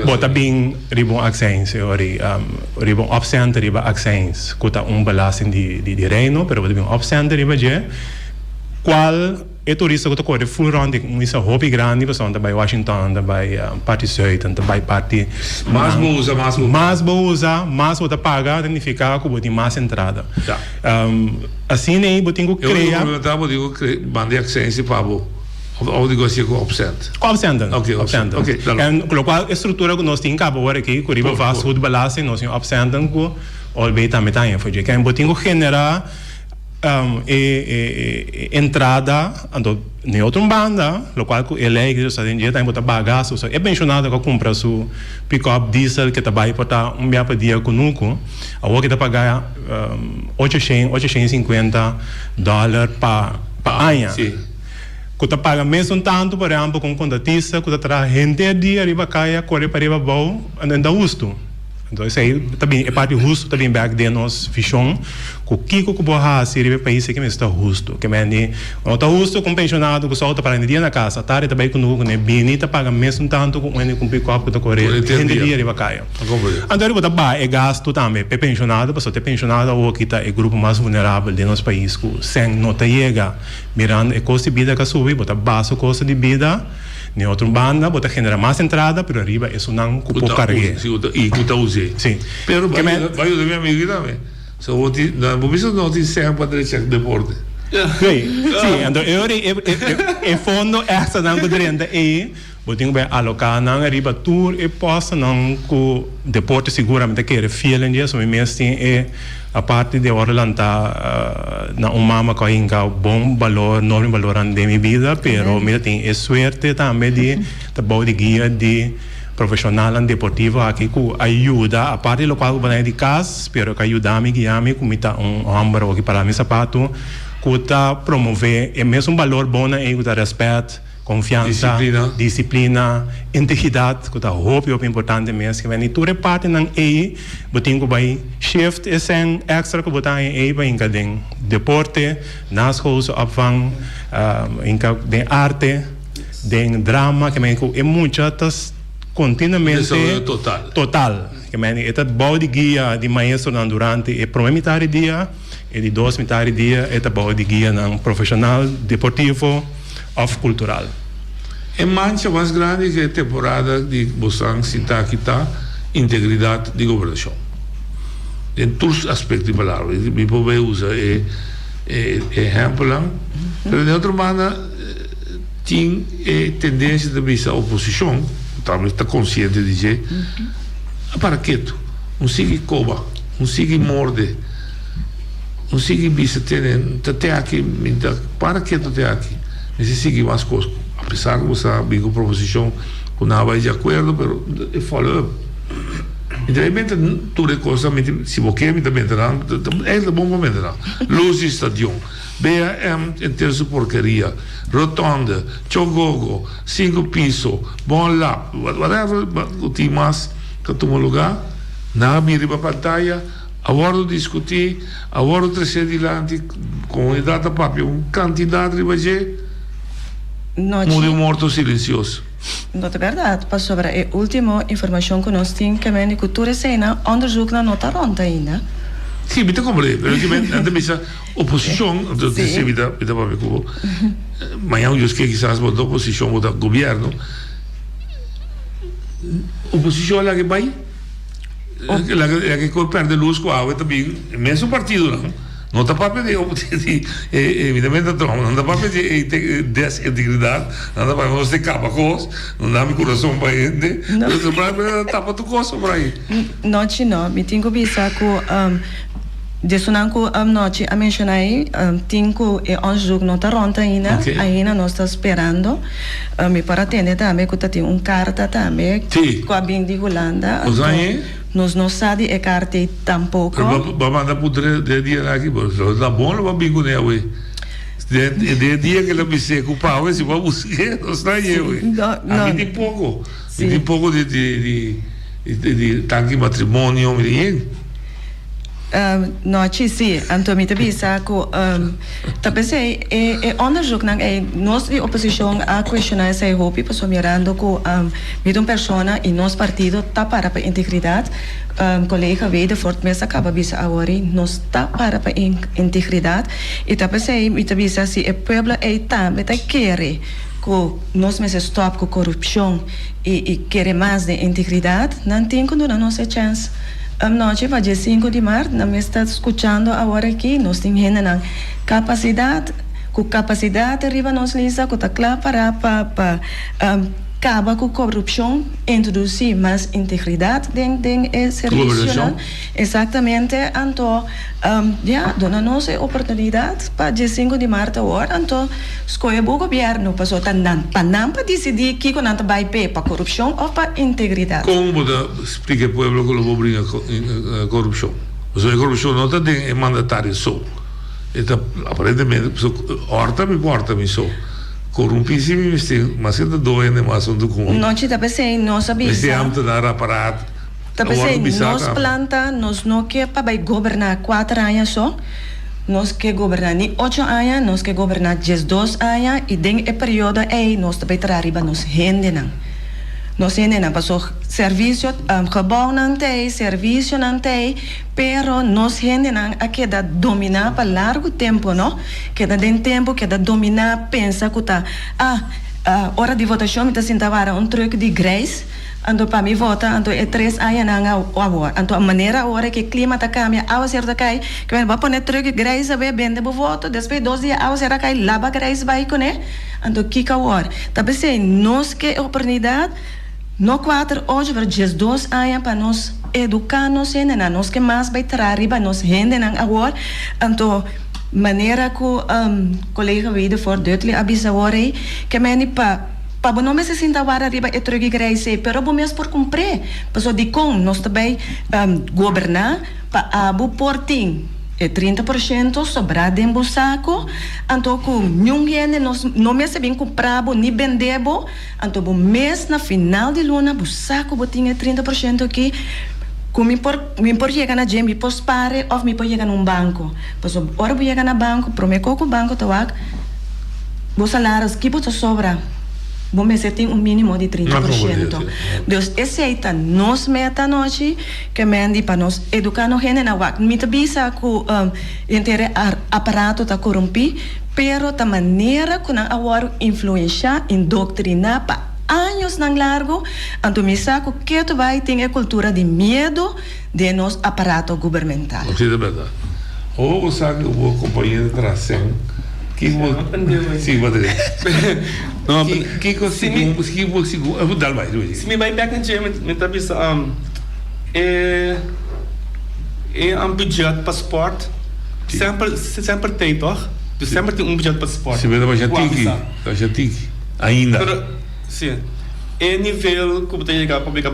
bo ta bin riba un accijns riba un opcent riba accijns cu ta un belasting di reino pero bo ta bin un opcent riba dje cual E turista ku ta kore ful rònt di un isla hopi grandi pasobra nan ta bai Washington, nan ta bai parti sùit, nan ta bai parti. Mas bo usa, mas bo. Mas bo usa, mas bo ta paga, ta nifiká ku bo tin mas entrada. Asina ei bo tin ku Eu krea. lo ta bo tin ku manda e aksensia pa bo òf òf di gosi ku opsènt. Ku opsènt, Oké, opsènt. Oké, dalo. En lokual e struktura ku nos tin kaba ora aki ku riba vastgoedbelasting nos tin opsènten ku olbei tambe ta haña for dje. Ken bo tin ku generá. E entrada, anto n'e otro un banda, locual cu e ley cu ta den dje tambe bo ta baha gasto. So e pensionado cu a cumpra su pick-up diesel cu ta bay por ta un bia pa dia cunucu, awor cu ta paga ocho shen, 850 dollar pa aña. Cu ta paga mesun tanto por ehempel cu un contratista cu ta traha henter dia riba caya core pariba abao, anto e ta husto. Anto esei ta bin, e parti hustu ta bin bek den nos vishon ku kiko ku bo hasi riba e pais aki mester ta hustu. Ke men di no ta hustu ku un penshonado ku sou ta para hende dia na kasa, tardi ta bai kunuku kuné bini ta paga mesun tantu ku un hende ku un pikòp ku ta kore hende dia riba kaya. Anto riba ta baha e gastu tambe pa e penshonado pasobra e penshonado awoki ta e grupo mas vulnerabel den nos pais ku sèn no ta yega mirando e kosto di bida ku a subi bo ta baha su kosto di bida. N'e otro banda bo ta genera mas entrada pero riba esunnan ku por karg'é. Si, i ku ta us'é. Si. Pero bai yuda mi amigu tambe. So bo tin, bo bisa no tin sèn pa drecha deporte. Sí, sí. Anto e ora ei e fondo èkstranan ku drenta ei bo tin ku bai aloká nan riba tur e pòstonan ku deporte siguramente ta kere fiel en dje. So mi mes tin e. Aparte di ora lanta na un mama cu a hinca bon balor, norma y balornan den mi bida, pero mi ta tin e suerte tambe di ta bou di guia di profesionalnan deportivo aki cu a yuda, aparte di locual cu bo ta di cas, pero cu a yuda mi, guia mi cu mi ta un homber awor ki para mi sapato, cu ta promove e mesun balor bonnan ey cu ta respet, Konfiansa, disiplina, integridat ku ta hopi hopi importante mes. Ke mende tur e partinan ei bo tin ku bai shift e sèn èkstra ku bo ta haña ei pa hinka den deporte, naschoolse opvang, hinka den arte, den drama. Ke mende ku e mucha ta kontinuamente Desaroyo total. Total. Ke mende e ta bou di guia di maestronan durante e prome mitar di dia, e di dos mitar di dia e ta bou di guianan profeshonal, deportivo. òf kultural. E mancha mas grandi ku e temporada di bosan sintá aki ta integridat di gobernashon. Den tur aspekto di palabra. Mi por bai usa e ehèmpelnan, pero den otro banda tin e tendensia ta bisa oposishon, ku tambe ta konsiente di dje, a para ketu, un sigui koba, un sigui morde. Un sigui bisa tene ta te aki mi ta para ketu te aki mi si sigui mas kos apesar ku bo sa bin ku proposishon ku nan a bai di akuerdo pero e follow up mi ta menta tur e kosnan mi si bo ke mi ta menta nan ta bon pa menta nan lus di stadion BAM enter su porkeria rotonde chogogo sinku piso bon lap whatever ku tin mas ta tuma luga nan a bin riba pantaya. A wòrdu diskutí, a wòrdu tresé dilanti, komunidat a papia un kantidat riba dje, muri un morto silensioso. No ta bèrdat, pasobra e último informashon ku nos tin ke mende ku tur eseinan ònderzoeknan no ta rònt ainda. Sí, mi ta komprendé, pero ke men nan ta bisa oposishon, anto si mi ta mi ta papia ku bo, mañana Dios ke kisas bo ta oposishon, bo ta gobièrnu, oposishon a laga e bai. Laga ku perde lus ku awe ta bin e mesun partidonan no ta papia di evidentemente nan ta papia di desintegridad nan ta papia nos ta kaba kos no da mi kurason pa hende nan ta tapa tur kos por ahi. Nochi no mi tin ku bisa ku Desunan ku Nochi a menshoná ei tin ku e onderzoek no ta rònt ainda, ainda nos ta sperando. Mi por a tende tambe ku ta tin un karta tambe ku a bin di Hulanda, anto nos no sa di e karta ei tampoko. Pero bo a manda puntra den e dianan aki, bo ta bon lo bo a bin kuné awe. Den e dia ku el a bis'é ku Pawe si bo a busk'é, nos ta hañ'é awe. Ami tin poko, mi tin poko di. Di tanki matrimonio mi di yen. Nochi si, anto mi ta bisa ku ta p'esei e e onderzoeknan ei nos di oposishon a kuestioná esei hopi pasobra mirando ku mi ta un persona i nos partido ta para pa integridat, kolega Wedervoort mes a kaba bisa awor ei nos ta para pa integridat i ta p'esei mi ta bisa si e pueblo ei tambe ta kere ku nos mester stòp ku korupshon i i kere mas den integridat nan tin ku duna nos e chèns. Anochi pa dje sinku di mart nan mes ta skuchando awor aki nos tin hendenan kapasidat ku kapasidat riba nos lista ku ta kla para pa pa kaba ku korupshon introdusí mas integridat den den e servisionan eksaktamente anto ya duna nos e oportunidat pa dje sinku di mart awor anto skohe bo gobièrnu pasobra ta nan pa nan pa disidí kiko nan ta bai p'e pa korupshon òf pa integridat. Kon bo ta Splika e pueblo ku lo bo bringa korupshon. Pasobra e korupshon no ta den e mandatario so. E ta aparentemente pasobra òrta mi por òrta mi so. Korumpí si mi mester maske ta dos hende mas huntu ku mi. Nochi ta p'esei nos a bisa. Mester ambtenar aparaat. Ta p'esei nos planta nos no ke pa bai goberná kuater aña so. Nos ke goberná ni ocho aña, nos ke goberná diesdos aña i den e periodo ei nos ta bai traha riba nos hendenan. Nos hendenan paso servisio gebouwnan t'ei, servisionan t'ei, pero nos hendenan a keda dominá pa largu tempu no, keda den tempu, keda dominá, pensa ku ta ah ora di votashon mi ta sinta wara un trùk di grijs anto pa mi vota anto e tres añanan awor anto manera awor ke klima ta kambia awaseru ta kai ke bo a pone trùk grijs awe bende bo voto despues dos dia awaseru a kai laba grijs bai kuné. Anto kiko awor? Ta p'esei nos ke e oportunidat, no kuater, ocho, pero diesdos aña pa nos eduká nos hendenan. Nos ke mas bai traha riba nos hendenan awor. Anto manera ku kolega Wedervoort Dudley a bisa awor ei, ke meni pa pa bo no mester sinta warda riba e truki grijs ei, pero bo mes por kumpr'é. Pasobra dikon nos ta bai goberná pa abo por tin E 30% sobrá den bo saco, anto cu niun hende nos no mester bin cumpra bo ni bende bo, anto bo mes na final di luna bo sa cu bo tin e 30% aki cu mi por mi por yega na dje, mi por spare of mi por yega na un banco. Pasobra ora bo yega na banco, prome co cu banco ta wak bo salaris ki bo ta sobra, bo mester tin un minimo di 30%. Dus esey ta nos meta anochi. Ke men di pa nos eduká nos hendenan wak. Mi ta bisa ku henter e aparato ta korumpí, pero ta manera ku nan a wòrdu influenshá, indoktriná pa añosnan largu, anto mi sa ku ketu bai tin e kultura di miedu den nos aparato gubermental. Si ta bèrdat. Ora bo sa ku bo kompañero ta traha sèn, kiko bo si bo ta Kiko sigun kiko sigun dal bai. Si mi bai bèk na dje mi ta bisa. E e un budget pa sport semper semper tei toch? Dus semper tin un budget pa sport. Si pero ta basha tiki, ta basha tiki ainda. Pero si e nivel ku bo ta yega pa bika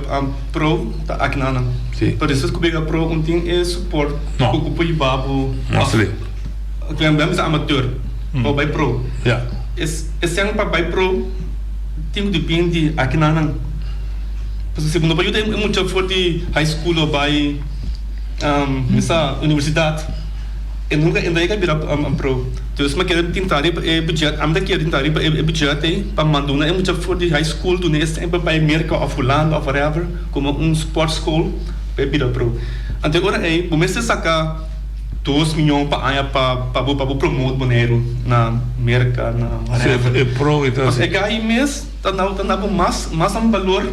pro ta aki nan nan. Si. Pero despues ku bika pro un tin e support No. ku por yuba bo. Mas leu. Klen bo bisa amateur pa bo bai pro. Ya. E sèn pa bai pro tin ku dipindi aki nan nan. Pasobra si bo no por yuda e mucha for di high school of bai mi sa universidad e nunca e no yega bira pro. Dus mi a kere tinta riba e budget, ami ta kere tinta riba e budget ei pa manda una e mucha for di high school duna e semper bai Merca of Hulanda of whatever como un sport school pa e bira pro. Anto e ora ei bo mester saca dos miyon pa aña pa pa bo pa bo promote Boneiru na Merca na whatever. E pro e ta. Pasobra e guy mes. Ta na ta na bo mas mas un balor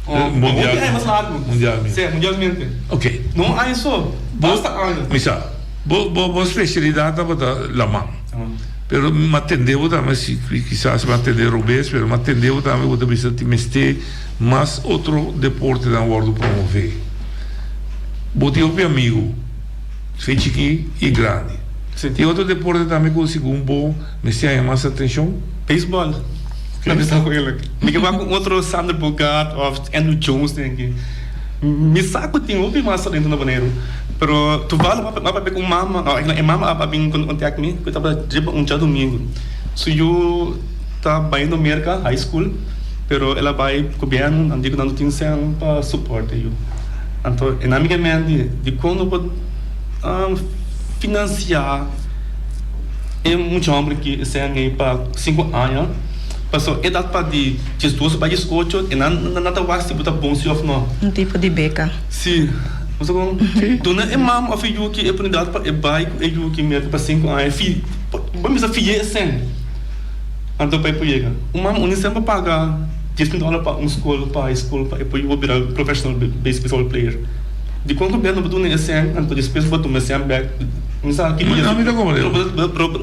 Mundial hopi aña mas largu. Mundialmente. Si, mundialmente. Ok. No un aña so, basta aña. Mi sa. Bo bo bo specialidad tabata laman. Pero mi a tende bo tambe si kisas mi a tende robes pero mi a tende bo tambe bo ta bisa tin mester mas otro deportenan wordo promove. Bo tin hopi amigo, fe chiki y grandi. Tin otro deporte tambe cu segun bo Mester haña mas atencion? Baseball. Na bisa ku eerlijk. Mi ke wak un otro Sander Bogaert of Andruw Jones den aki. Mi sa ku tin hopi mas talento na Boneiru. Pero toevallig mi a papia ku un mama, no e mama a bin contact mi ku e tabata riba un djadumingu. Su yu ta bayendo Merka, high school. Pero el a bai gobièrnu, nan di ku nan no tin sèn pa suport e yu. Anto e nan miga di, dikon no por finansiá e mucha hòmber aki e sèn ei pa sinku aña? Pasobra edat pa di diesdos pa diesocho e nan nan ta wak si bo ta bon si òf no. Un tipo di beka. Si. Bo sa kon? Duna e mama òf e yu aki e oportunidat pa e bai ku e yu aki Merka pa sinku aña. Fi, bo mester fi'é e sèn. Anto pa e por yega. Un mama uni semper paga 10,000 dòler pa un skol, pa high school, pa e por yuda bira professional baseball player. Dikon gobièrnu no por duna e sèn, anto despues bo tuma e sèn bèk. Mi sa ki dia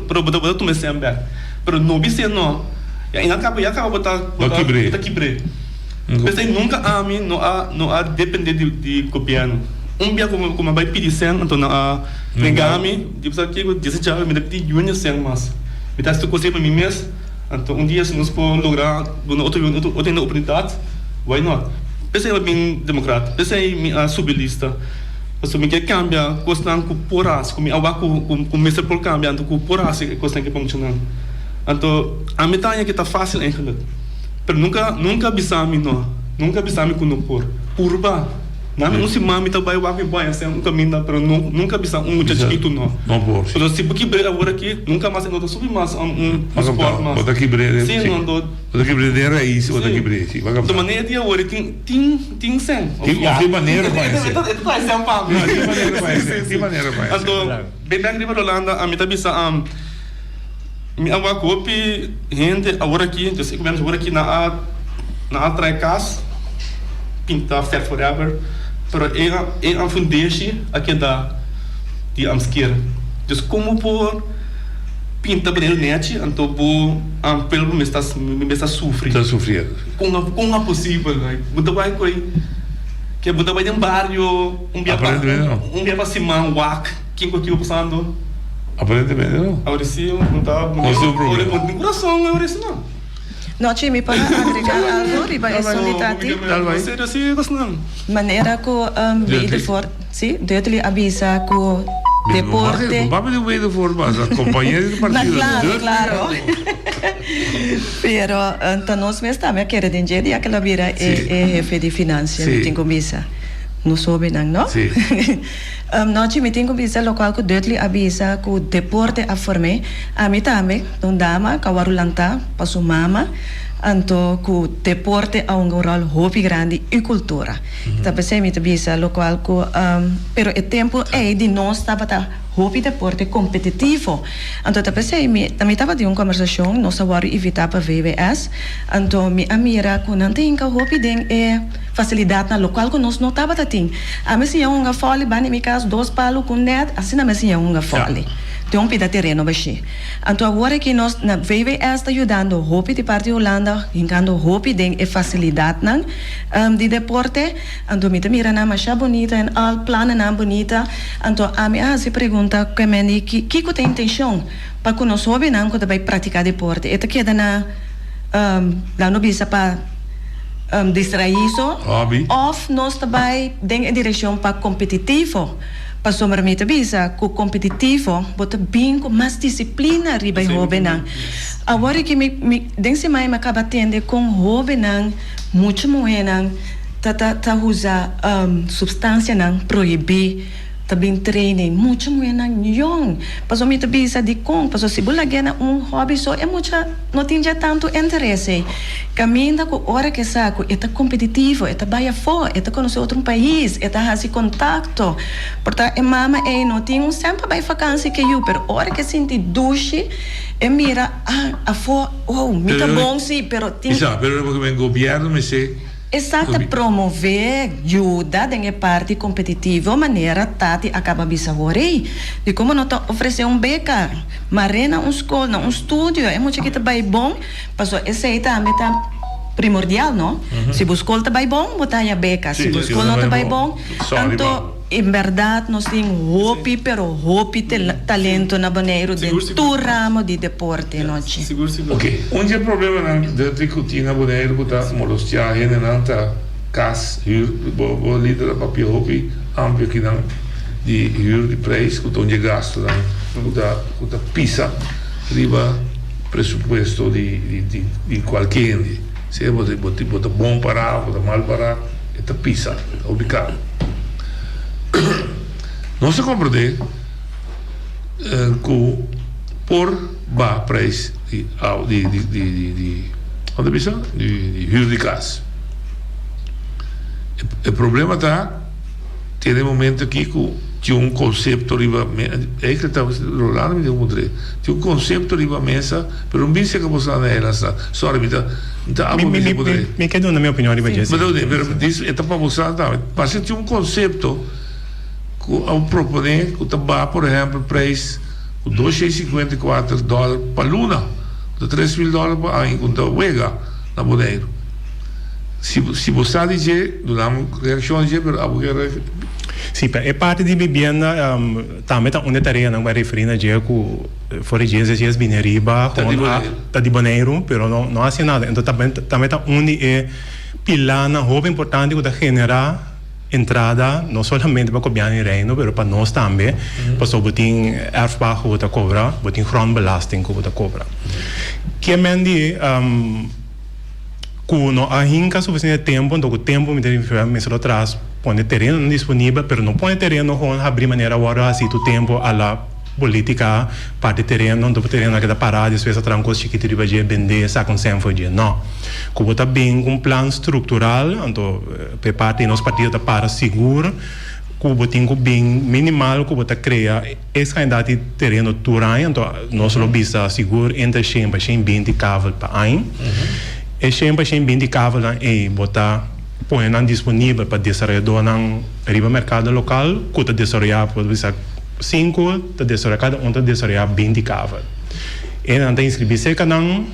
pero bo ta tuma e sèn bèk. Pero no bis'é no. Ya i nan kaba ya kaba bo ta bo ta kibr'é. P'esei nunka ami no a no a dependé di di gobièrnu. Un bia ku mi a bai pidi sèn anto nan a nenga mi. Di bo sa kiko djis djawe mi ta pidi junior sèn mas. Mi ta hasi tur kos ei pa mi mes, anto un dia si nos por logra duna otro otro hende oportunidat, why not? P'esei mi a bin demokrat, p'esei mi a subi lista, pasobra mi ke kambia kosnan ku por hasi, ku mi a wak ku ku mester por kambia, anto ku por hasi e kosnan ke pa muchanan. Anto ami ta haña ke ta fásil eigenlik, pero nunka nunka bisa mi no, nunka bisa mi ku no por. Purba. Nan un siman mi ta bai wak mi baña sen un kaminda pero nunka bisa un mucha chikitu no. No por. Pero si bo kibr'é awor aki nunka mas e no ta subi mas un sport mas. Bo ta kibr'é den si no bo ta kibr'é den rais bo ta kibr'é si. Anto manera di awor tin tin tin sen. Tin of tin manera pa hasi. E ta trae sen pa mi. No tin manera pa hasi tin manera pa hasi. Anto ben bek riba Rolanda ami ta bisa mi a wak hopi hende awor aki dus e gobierno awor aki nan a Nan a trae kas pinta Fair Forever, pero e e an fundeshi a keda di amskier. Dus kon bo por pinta Boneiru nechi anto bo an pueblo mes ta mes ta sufri? Ta sufriendo. Kon a kon a posibel? Like bo ta bai koe ke bo ta bai den bario un bia pa un bia pa siman wak kin ku kico pasando? Aparentemente no. Awor si no ta No tin un problema. Bo tin kurason awor si no. Nochi mi por a agrega algo riba esun di Tati? Manera ku Wedervoort, si, Dudley a bisa ku deporte. Na klaro, klaro. Pero ta nos mes tambe a kere den dje dia ku el a bira e hefe di finansia, mi tin ku bisa. Nos hobennan, no? Nochi mi tin ku bisa lokual ku Dudley a bisa ku deporte a form'é. Ami tambe, un dama ku a wòrdu lantá pa su mama, anto ku deporte a hunga un ròl hopi grandi i kultura. Ta p'esei mi ta bisa lokual ku pero e tempu ei di nos tabata hopi deporte kompetitivo. Anto ta p'esei mi mi tabatin un kòmbersashon, nos a wòrdu invitá pa VWS, anto mi a mira ku nan ta hinka hopi den e Facilidadnan locual cu nos no tabata tin. Ami siña hunga volley banda di mi cas, dos palo cu un net, asina mi a siña hunga volley. Den un pida tereno bashí. Anto awor aki nos na VWS ta yudando hopi di parti Hulanda, hincando hopi den e facilidadnan di deporte. Anto mi ta mira nan masha bunita en al, planennan bunita. Anto ami a haci pregunta cu e mende kico ta e intencion pa cu nos hobennan cu ta bay practica deporte. E ta keda na, laat no bisa pa. Distraiso of nos ta bai den e direccion pa competitivo? Pasobra mi ta bisa cu competitivo bo ta bin cu mas disciplina riba e hobennan. Awor aki mi mi den siman mi a caba tende con hobennan, mucha muhernan ta ta ta usa substancianan prohibi. Ta bin training mucha muhernan yong. Pasobra mi ta bisa dikon, pasobra si bo lag'é na un hobby so e mucha no tin dje tantu interes ei. Kaminda ku ora ke sa ku e ta kompetitivo, e ta bai afó, e ta konosé otro pais, e ta hasi kontakto. Por ta e mama ei no tin un sèn pa bai fakansi ke yu, pero ora ke sinti dushi e mira, ah afó, oh mi ta bon si, pero tin. Isa, pero gobièrnu mester. Esaki ta promové yuda den e parti kompetitivo manera Tati a kaba bisa awor ei. Di komo no ta ofresé un beka, mar'é na un skol, na un studio, e mucha ki ta bai bon, pasobra esei tambe ta primordial, no? Si bo skol ta bai bon, bo ta haña beka, si bo skol no ta bai bon, anto en bèrdat nos tin hopi, pero hopi talento na Boneiru den tur ramo di deporte, nochi. Ok, un dje problemanan dentro di ku tin na Boneiru ku ta molostiá hendenan ta kas, hür, bo bo lider a papia hopi amplio kinan di hür di preis ku ta un dje gastunan ku ta ku ta pisa riba presupuesto di di di kualke hende. Sea bo bo ta bon pará of bo ta mal pará, e ta pisa, ta hopi karo. Nos a komprendé ku por baha preis di awa di di di di kon ta bisa di hür di kas. E problema ta tene momento aki ku tin un konsepto riba eigenlijk ta Rolando mi tin ku puntra tin un konsepto riba mesa pero un bisa ku bo sa na e sa sorry mi ta mi ta abo mi puntra Mi ke duna mi opinion riba dje si. Pero e ta pa bo sa tambe parse tin un konsepto ku a propone ku ta baha por ehempel preis ku 254 dòler pa luna ku ta 3000 dòler pa aña ku ta wega na Boneiru. Si si bo sa di dje, duna mi reakshon di dje, pero abo ke re. Si, pa e parti di bibienda tambe ta un di e tareanan ku a referí na dje ku for di djes djes bini ariba Ta di Boneiru. Ta di Boneiru, pero no no hasi nada. Enton tambe tambe ta un di e pilanan hopi importante ku ta generá entrada no solamente pa Gobièrnu di Reino pero pa nos tambe, pasobra bo tin erfpacht ku bo ta kobra, bo tin grondbelasting ku bo ta kobra. Ke men di. Ku no a hinka sufisiente tempu, anto ku tempu mi ta referí mester lo tras pone terenonan disponibel, pero no pone tereno gewoon habrí manera a wòrdu hasí tur tempu a la polítika parti tereno, anto tereno a keda pará despues a traha un kos chikitu riba dje, bendé, saka un sèn for dje. No. Ku bo ta bin ku un plan struktural, anto pa e parti nos partido ta para sigur ku bo tin ku bin minimal ku bo ta krea. Es kandidat di tereno tur aña, anto nos lo bisa sigur entre shen pa shen binti kavel pa aña. E shen pa shen binti kavelnan ei bo ta pone nan disponibel pa desaroyadornan riba merkado lokal ku ta desaroyá, por bisa sinku ta desaroyá, kada un ta desaroyá binti kavel. E nan ta inskribí serka nan,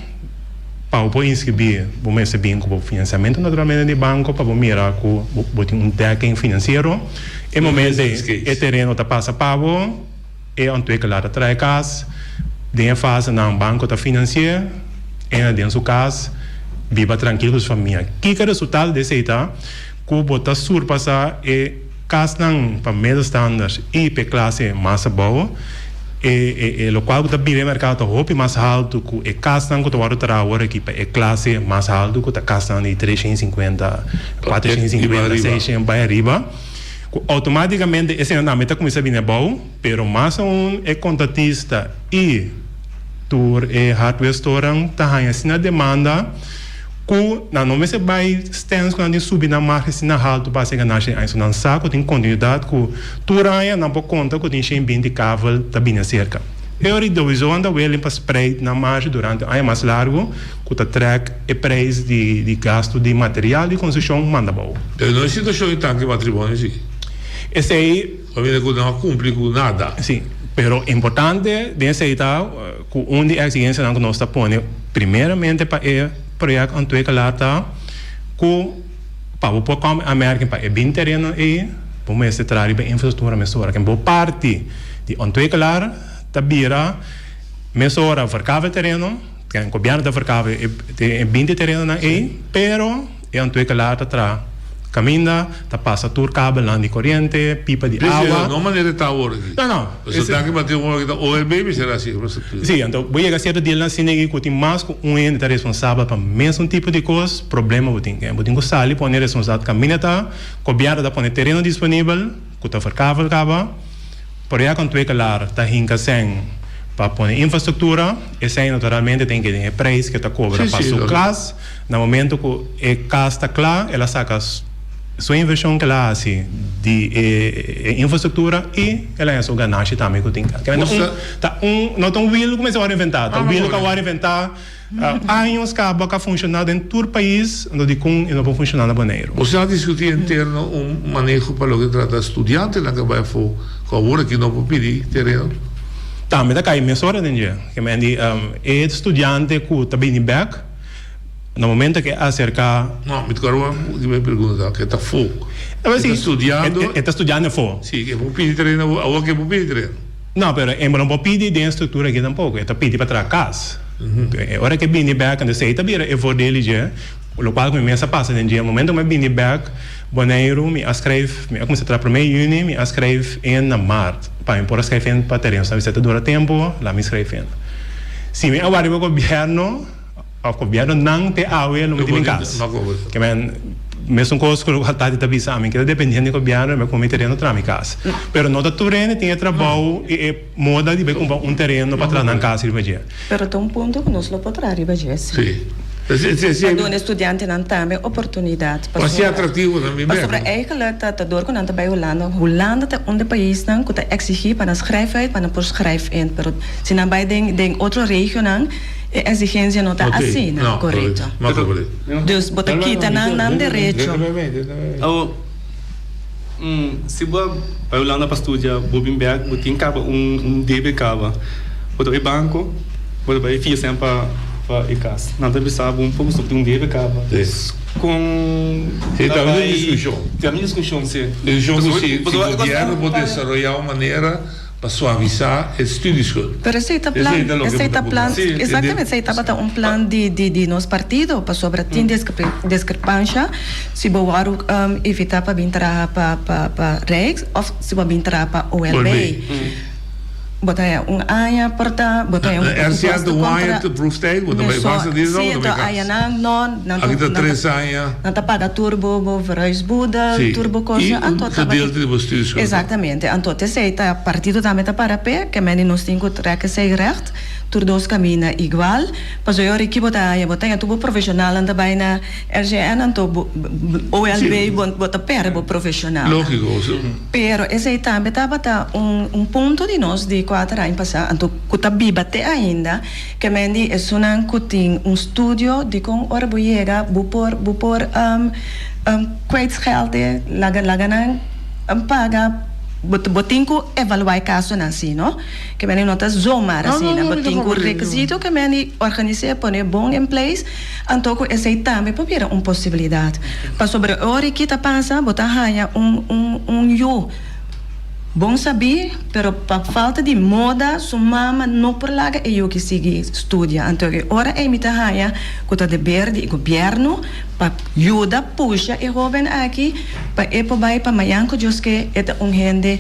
pa bo por inskribí bo mester bin ku bo finansiamentu naturalmente di banko pa bo mira ku bo tin un dekking finansiero. E momento ei e tereno ta pasa pa bo, e ontwikkelaar ta traha e kas, den e fasenan banko ta finansi'é, e na den su kas biba trankil ku su famia. Kiko e resultado di esei ta? Ku bo ta surpasá e kasnan pa middelstanders i pa e klase mas abou, e e lokual ku ta bira e merkado ta hopi mas haltu ku e kasnan ku ta wòrdu traha awor aki pa e klase mas haltu ku ta kasnan di 350, 450, 600 bai ariba, ku outomátikamente eseinan tambe ta kuminsá bini abou, pero mas aun e kontratista i tur e hardware storenan ta haña asina demanda ku nan no mester bai stens ku nan tin subi nan marge asina haltu pa hasi ganashi den aña. So nan sa ku tin kontinuidat ku tur aña nan por konta ku tin 120 kavel ta bini aserka. E ora dowiso nan ta willing pa spreid nan marge durante un aña mas largu ku ta trèk e preis di di gastu di material di konstrukshon manda abou. Pero no e situashon di tanki matrimonio si. Esei. Pabia ku nan a kumpli ku nada. Si, pero importante den esei ta ku un di e eksigensianan ku nos ta pone primeramente pa e proyekto ontwikkelaar ta ku pa bo por kòm aanmerking pa e bin tereno ei bo mester traha riba infrastruktura mesora. Ken bo parti di ontwikkelaar ta bira mesora verkave tereno, ken gobièrnu ta verkave e binti terenonan ei, pero E ontwikkelaar ta traha kaminda, ta pasa tur kabelnan di koriente, pipa di awa. No manera e ta awor aki. No, no. Pasobra ta aki batin un ora ki ta OLB mester hasi infrastruktura. Sí, anto bo yega sierto dealnan asina aki ku tin mas ku un hende ta responsabel pa mesun tipo di kos, problema bo tin. Bo tin ku sali pone responsabilidat kaminda ta, gobièrnu ta pone tereno disponibel ku ta verkavel kaba. Por ya ku ontwikkelaar ta hinka sèn pa pone infrastruktura, esei naturalmente tin ke den e preis ke ta kobra pa su kas. Na momento ku e kas ta kla, el a saka su invershon ku el a hasi di e infrastruktura i el a haña su ganashi tambe ku tin. Ta un, no ta un wiel ku mester wòrdu inventá, ta un wiel ku a wòrdu inventá años kaba ku a funshoná den tur pais, anto dikon e no por funshoná na Boneiru? Boso a diskutí interno un maneho pa loke trata studiantenan ku a bai afó ku awor aki no por pidi tereno? Tambe ta kai mesora den dje. Ke men di e studiante ku ta bini bèk. Na momento ke aserka. No, mi ta kòrda di mi pregunta ta, ke ta fo? E ta studiando. E ta studiando fo. Si, e por pidi tereno awor ke por pidi tereno? No, pero e no por pidi den e struktura aki tampoko. E ta pidi pa traha kas. E ora ke bini bèk, entonces ei ta bira e voordeel di dje, lokual ku mi mes a pasa den dje. Momento ku mi a bini bèk Boneiru, mi a skrijf, mi a kuminsá traha promé yüni, mi a skrijf in na mart. Pa mi por a skrijf in pa tereno. Sa ta dura tempu, laat mi skrijf in. Si mi a wak riba gobièrnu. Of gobiernonan te awe lo mi tin mi cas. Ke men mesun cos cu locual Tati ta bisa ami keda dependiente di gobierno mi a cumpra mi tereno traha mi cas. Pero no ta tur hende tin e trabou y e moda di bay cumpra un tereno pa traha nan cas riba dje. Pero ta un punto cu nos lo por traha riba dje si. Pa duna e studiantenan tambe oportunidad. Pa haci atractivo tambe. Pasobra eigenlijk ta dor cu nan ta bay Hulanda. Hulanda ta un di paisnan cu ta exigi pa nan schrijf uit pa nan por schrijf in. Pero si nan bay den otro regionan. E exigencia no ta asina, corecto. Dus bo ta kita nan nan derecho. Awor, si bo a bai Hulanda pa studia, bo bin bek, bo tin kaba un debe kaba. Bo ta bai banco, bo ta bai fia sèn pa e kas. Nan ta bisa bo un poco so bo tin un debe kaba. Dus con Sí, ta un discusion. Ta un discusion, sí. Discusion cu si gobierno por desaroya un manera. Pa suavisá e studieschuld. Pero esei ta plan, Esei ta loke esei bo ta ta plan, puntra. Sí, exactamente, esei tabata un plan di di di nos partido, pasobra tin discrepancia si bo wòrdu invitá pa bin traha pa pa pa Rijks òf si bo a bin traha pa OLB. Bo ta haña un aña por ta, bo ta haña un Na RCA ta un un aña te proeftijd, bo ta bai basta di Sí, bo ta bai enton kas. añanan no, nan ta Aki ta nan ta tres aña. nan ta paga tur bo bo verhuisboedel, Sí, tur bo i cosa, un anto tabata gedeelte di bo studieschuld. Exactamente, anto t'esei ta partido tambe ta para p'e, ke mende nos tin ku trek esei recht, tur dos kaminda igual, pasobra e ora ki bo ta haña, bo ta haña tur bo profesionalnan ta bai na RGN, anto bo OLB Sí. bo bo ta pèrdè bo profesionalnan. Lógiko. Pero esei tambe tabata un un punto di nos di kuater aña pasá, anto ku ta biba te ainda, ke men di esunnan ku tin un studio dikon ora bo yega bo por bo por kwijtschelde, laga laga nan paga, bo bo tin ku evaluá e kasonan si no, ke men di no ta zomaar No, no, asina, no, bo mi ta tin ku komprendé. rekisito ke men di organis'é pone bon in place. Anto ku esei tambe por bira un posibilidat. Pasobra e ora ki ta pasa bo ta haña un un un yu bon sabí, pero pa falta di moda su mama no por laga e yu ki sigui studia. Anto e ora ei mi ta haña ku ta deber di e gobièrnu pa yuda pusha e hóben aki pa e por bai pa mañan ku Dios ke e ta un hende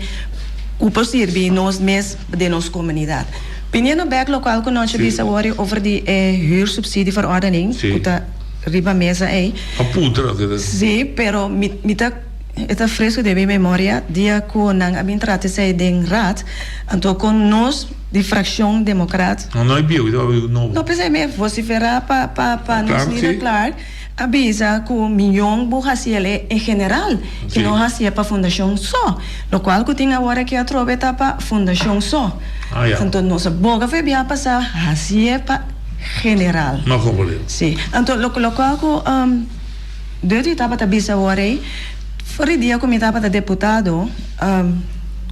ku por sirbi nos mes den nos komunidat. Piniendo bek lokual ku nochi bisa wòrdu over di e huursubsidieverordening ku ta riba mesa ei. A puntra loke ta. Sí, pero mi mi ta e ta fresku den mi memoria dia ku nan a bin trata esei den raad, anto kon nos di frakshon demokrat. No, no e bieu, e tabata bieu nobo. No, p'esei mi a vosiferá pa pa pa nos lider Clark. A bisa ku miyon bo hasi el en general i no hasié pa fundashon so. Lokual ku tin awor aki atrobe ta pa fundashon so. Anto nos a boga for e bia pasá hasié pa general. Sí. Anto lokual ku Dutty tabata bisa awor ei, for di dia ku mi tabata deputado,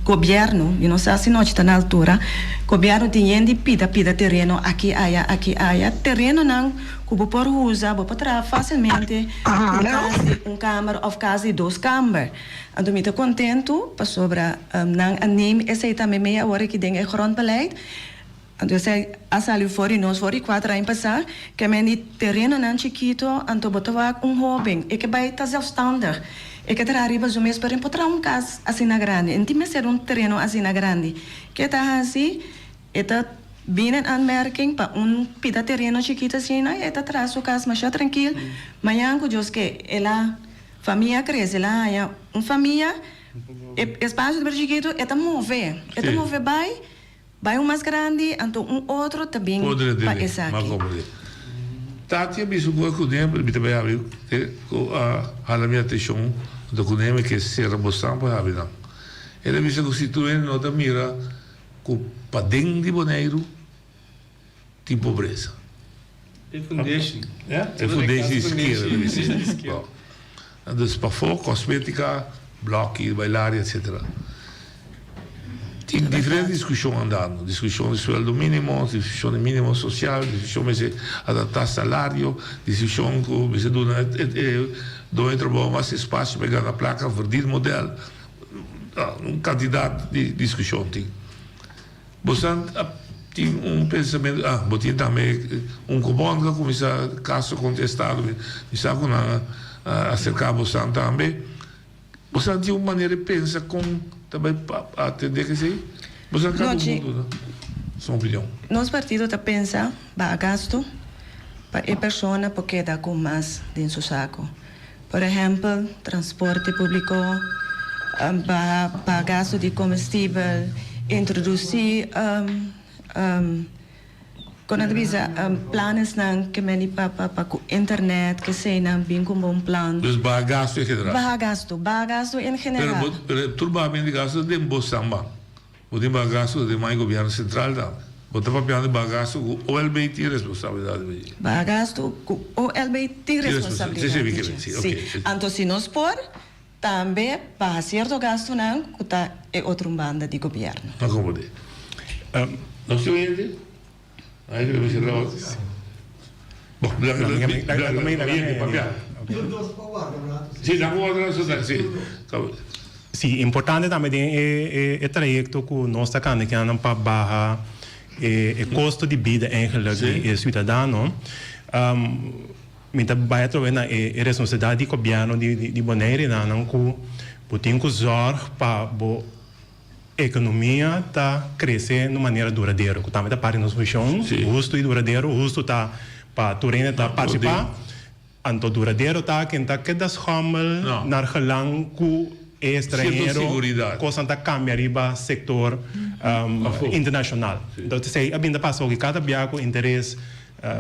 gobièrnu, mi no sa si nochi ta na altura, gobièrnu tin yen di pida pida tereno aki aya aki aya, terenonan. Ku bo por usa, bo por traha fásilmente un kas di un kamber òf kas di dos kamber. Anto mi ta kontentu pasobra nan a neem esei tambe mee awor aki den e grondbeleid. Anto esei a sali for di nos for di kuater aña pasá, ke men di terenonan chikito, anto bo ta wak un hóben, e ke bai ta zelfstandig, e ke traha riba su mes, pero e por traha un kas asina grandi, e no tin mester un tereno asina grandi. Ke ta hasi? E ta bini en aanmerking pa un pida tereno chikito asina y e ta traha su cas masha trankil. Mañan cu Dios ke el a famia crece, el a haña un famia, e espacio ta bira chikito, e ta move, e ta move bay, bay un mas grandi, anto un otro ta bin pa esaki. Tati a bisa cu cu ne, mi ta bay habri te cu a hala mi atencion, anto cu ne mi ke cera bo stampa pa habri nan. El a bisa cu si tur hende no ta mira. Ku paden di Boneiru tin pobresa. E fundeshi. Ya, e fundeshi di skiera ta bisa. Dus pafó kosmétika, blòki, bailaria etsetera. Tin diferente diskushon andando. Diskushon di sueldo mínimo, diskushon di mínimo sosial, diskushon mester adaptá salario, diskushon ku mester duna e doño di trabou mas espasio pa e gana plaka, verdienmodel. Un kantidat di diskushon tin. Bosan a tin un pensamentu, ah, bo tin tambe un kobon ku a kuminsá kaso kontra e estado, mi sa ku nan a aserká bosan tambe. Bosan tin un manera di pensa kon ta bai atendé ku esei? Bosan kada un mundo su opinion. Nos partido ta pensa baha gastu. Pa e persona por keda ku mas den su sako. Por ehèmpel, transporte públiko, baha pa gastu di komestibel, introdusí kon nan ta bisa planesnan ke meni pa pa ku internet keseinan bin ku un bon plan. Dus baha gastu en general. Baha gastu, baha gastu en general. Pero bo pero tur bahamento di gastu ta den bo samba. Bo tin bagaso den man e gobierno central tambe. Bo ta papiando di bagaso cu OLB tin responsabilidad riba dje. Bagasto cu OLB tin responsabilidad Si, si, di dje. si, ok. Si. Anto si nos por tambe baha cierto gastonan cu ta e otro banda di gobierno. No comprende. Nos tin oyente? Ahí lo dice la otra. Bon, la la la oyente papia. Si, nan por warda un rato, si. Sí, importante tambe den e e trayecto cu nos ta cana kinan pa baha e e costo di bida eigenlijk di e ciudadano. Mi ta bay atrobe na e e responsabilidad di gobierno di di Bonaire nan cu bo tin cu zorg pa bo economia ta crece na un manera duradero cu tambe ta parti di nos vision, husto y duradero. Husto ta pa tur hende ta participa. Anto duradero ta ken ta keda schommel naar gelang ku e estranhero kosnan ta kambia riba sektor internashonal. Entonces esei a bin ta pasa hopi kada bia ku interes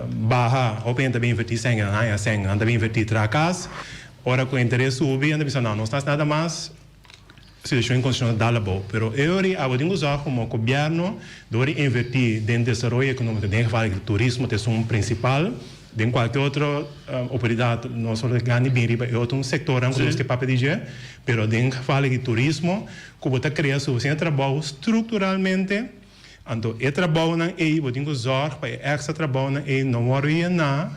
baha hopi hende ta bin inverti sèn nan haña sèn nan ta bin inverti traha kas ora ku interes subi nan ta bisa no nos ta hasi nada mas situashon inkonstitushonal ta dal abou. Pero e ora abo tin ku sòrg komo gobièrnu dor di inverti den desaroyo ekonómiko den geval di turismo ta esun prinsipal. Den kualke otro oportunidat nos por gana bin riba e otro sektornan ku nos ke papia di dje, pero den geval di turismo ku bo ta krea sufisiente trabou strukturalmente, anto e trabounan ei bo tin ku zòrg pa e èkstra trabounan ei no wòrdu yená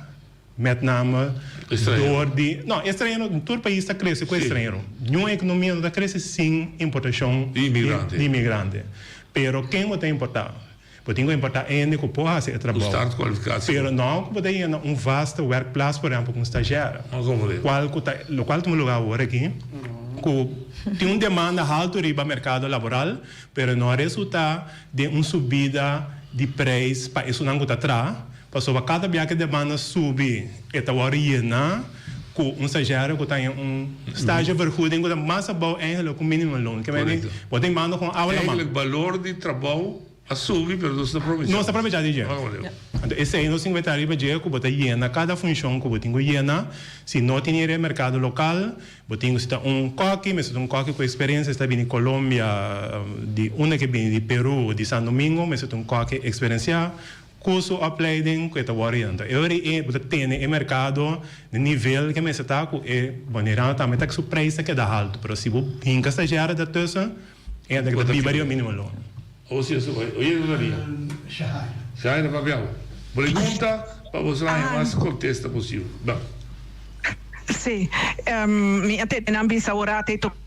mèt name dor di, no, estranhero, tur pais ta krese ku estranhero, niun ekonomia no ta krese sin importashon di imigrante, pero ken bo ta importá? Bo tin ku importá hende ku por hasi e trabou. Pero no ku bo ta yena un vaste werkplaats, por ehempel, ku un stagiaire. Kual ku ta, lokual tuma lugá awor aki, ku tin un demanda haltu riba merkado laboral, pero no a resultá den un subida di preis pa esunnan ku ta traha, pasobra kada bia ku e demanda subi, e ta wòrdu yená ku un stagiaire ku ta haña un stagevergoeding ku ta mas abou eigenlijk ku minimumloon. Bo ta manda kon awa laman. Eigenlijk balor di trabou A subi pero nos ta probecha. Nos ta probecha di dje. Anto esei nos tin ku weta riba dje ku bo ta yena kada funshon ku bo tin ku yena. Si no tin e merkado lokal, bo tin ku si ta un kòki, mester ta un kòki ku eksperensia, si ta bini Colombia, di unda ke bini, di Peru, di San Domingo, mester ta un kòki eksperensiá ku su opleiding ku e ta wòrdu yena. Anto e ora ei bo ta tene e merkado na nivel ke mester ta ku e Boneriano tambe ta su preis ta keda haltu. Pero si bo hinka stagiario dertussen, e ta keda biba riba minimo loon. O si eso bai. Oye Rosalia. Shahaira. Shahaira papia bo. Pregunta pa bo haña mas contesta posibel. Ba. Si. Mi a tende nan bisa ora te tocante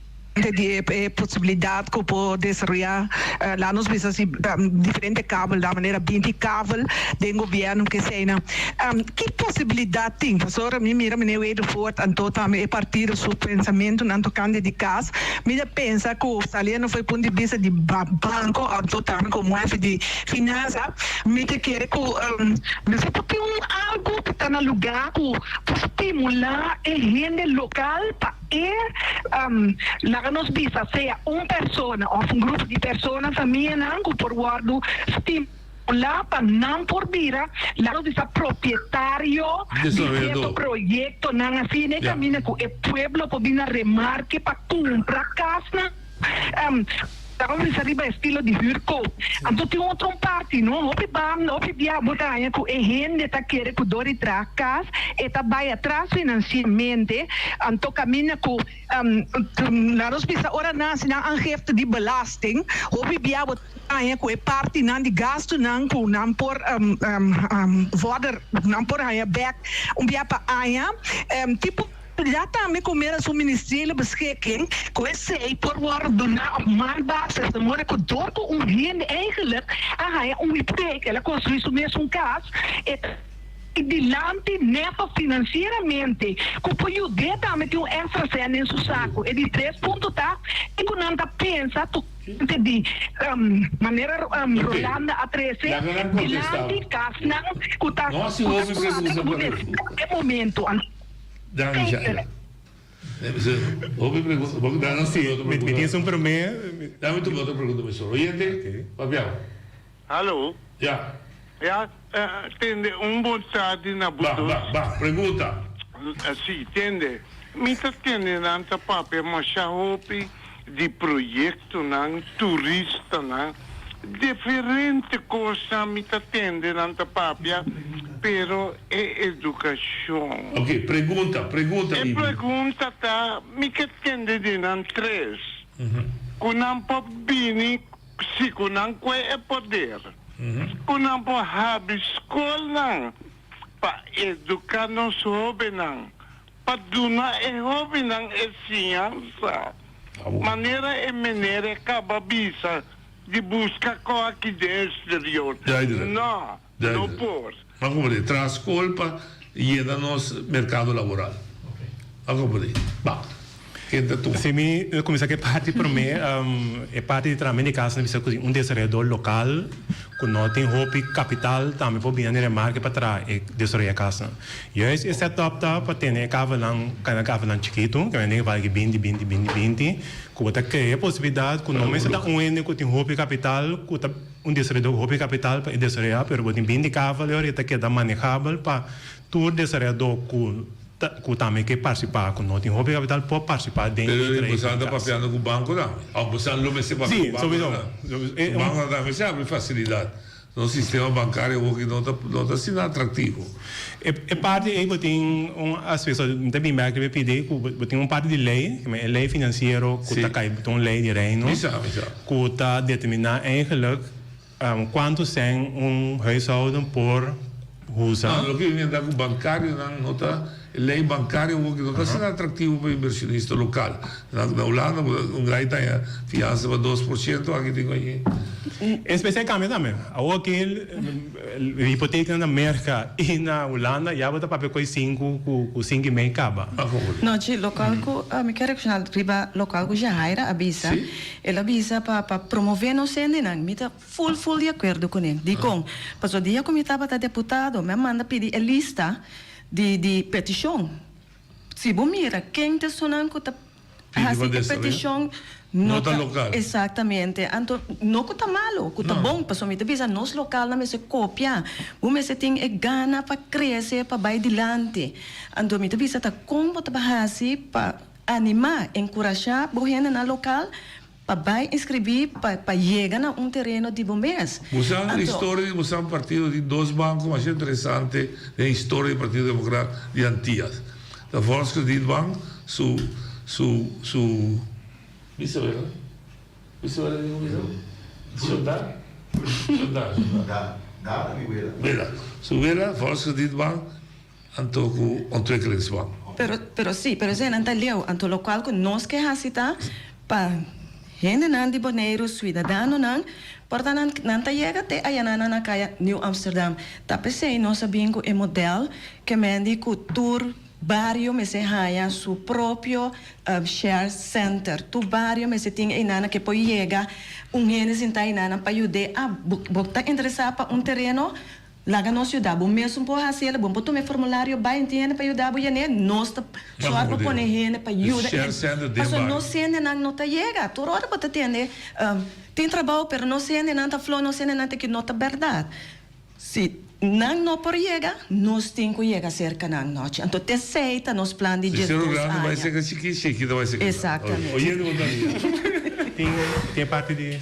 di e posibilidad cu por desaroya, laat nos bisa si diferente kabel, da manera binti kabel den gobierno keseynan. Ki posibilidad tin? Pasobra mi mira meneer Wedervoort anto tambe e partido su pensamentonan tocante di cas. Mi ta pensa ku saliendo for e punto di bista di banko anto tambe komo hefe di finansa mi ta kere ku mester por tin un algu ku ta na lugá ku por stimulá e hende lokal pa e laga nos bisa sea un persona òf un grupo di persona famianan ku por wòrdu stimulá. La pa nan por bira, la nos bisa propietario di cierto proyectonan asina e caminda cu e pueblo por bina remarke pa cumpra casnan, la nos bisa riba estilo di huurkoop. Anto tin otro un parti no, hopi banda, hopi bia bo ta haña cu e hende ta kere cu dor di traha cas e ta bay atras financieramente, anto caminda cu la nos bisa ora nan haci nan aangifte di belasting, hopi bia bo. Haña ku e partinan di gastunan ku nan por vorder, nan por haña bèk un bia pa aña. Tin posibilidat tambe ku mira su ministeriële beschikking ku esei por wòrdu duná op maandbasis, de moda ku dor ku un hende eigenlijk a haña un hipotek, el a konstruí su mes un kas, e ta. Dilanti neto financieramente cu por yud'é tambe tin un extra cent den su saco. E di tres punto ta e cu nan ta pensa tocante di manera Rolanda a trece dilanti casnan cu ta cu ta cuadra cu bo necesidad e momento. Hopi pregunta. Bo da nos Sí, otro mi pregunta. tin esun promé. Dame tu otro pregunta, profesor. Oyente, papia. Hallo. Ja. Ja, tende un bon tardi na bo Ba, dos. ba, ba, pregunta. Si, tende. Mi ta tende nan ta papia masha hopi di proyectonan, turistanan, diferente cosnan mi ta tende nan ta papia, pero e educacion. Ok, pregunta, pregunta, E Bibi. pregunta ta, mi ke tende di nan tres, cu nan por bini Si ku nan kue e poder, ku nan por habri skolnan pa eduká nos hóbennan, pa duna e hóbennan e siñansa, manera e mener e kaba bisa di buska kò aki den eksterior. No, no por. Ban komprendé. Traha skol pa yena nos merkado laboral. Ban komprendé. Ba. Ken ta tuma? Si mi kuminsá ku e parti promé, e parti di traha di kas na bisa ku un desaroyador lokal ku no tin hopi kapital tambe por bini na remarke pa traha e desaroyá kasnan. Juist e setup ta pa tene e kavelnan, kana kavelnan chikitu, ke men den geval ki binti, binti, binti, binti, ku bo ta krea e posibilidat ku no mester ta un hende ku tin hopi kapital ku ta Un desaroyador ku hopi kapital pa e desaroyá, pero bo tin binti kavel e ora e ta keda manejabel pa tur desaroyador ku ta ku tambe ke partisipá ku no tin hopi kapital por partisipá den e Pero trayekto boso di anda kas. papiando ku bankonan tambe? Òf boso lo mester papia Sí, ku sowieso. bankonan tambe? Ku bankonan tambe mester habri fasilidat. Nos sistema bankario awor ki no ta no ta asina atraktivo. E e parti ei bo tin un aspekto, mi ta bin bek riba e pidi ku bo tin un parti di lei, e lei finansiero ku ta kai ta un lei di Reino. Mi sa, mi sa. Ku ta determiná eigenlijk kuantu sèn un huishouden por usa. No, loke mi mira ta ku bankarionan no ta, e lei bankario awor ki no ta asina atraktivo pa inversionista lokal. Na Hulanda un gai ta haña fiansa pa 2%, aki tin ku hañ'é. Especial cambia tambe. Awor aki hipoteca na Merca y na Hulanda ya bo ta papia cu e sinku cu sinku y mei caba. No, chi, locual cu mi kier reacciona riba locual cu Jahaira a bisa, el a bisa pa pa promove nos hendenan. Mi ta full full di acuerdo cune. Dicon? Pasobra dia cu mi tabata deputado mi a manda pidi e lista di di peticion. Si bo mira ken ta esunnan ku ta hasi e petishon no ta exactamente. Anto no ku ta malo, ku ta bon, pasobra mi ta bisa nos lokalnan mester kopia. Bo mester tin e gana pa krese, pa bai dilanti. Anto mi ta bisa ta kon bo ta hasi pa animá, enkurashá bo hendenan lokal Pa bai inscribí pa pa yega na un tereno di bo mes. Busan Anto. historia di busan partido tin dos banco masha interesante den historia di Partido Democrat di Antillas. Ta Volkskredietbank su su su bisa wela? Bisa wela di bisa? Shonda? Shonda shonda. Da mi wela. Wela. Su wela Volkskredietbank Anto ku Ontwikkelingsbank. Pero, pero sí, pero eseinan ta leu. Anto lokual ku nos ke hasi ta pa hendenan di Boneiru, suidadanonan, por ta nan, nan ta yega te ayanan nan a kaya Nieuw Amsterdam. Ta p'esei nos a bin ku e modèl ke mendi ku tur bario mester haña su propio share center. Tur bario mester tin einan ke por yega un hende sinta einan pa yud'é. Ah, bo, bo ta interesá pa un tereno? Laga nos yuda bo mesun por haci el, bo por tuma e formulario bay tin hende pa yuda bo yene, nos ta sor pa pone hende pa yuda e, pasobra nos hendenan no ta yega, tur ora bo ta tende tin trabao pero nos hendenan ta floho, nos hendenan ta ki, no ta berdad, si nan no por yega nos tin cu yega cerca nan nochi, anto t'esey ta nos plan di 12 aña. Exactamente. Tin e parti di.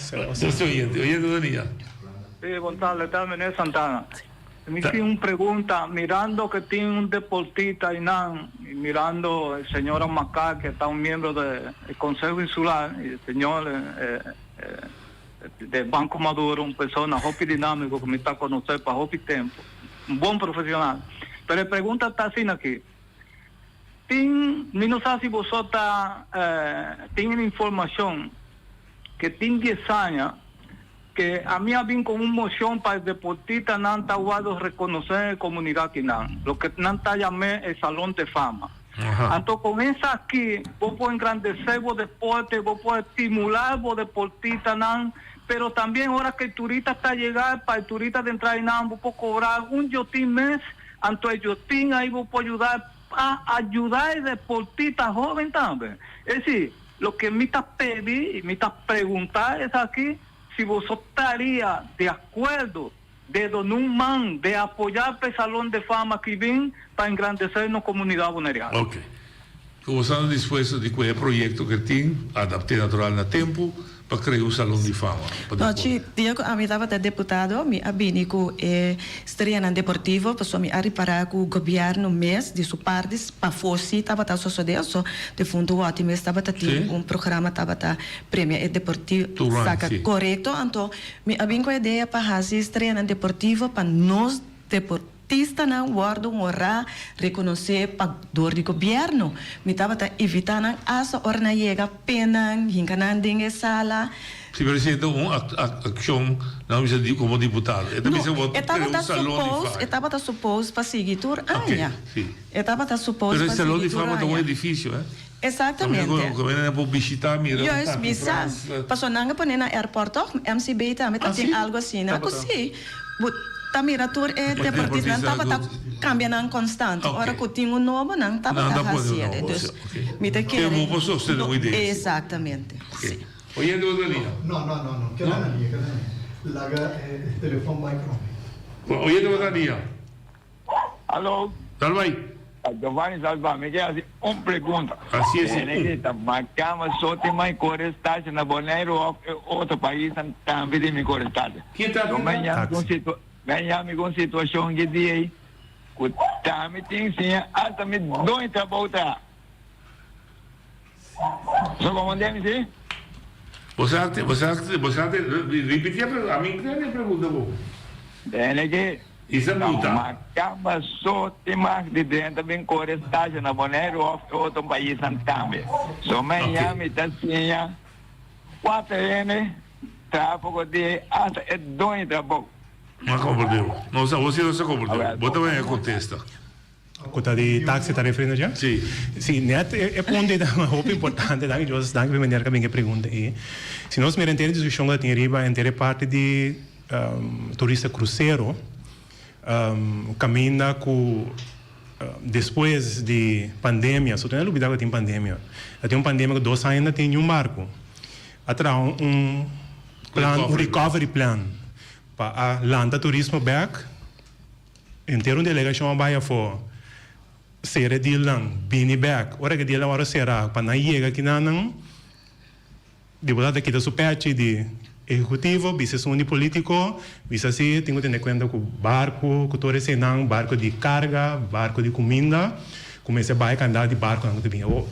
Sí, Gonzalo, ta meneer Santana. Mi tin un pregunta, mirando que tin un deportista einan, y mirando el señor Amacá que ta un miembro de el Consejo Insular y el señor de Banco Maduro, un persona hopi dinámico que mi ta conoce pa hopi tempo, un bon profesional. Pero e pregunta ta asina aki, tin, mi no sa si boso ta tin informacion que tin dies aña. Ke ami a bin kon un moshon pa e deportistanan ta wòrdu rekonosé e komunidat kinan, loke nan ta yam'é e Salon de Fama. Anto kon esaki bo por engrandesé bo deporte, bo por estimulá bo deportistanan, pero tambien ora ke e turista ta yega, pa e turista den trae nan bo por kobra un yotin mes, anto e yotin ai bo por yuda pa ayuda e deportista hoben tambe. Es decir, loke mi ta pedi y mi ta pregunta esaki, si boso taria de acuerdo de duna un man de apoyá p'e Salon de Fama ki bin pa engrandesé nos komunidat boneriano. Ok. Ku bo sta dispuesto di ku e proyekto ke tin, adapt'é natural na tempu pa krea un Salon di Fama pa No, deporte. chi, dia ku ami tabata deputado, mi a bini ku e streanan deportivo, pasobra mi a ripará ku gobièrnu mes di su parti pafó sí tabata sosodé, so defuntu Wòti mes tabata tin un programa tabata premia e deporti saka korekto, anto Mi a bin ku e idea pa hasi estreanan deportivo pa nos deportistanan wòrdu honrá, rekonosé pa dor di gobièrnu. Mi tabata invitá nan asta ora nan yega penan, hinka nan den e sala. Si pero esei ta un akshon nan bisa di komo diputado. E ta bisa bo E krea un tabata salon di supos, fama. e tabata supos pa sigui tur aña. Si. E tabata supos Pero e pa salon sigui di tur fama ta un aña. edifisio, eh. Exactamente. Tambe ku hende por bishita mira un Juist, taki bisa. Frans. Paso nan a pone na airport toch? MCB tambe ta Ah, tin si? algo asina. Ku Tabata. si. Bo ta mira tur e E deportistanan deportista tabata ku. kambia nan constant. Ok. Ora ku tin un nobo nan Nan tabata ta pone un hasiel. nobo, Dus si, ok. mi ta Ke kere bo por sostene no un idea así. Exactamente, Ok. si. Oyente otro liña. No, no, no, no. Keda na liña, keda na liña. Laga e telefon bai prome. Oyente otro liña. Aló. Dal bai. Giovanni Salva, mi ke hasi un pregunta. Hasi esi un. Tene ta makama so tin mai kore stasha na Boneiru of e otro paisnan tambe tin mi kore stasha? Ki ta Yo me yami ku un Taxi. situ me yami ku un situashon ki di ei ku tambe tin siña asta mi doño trabou ta. So komandé mi si? Bo sa bo sa bo sa ripiti e pregunta ami cree e pregunta bo. Tene ki Isa na buta. makamba so tin mag di drenta bin kore stasha na Boneiru of e otro paisnan tambe. So maña mi ta siña kuater hende traha poko di hasta e doño trabou. No a komprendé bo. No sa bo si no sa komprendé bo. Bo ta baña kontesta. Ku ta di taxi ta referiendo dje? Sí. Sí, net e punto ei ta hopi importante. Danki Joseph, danki pa meneer ku a bin ku e pregunta ei. Si nos mira henter e diskushon ku ta tin riba henter e parti di turista krusero, kaminda ku despues di pandemia, so tene lubida ku a tin pandemia, a tin un pandemia ku dos aña no tin niun barku, a traha un plan, un recovery plan pa a lanta turismo bek. Henter un delegashon a bai afó, sera e dealnan, bini bèk. Ora ku e dealnan wòrdu será, pa nan yega kinanan, diputado ta kita su pèchi di ehekutivo, bisa esun di polítiko, bisa si tin ku tene kuenta ku barku, ku tur eseinan, barku di karga, barku di kuminda, ku mester bai kandidat di barkunan ku ta bini. Awor,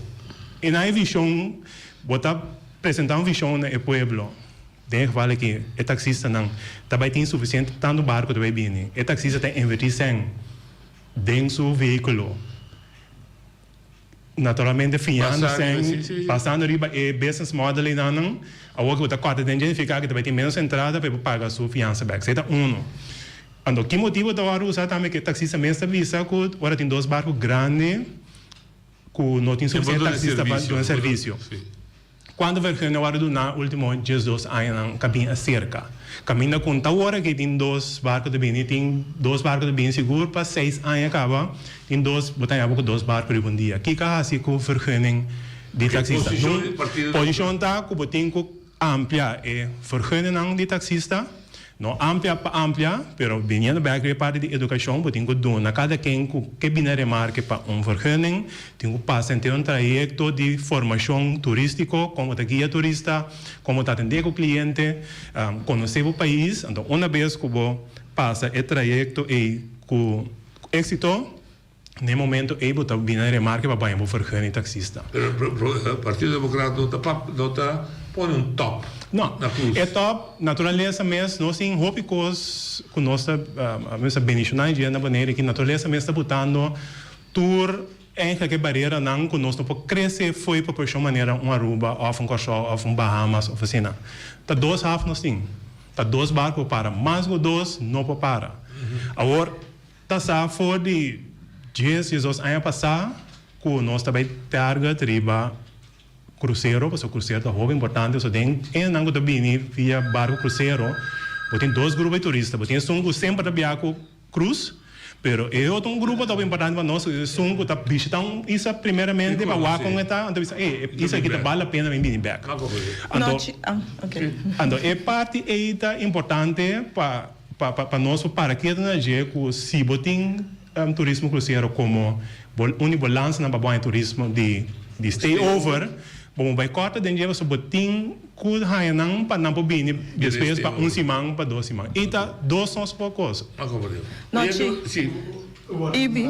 e nan e vishon, bo ta presentá un vishon na e pueblo. Den e geval aki e taksistanan ta bai tin sufisiente tantu barku ta bai bini. E taksista ta invertí sèn den su vehíkulo, naturalmente fiando sèn, pasando riba e business model einanan. Awor ku bo ta kòrta den dje nifiká ku ta bai tin ménos entrada pa e por paga su fiansa bèk. Esei ta unu. Anto ki motibu ta wòrdu usá tambe ku e taksista mes ta bisa ku ora tin dos barku grandi ku no tin sufisiente taksista pa duna servisio. Cuanto vergunning a worde duna ultimo 12 añanan ca bin acerca? Caminda cu ta ora cu tin dos barco ta bini, tin dos barco ta bini sigur pa seis aña caba, tin dos, bo ta haya cu dos barco riba un dia. Kico a haci cu vergunning di taxista? Nun posicion ta cu bo tin cu amplia e vergunningnan di taxista. No amplia pa amplia, pero biniendo bek riba e parti di educacion, bo tin cu duna cada ken cu ke bini remarke pa un vergunning, tin cu pasa henter un trayecto di formacion turistico, con bo ta guia turista, con bo ta atende cu cliente, conoce bo pais. Anto una bes cu bo pasa e trayecto ey cu exito, Na e momento ei bo ta bini na remarke pa baña bo vergunning taxista. Pero Partido Democrat no ta no ta pone un top No. na cruz. E top, naturalesa mes, nos tin hopi cos cu nos ta nos ta bendiciona dje na Bonaire ki naturalesa mes ta butando tur eigenlijk e bareranan cu nos no por crece fo'i proporcion manera un Aruba of un Corsou of un Bahamas of asina. Ta dos haf nos tin. Ta dos barco por para, mas cu dos no por para. Awor ta sa for di djes, diesdos aña pasa cu nos ta bay target riba crucero, pasobra crucero ta hopi importante, pasobra den hendenan cu ta bini via barco crucero bo tin dos grupo di turista, bo tin esun cu semper ta biaha cu Cruz, pero e otro un grupo ta importante pa nos, esun cu ta bishita un isla primeramente pa wak con e ta, anto bisa ey e isla aki ta bal la pena mi bini bek. Anto, anto e parti ey ta importante pa pa pa nos por para ketu na dje cu si bo tin turismo crucero como bo un di bo lansanan pa bo haña turismo di di stay over, bo por bay corta den dje pasobra bo tin Ku haña nan pa nan por bini despues pa un siman pa dos siman. I ta dos nos por kos. Nochi. Ibi.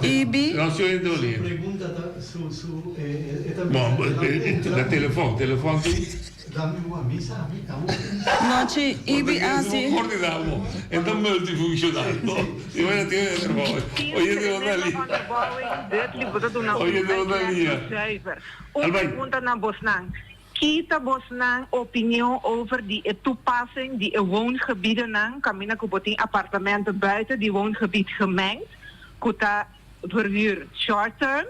Ibi. Nochi Ibi hasi. Un pregunta na bosnan. Ki ta bosnan opinion over di e toepassing di e woongebiedennan kaminda ku bo tin apartamento buiten di woongebied gemengd ku ta verhuur short term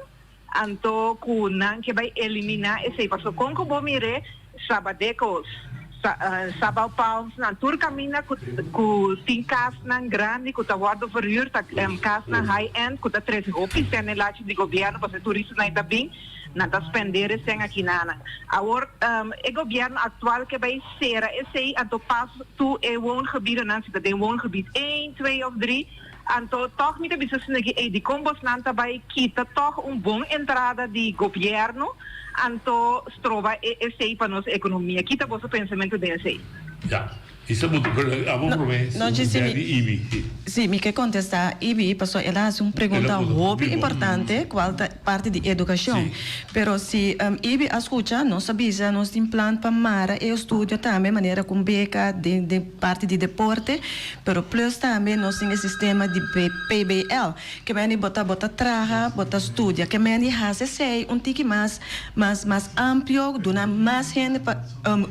Anto ku nan ke bai eliminá esei, pasobra kon ku bo mir'é, Sabadecos, Sabao Palms, nan tur kaminda ku ku tin kasnan grandi ku ta wòrdu verhuur ta kasnan high end ku ta trese hopi sèn den lachi di gobièrnu pasobra e turistanan ei ta bin, nan ta spender e sèn aki na nan. Awor e gobièrnu aktual ke bai sera esei anto pas tur e woongebiedennan si ta den woongebied één, twee òf drie. Anto tòg mi ta bisa asina ki, ey, dikon bosnan ta bai kita tòg un bon entrada di gobièrnu, anto stroba e esei pa nos ekonomia? Kita boso pensamentu den esei? Ya, i sa mutu, pero abo promé No, Jessy, mi, di Ibi, si. Sí, mi ke kontestá Ibi, pasobra el a hasi un pregunta hopi importante, kual ta parti di edukashon. Pero si Ibi a skucha, nos a bisa nos tin plan pa mara e estudio tambe manera ku un beka den den parti di deporte, Pero plus tambe nos tin e sistema di PBL. Ke mende bo ta bo ta traha, bo ta studia. Ke mende hasi esei un tiki mas mas mas amplio, duna mas hende pa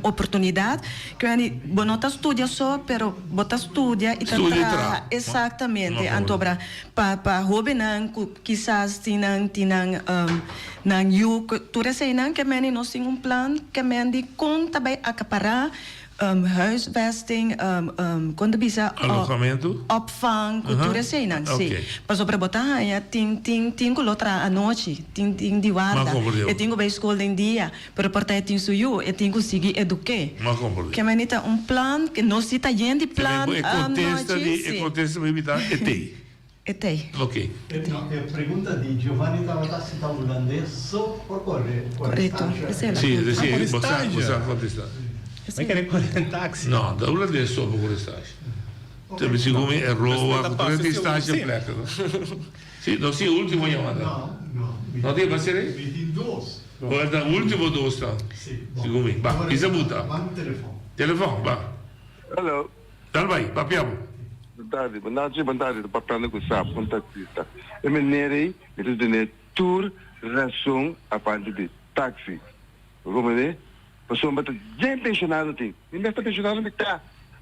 oportunidat. Ke mende bo no ta studia so, pero bo ta studia i ta traha. Exactamente. Anto bra pa pa hobennan ku kisas tin nan tin nan nan yu tur eseinan ke mende nos tin un plan ke mende kon ta bai akapará Huisvesting, kon ta bisa? Alojamento? Opvang, ku tur eseinan, si. Pasobra bo ta haña tin tin tin ku lo traha anochi, tin tin di warda, e tin ku bai skol den dia, pero por ta e tin su yu, e tin ku sigui eduk'é. Ke manera ta un plan, ke nos si ta yen di plan E kontesta di, e kontesta mi ta e tei. E tei. Ok. E pregunta di Giovanni tabata si ta hulandes so por kore kore stage. Si, si, bo sa, bo sa kontesta. Mi kere kore den taxi. No, ta hulandes so por kore stage. Te segun mi e roa ku tur e stage plekken no. Si, no si ultimo yamada. No, no. No tin pa sere? Mi tin dos. Bo ta ultimo dos ta. Si. Segun mi. Ba, kisa buta? Ban telefon. Telefon, ba. Hallo. Dal bai, papia bo. Bon tardi, bon nochi, bon tardi, ta papiando ku Sap, un taxista. E meneer ei mi ta dun'é tur rason aparte di taxi. Bo comprende? Pasobra ta yen pensionado tin. Mi mes ta pensionado mi ta.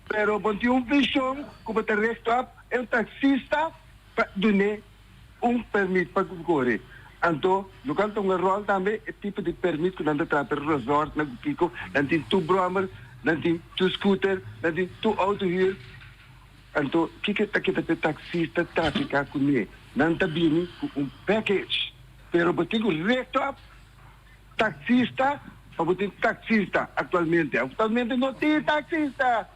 Pero bo tin un vision ku bo ta recht op e un taxista pa dun'é un permit pa kore. Anto lo kan ta un rol tambe e tipo di permit ku nan ta traha pa e resort nan ku kiko, nan tin tur brommer, nan tin tur scooter, nan tin tur auto huur. Anto kiko ta keda pa e taxista trafica kuné? Nan ta bini ku un package, pero bo tin ku recht op taxista pa bo tin taxista actualmente. Actualmente no tin taxista.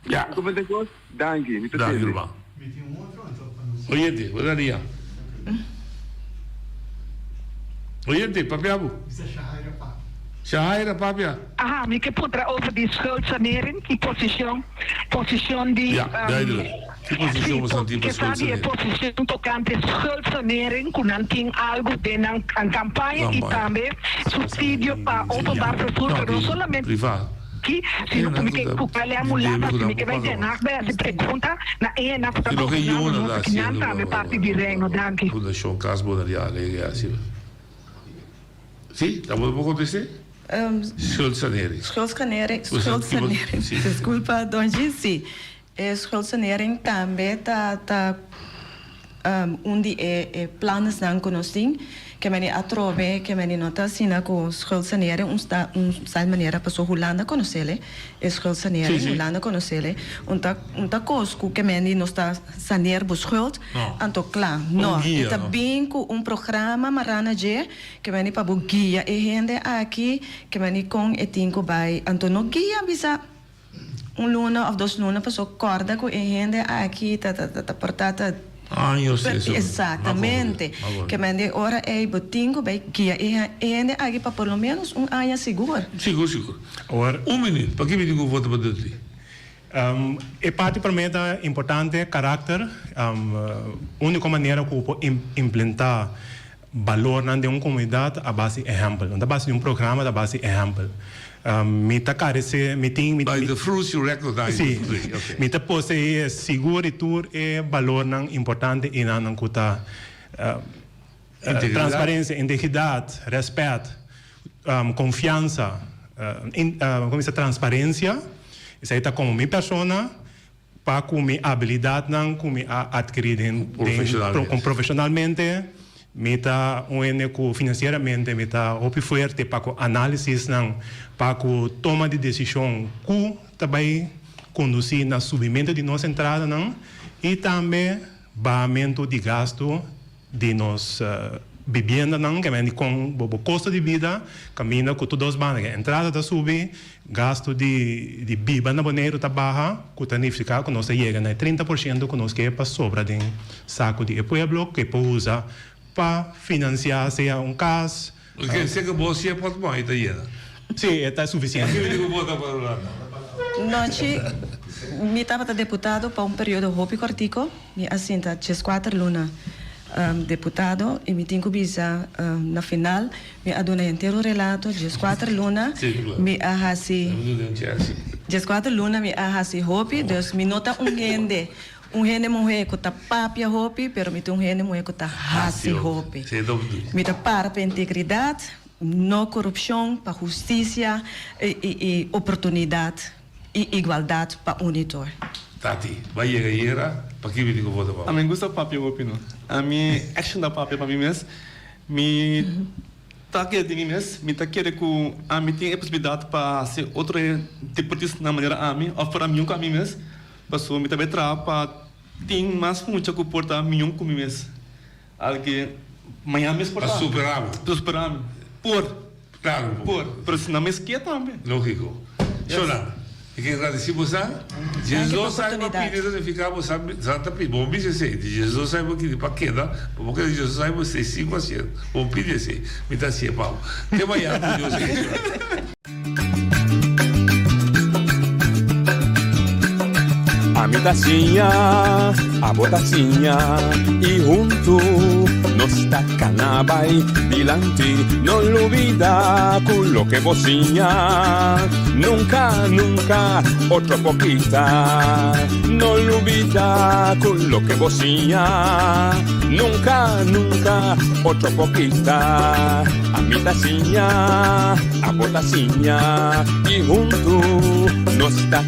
Ya. Bo comprende kos? Danki, mi ta Danki tende. ruman. Oyente, bo ta ria. Oyente, papia bo. Shahaira papia. Aha, mi ke puntra over di schuldsanering, ki posicion, posicion di. Ja, duidelijk. Ki posicion boso tin pa Ke sa di e schuldsanering? posicion tocante schuldsanering ku nan tin algu den nan campaña i Campaña. tambe subsidio pa openbaar vervoer, No, pero no di solamente. privaat. aki, sino ku mi ke ku KLM Hulanda, si mi ke bai Den Haag bai hasi pregunta na e hendenan ku ta gobernando nos aki nan tambe parti di Reino. Danki. Fundashon Cas Boneriano e hasi. Si, ta bo por kontest'é? Schuldsanering. Schuldsanering, schuldsanering. Disculpa, Donji, si. E schuldsanering tambe ta ta un di e e planesnan ku nos tin. Ke meni atrobe, ke meni no ta asina ku schuldsanering un sta un sal manera paso Hulanda konosele e schuldsanering, Hulanda konosele. Un ta un ta kos ku ke meni nos ta saneer bo schuld, anto kla. No, e ta bin ku un programa mará na dje ke meni pa bo guia e hende aki, ke meni kon e tin ku bai. Anto no guia bisa. Un luna of dos luna paso corda cu e hende aki ta ta ta por ta ta Años eso. Exactamente. Ke men den ora ey bo tin cu bay guia e hende aki pa por lo menos un aña sigur. Sigur sigur. Awor un minuut paki mi tin cu vota pa Dudley? E parti prome ta importante, karakter. Unico manera cu bo por implenta Balornan den un komunidat a base di ehèmpel. No ta base di un programa, ta base di ehèmpel. Mi ta karesé, mi tin, mi. By the fruits you recognize the tree. Sí. Mi ta poseé sigur di tur e balornan importante einan ku ta transparensia, integridat, rèspèt, konfiansa, komo bisa transparensia. Esei ta komo mi persona. Pa ku mi abilidatnan ku mi a atkirí den den profeshonalmente, mi ta un hende ku finansieramente mi ta hopi fuerte pa ku análisisnan, pa ku toma di desishon ku ta bai kondusí na subimentu di nos entradanan i tambe bahamentu di gastu. Di nos bibiendanan, ke men di kon bo bo kosto di bida kaminda ku tur dos banda, ke entrada ta subi, gastu di di biba na Boneiru ta baha, ku ta nifiká ku nos ta yega na e 30% ku nos ke pa sobra den saku di e pueblo ke por usa pa finansiá sea un kas. Oke, sea ku bo si e pòtmòni ta yena. Sí, e ta sufisiente. Aki mi di ku bo ta pa Hulanda. Nochi mi tabata deputado pa un periodo hopi kòrtiko. Mi a sinta 14 luna deputado i mi tin ku bisa na final mi a duna henter un relato 14 luna mi a hasi 14 luna mi a hasi hopi dus mi no ta un hende un hende muhé ku ta papia hopi pero mi ta un hende muhé ku ta hasi hopi mi ta para pa integridat no korupshon pa hustisia i oportunidat. I igualdat pa uni tur. Tati, Ba yega yera, paki mi tin ku vota pa bo? Ami gusta papia hopi no. Ami action ta papia pa mi mes. Mi ta kere di mi mes. Mi ta kere ku ami tin e posibilidat pa hasi otro deportista na manera ami of por ta mion ku ami mes. Pasobra mi ta bai traha pa tin mas mucha ku por ta mion ku mi mes. Alke mañana mes por ta. Pa supera bo. Pa supera mi. Por. Claro. Por. Pero si nan mes ke tambe. Logico. Shona, mi ke gradeci bo sa. Jesus sa pa pidi ta significa bo sa sa ta pidi. Bo bisa esey. Di Jesus sa bo kidi pa keda, pa bo keda Jesus sa bo esey sico haciendo. Bo pidi esey. Mi ta haci'e pa bo. Te mañana cu Dios bendiciona. Ami ta siña, abo ta siña y huntu nos ta cana bay dilanti. No lubida cu loke bo siña nunca, nunca otro por kita. No lubida cu loke bo siña nunca, nunca otro por kita. Ami ta siña, abo ta siña y huntu nos ta.